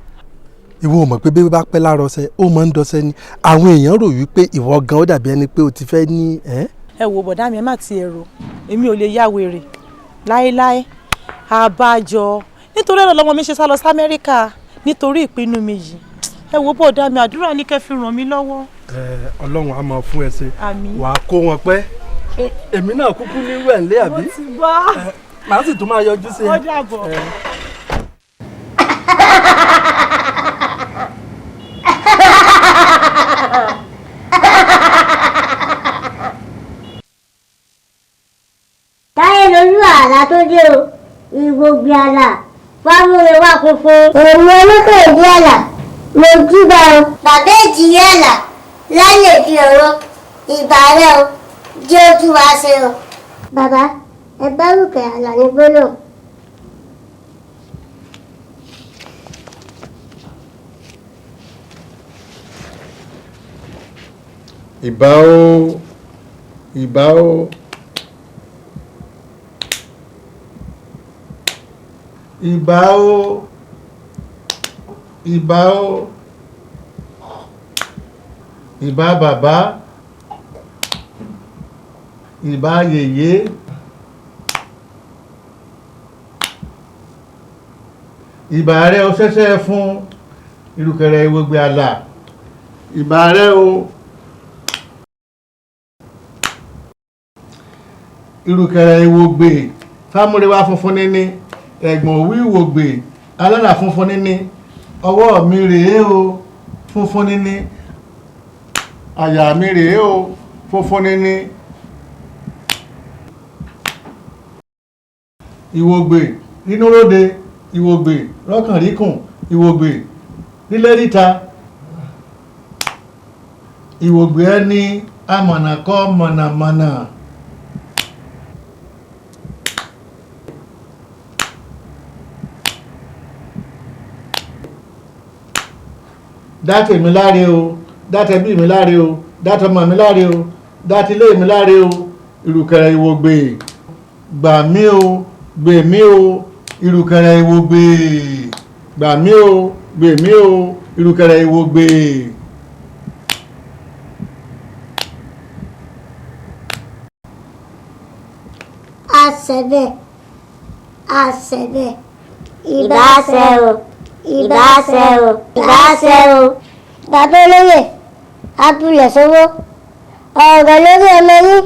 Ìwọ ò mọ̀ pé bí bá pẹ́ lára ọṣẹ, ó máa ń dọṣẹ ni? Àwọn èèyàn rò wípé ìwọ gan ó dàbí ẹni pé o ti fẹ́ ní. Ẹ wo bọ̀dá mi, ẹ má ti ẹ̀rọ, èmi ò lè yá wèrè láéláé. Àbájọ nítorí ẹ̀rọ lọmọ mi ṣe sá lọ sí Amẹ́ríkà nítorí ìpinnu mi yìí. Ẹ wo bọ̀dá mi, àdúrà ní kẹ́ fi ràn mí lọ́wọ́. Ọlọ́run á máa fún ẹ ṣe, wàá kó wọn pẹ́. Èmi náà kúkú nírú ẹ̀ ńlé àbí? Mo ti gbọ́. Màá sì tún máa yọjú sí ẹ. Ó dàbọ̀. Táyé lójú àlá tó dé o, ìgbògbè àlà fámúrewá funfun. Èmi olókèdè àlà mo júbà o. Bàbá èjìyẹ àlà lálẹ́ di ọ̀rọ̀ ìbà rẹ o, jẹ́ ojú wa ṣe o. Bàbá, ẹ bá rùkẹ̀ àlà ní gbólóhùn. Ìbà o, ìbà o, ìbà o, ìbà o, ìbà bàbá, ìbà yèyé, ìbà rẹ o ṣẹ̀ṣẹ̀ fún ìrùkẹ̀rẹ̀ ìwògbè àlà, ìbà rẹ o. Ìrùkẹ̀rẹ̀ ìwògbè fámúrewá funfun níní, ẹ̀gbọ̀n òwú ìwògbè alára funfun níní, ọwọ́ mi rèé o funfun níní, àyà mi rèé o funfun níní. Ìwògbè rínúróde, ìwògbè rọ́kànríkùn, ìwògbè rílẹ́ríta, ìwògbè ẹni amọ̀nàkọ́ mọ̀nàmọ̀nà. Dátèmi láre o, dátẹbí mi láre o, dátọmọ mi láre o, dátilé mi láre o, ìrùkẹ̀rẹ̀ ìwògbè gbà mí o, gbè mí o, ìrùkẹ̀rẹ̀ ìwògbè gbà mí o, gbè mí o, ìrùkẹ̀rẹ̀ ìwògbè. Àṣẹ bẹ́ẹ̀, àṣẹ bẹ́ẹ̀, ìbáṣẹ o, ìbáṣẹ o, ìbáṣẹ o. Bàbá olóyè, Abúlé sówó ọ̀rọ̀ lórí ọmọ yín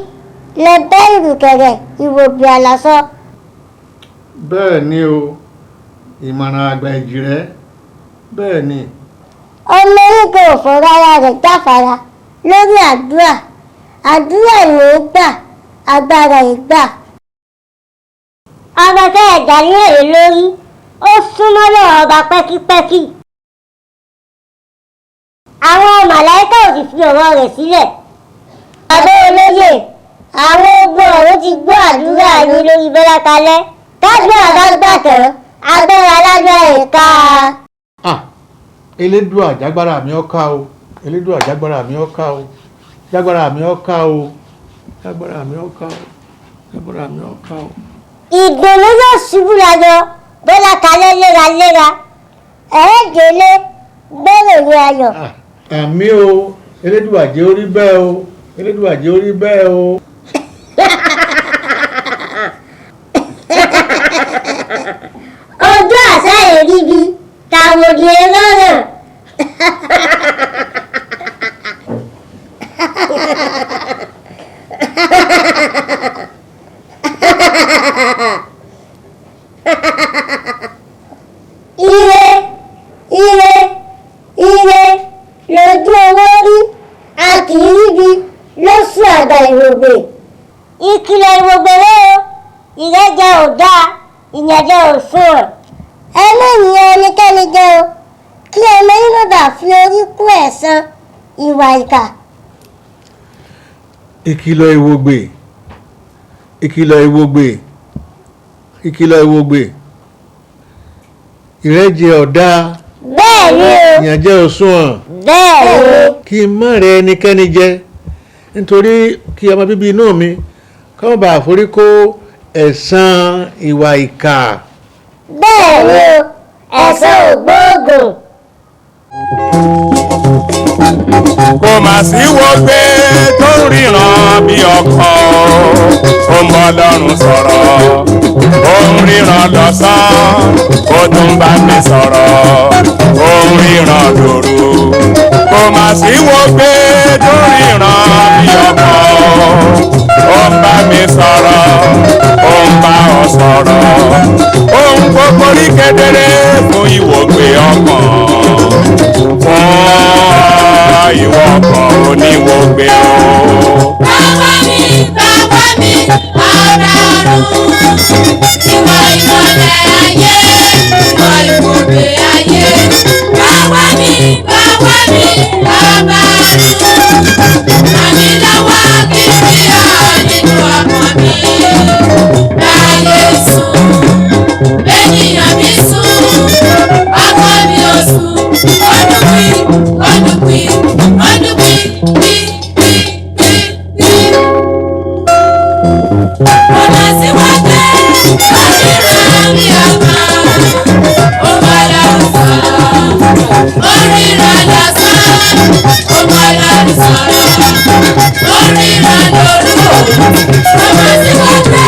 lẹ bẹ́ ìrùkẹ̀rẹ̀ ìwògbè àlà sọ. Bẹ́ẹ̀ ni o, ìmọ̀ràn àgbà Èjìrẹ́, bẹ́ẹ̀ ni. Ọmọ yín kò fọ̀rọ̀ ara rẹ̀ jáfara lórí àdúrà. Àdúrà ní í gbà, agbára ì gbà. Ọba tẹ́ ẹ̀ dá ní èrè lórí, ó súnmọ́ lọ́wọ́ ọba pẹ́kípẹ́kí. Àwọn màláíkà ò sì fi ọ̀rọ̀ rẹ̀ sílẹ̀. Bàbá olóyè, àwọn ogun ọ̀run ti gbọ́ àdúrà yín lórí Bọ́lá kalẹ́. Tágbà bá gbà tán, agbára alágbára ìka. Ah, Elédùà jágbára mi ó ká o, Elédùà jágbára mi ó ká o, jágbára mi ó ká o, jágbára mi ó ká o, jágbára mi ó ká o. Ìdùnnú yóò ṣubú layọ̀ Bọ́lá kalẹ́ léraléra. Ẹ̀ẹ́dẹ́lé gbèrò ní ayọ̀. Àmín o, Elédùà jẹ́ ó rí bẹ́ẹ̀ o, Elédùà jẹ́ ó rí bẹ́ẹ̀ o. Ojú àṣà èríbi tàwòdì ẹlọ́rọ̀. Ire, ire, ire lójú owó rí, a kì í ríbi lóṣù àgbà ìwògbè. Ìkìlọ̀ ìwògbè rèé o, ìrẹ́jẹ ò dáa, ìyànjẹ ò sunwọ̀n. Ẹ má yan ẹnikẹ́ni jẹ o, kí ọmọ yín má bàa fi orí kó ẹ̀san ìwà ìkà. Ìkìlọ̀ ìwògbè, ìkìlọ̀ ìwògbè, ìkìlọ̀ ìwògbè. Ìrẹ́jẹ ò dáa. Bẹ́ẹ̀ ni o. Ìyànjẹ ò sunwọ̀n. Bẹ́ẹ̀ ni. Kí n má rẹ ẹnikẹ́ni jẹ, nítorí kí ọmọ bíbí inú mi kó má bàa forí kó ẹ̀san ìwà ìkà. Bẹ́ẹ̀ ni o, ẹ̀san ò gbóògùn. Kò mà sí wọgbé tó ń ríran bí ọkọ, ó ń bọ́ lọ́rùn sọ̀rọ̀, ó ń ríran lọ́sàn-án, ó tún bá mi sọ̀rọ̀, ó ń ríran lóru. Kò mà sí wọgbé tó ń ríran bí ọkọ, ó ń bá mi sọ̀rọ̀, ó ń bá ọ sọ̀rọ̀, ó ń gbogbo rí kedere fún ìwògbé ọkàn, fún ìwọ ọkàn oníwògbé o. Bàbá mi, bàbá mi, ará ọ̀run. Ìwọ ìmọ̀lẹ̀ ayé, ìwọ ìwògbé ayé. Bàbá mi, bàbá mi, bàbá ọ̀run. Ràn mí lọ́wọ́ kí n rí ọ nínú ọkàn mi. Ráyé sùn, ènìyàn mi sùn, ọkàn mi ò sùn. Ọdún pín, ọdún pín, ọdún pín, pín, pín, pín, pín. Ọ̀nà sí wá pé oríran mi ọ̀kan, ó bá lọ́rùn sọ̀rọ̀. Oríran lọ́sàn-án, ó bá lọ́rùn sọ̀rọ̀. Oríran lóru, ọ̀nà sí wá pé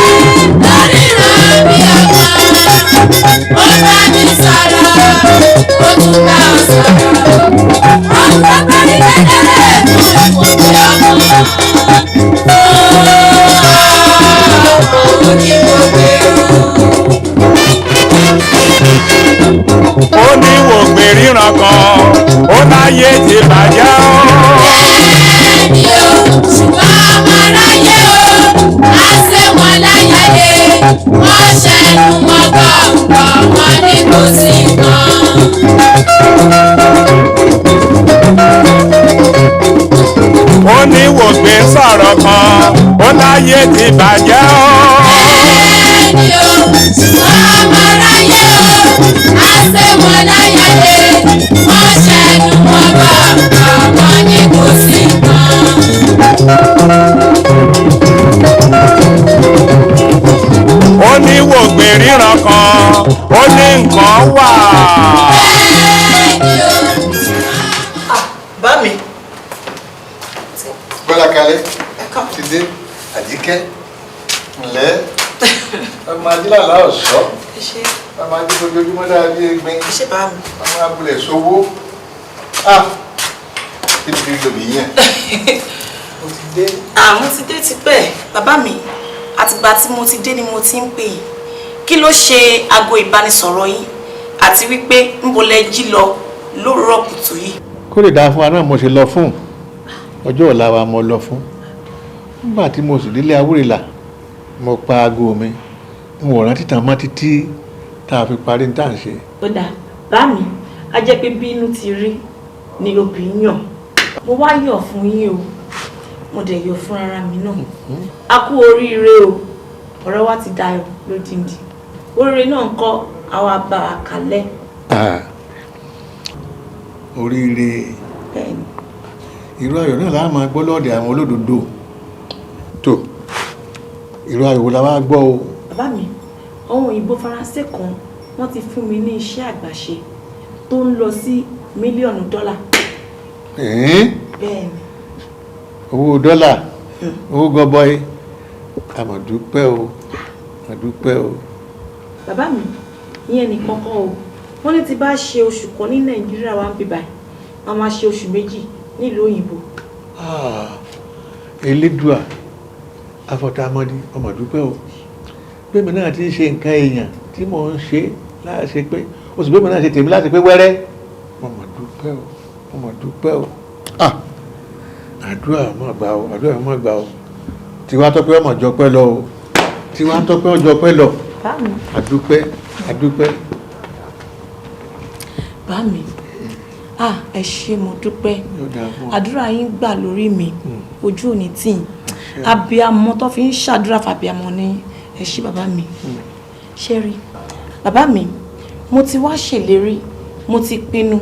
oríran mi ọ̀kan, ó bá mi sọ̀rọ̀, ó tún bá ọ sọ̀rọ̀. Ọ̀pọ̀ parí kedere fún ìwòye ọkàn. Ó ní wògbé ríran kan, ó láyé ti bàjẹ́ o. Bẹ́ẹ̀ni o, ṣùgbọ́n ọmọ aráyé o, á ṣe wọn láyàlé, wọ́n ṣẹnu wọn gọ̀ǹgọ̀, wọn ní kò sí nǹkan. Ó ní wògbé sọ̀rọ̀ kan, ó láyé ti bàjẹ́ o. Bẹ́ẹ̀ni o, ṣùgbọ́n ọmọ aráyé o, á ṣe wọn láyàlé, wọ́n ṣẹnu wọn gọ̀ǹgọ̀, wọn ní kò sí nǹkan. Ó ní wògbé ríran kan, ó ní nǹkan wà. Bá mi. Bọ́lá kalẹ́ ti dé Àjíkẹ́ ǹlẹ́ ọmọ ajílàlá ọ̀ṣọ́ ọmọ ají ojoojúmọ́ dáa bí egbin ọmọ abúlé sowó. Ah! Kí ni lóbi yẹn? Mo ti dé tipẹ́, bàbá mi. Àtìgbà tí mo ti dé ni mo ti ń pè yín. Kí ló ṣe aago ìbánisọ̀rọ̀ yín? Àti wípé ńbo lẹ jí lọ lówùúrọ̀ kùtù yìí? Kó lè dáa fún wa náà mo ṣe lọ fún. Ọjọ́ ọ̀la wa mo lọ fún. Nígbà tí mo sì délé Awúrẹ́là, mo pa aago mi. N ò rántí tàn mọ́ títí tá a fi parí ní tá à ń ṣe. Ó dáa, bá mi, a jẹ́ pé bí inú ti rí ni obì ń yàn. Mo wá yọ̀ fún yín o, mo dẹ̀ yọ̀ fún ara mi náà. A kú oríire o, ọ̀rọ̀ wa ti dayọ̀ lódìndín. Oríire náà ń kọ́ àwa bá wa kalẹ̀. Oríire. Irú ayọ̀ náà la máa gbọ́ lọ́ọ̀dẹ̀ àwọn olódodo. Tó, irú ayọ̀ wo la wá gbọ́ o? Bàbá mi, àwọn òyìnbó Faransé kan wọ́n ti fún mi ní iṣẹ́ àgbàṣe tó ń lọ sí $1 mílíọ̀nù. Bẹ́ẹ̀ni. Owó dọ́là, owó gọbọi, àmọ̀dúpẹ́ o, àdúpẹ́ o. Bàbá mi, ìyẹn nìkan kọ́ o. Wọ́n ní tí bá ṣe oṣù kan ní Nàìjíríà wa ń bíbá ẹ̀, wọ́n máa ṣe oṣù 2 nílùú òyìnbó. Elédùà, afọ̀tàmọ́dí, ọmọdúpẹ́ o. Bẹ́ẹ̀mi náà ti ń ṣe nǹkan èèyàn tí mò ń ṣe láti pé oṣù bẹ́ẹ̀mi náà ṣe tèmi láti pé wẹ́rẹ́. Ọmọdúpẹ́ o, ọmọdúpẹ́ o. Àdúrà má gbà o, àdúrà má gbà o. Tiwa tọ́pẹ́ ọmọ jọpẹ́ lọ o. Tiwa tọ́pẹ́ ọjọpẹ́ lọ. Àdúpẹ́, àdúpẹ́. Bá mi, ẹ ṣé mo dúpẹ́. Àdúrà yín gbà lórí mi, ojú ò ní tì yín. Abiyamọ tó fi ń ṣàdúrà fàbíamọ ní ẹ ṣé bàbá mi. Ṣé rí, bàbá mi, mo ti wá ṣèlérí, mo ti pinnu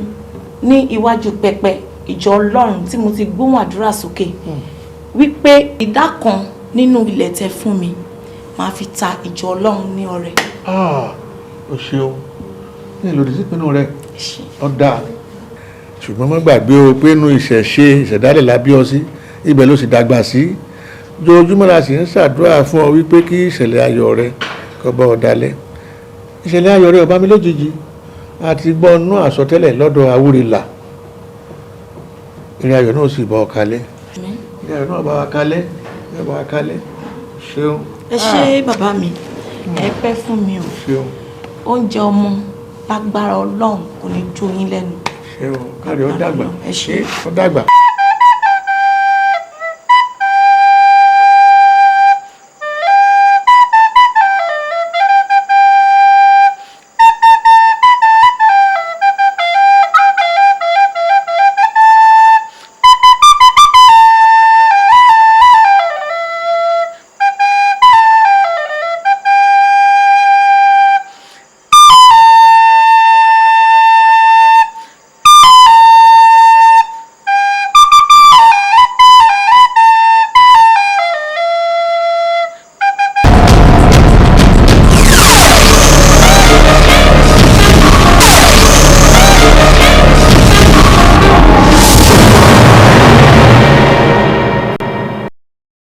ní iwájú pẹpẹ ìjọ Ọlọ́run tí mo ti gbóhùn àdúrà sókè wípé ìdá kan nínú ilẹ̀ tẹ́ fún mi máa fi ta ìjọ Ọlọ́run ní ọrẹ. O ṣeun, ní ìlòdì sí ìpinnu rẹ, ó dáa. Ṣùgbọ́n má gbàgbé o pé inú ìṣẹ̀ṣe ìṣẹ̀dálẹ̀ la bí ọ sí, ibẹ̀ ló sì dàgbà sí. Ojoojúmọ́ la sì ń ṣàdúrà fún ọ wípé kí ìṣẹ̀lẹ̀ ayọ̀ rẹ kó bá ọ dalẹ̀. Ìṣẹ̀lẹ̀ ayọ̀ rẹ ò bá mi lójijì, àti gbọ́ inú àsọtẹ́lẹ̀ lọ́dọ̀ Awúrẹ́là. Ìrìn ayọ̀ náà sì bá ọ kalẹ̀. Ìrìn ayọ̀ náà bá wa kalẹ̀, bá wa kalẹ̀. Ṣeun. Ẹ ṣé bàbá mi, ẹ pẹ́ fún mi o. Ṣeun. Oúnjẹ ọmọ lágbára Ọlọ́run kò ní jó yín lẹ́nu. Ṣeun, kárí ọ dàgbà. Ẹ ṣé. Ọ dàgbà.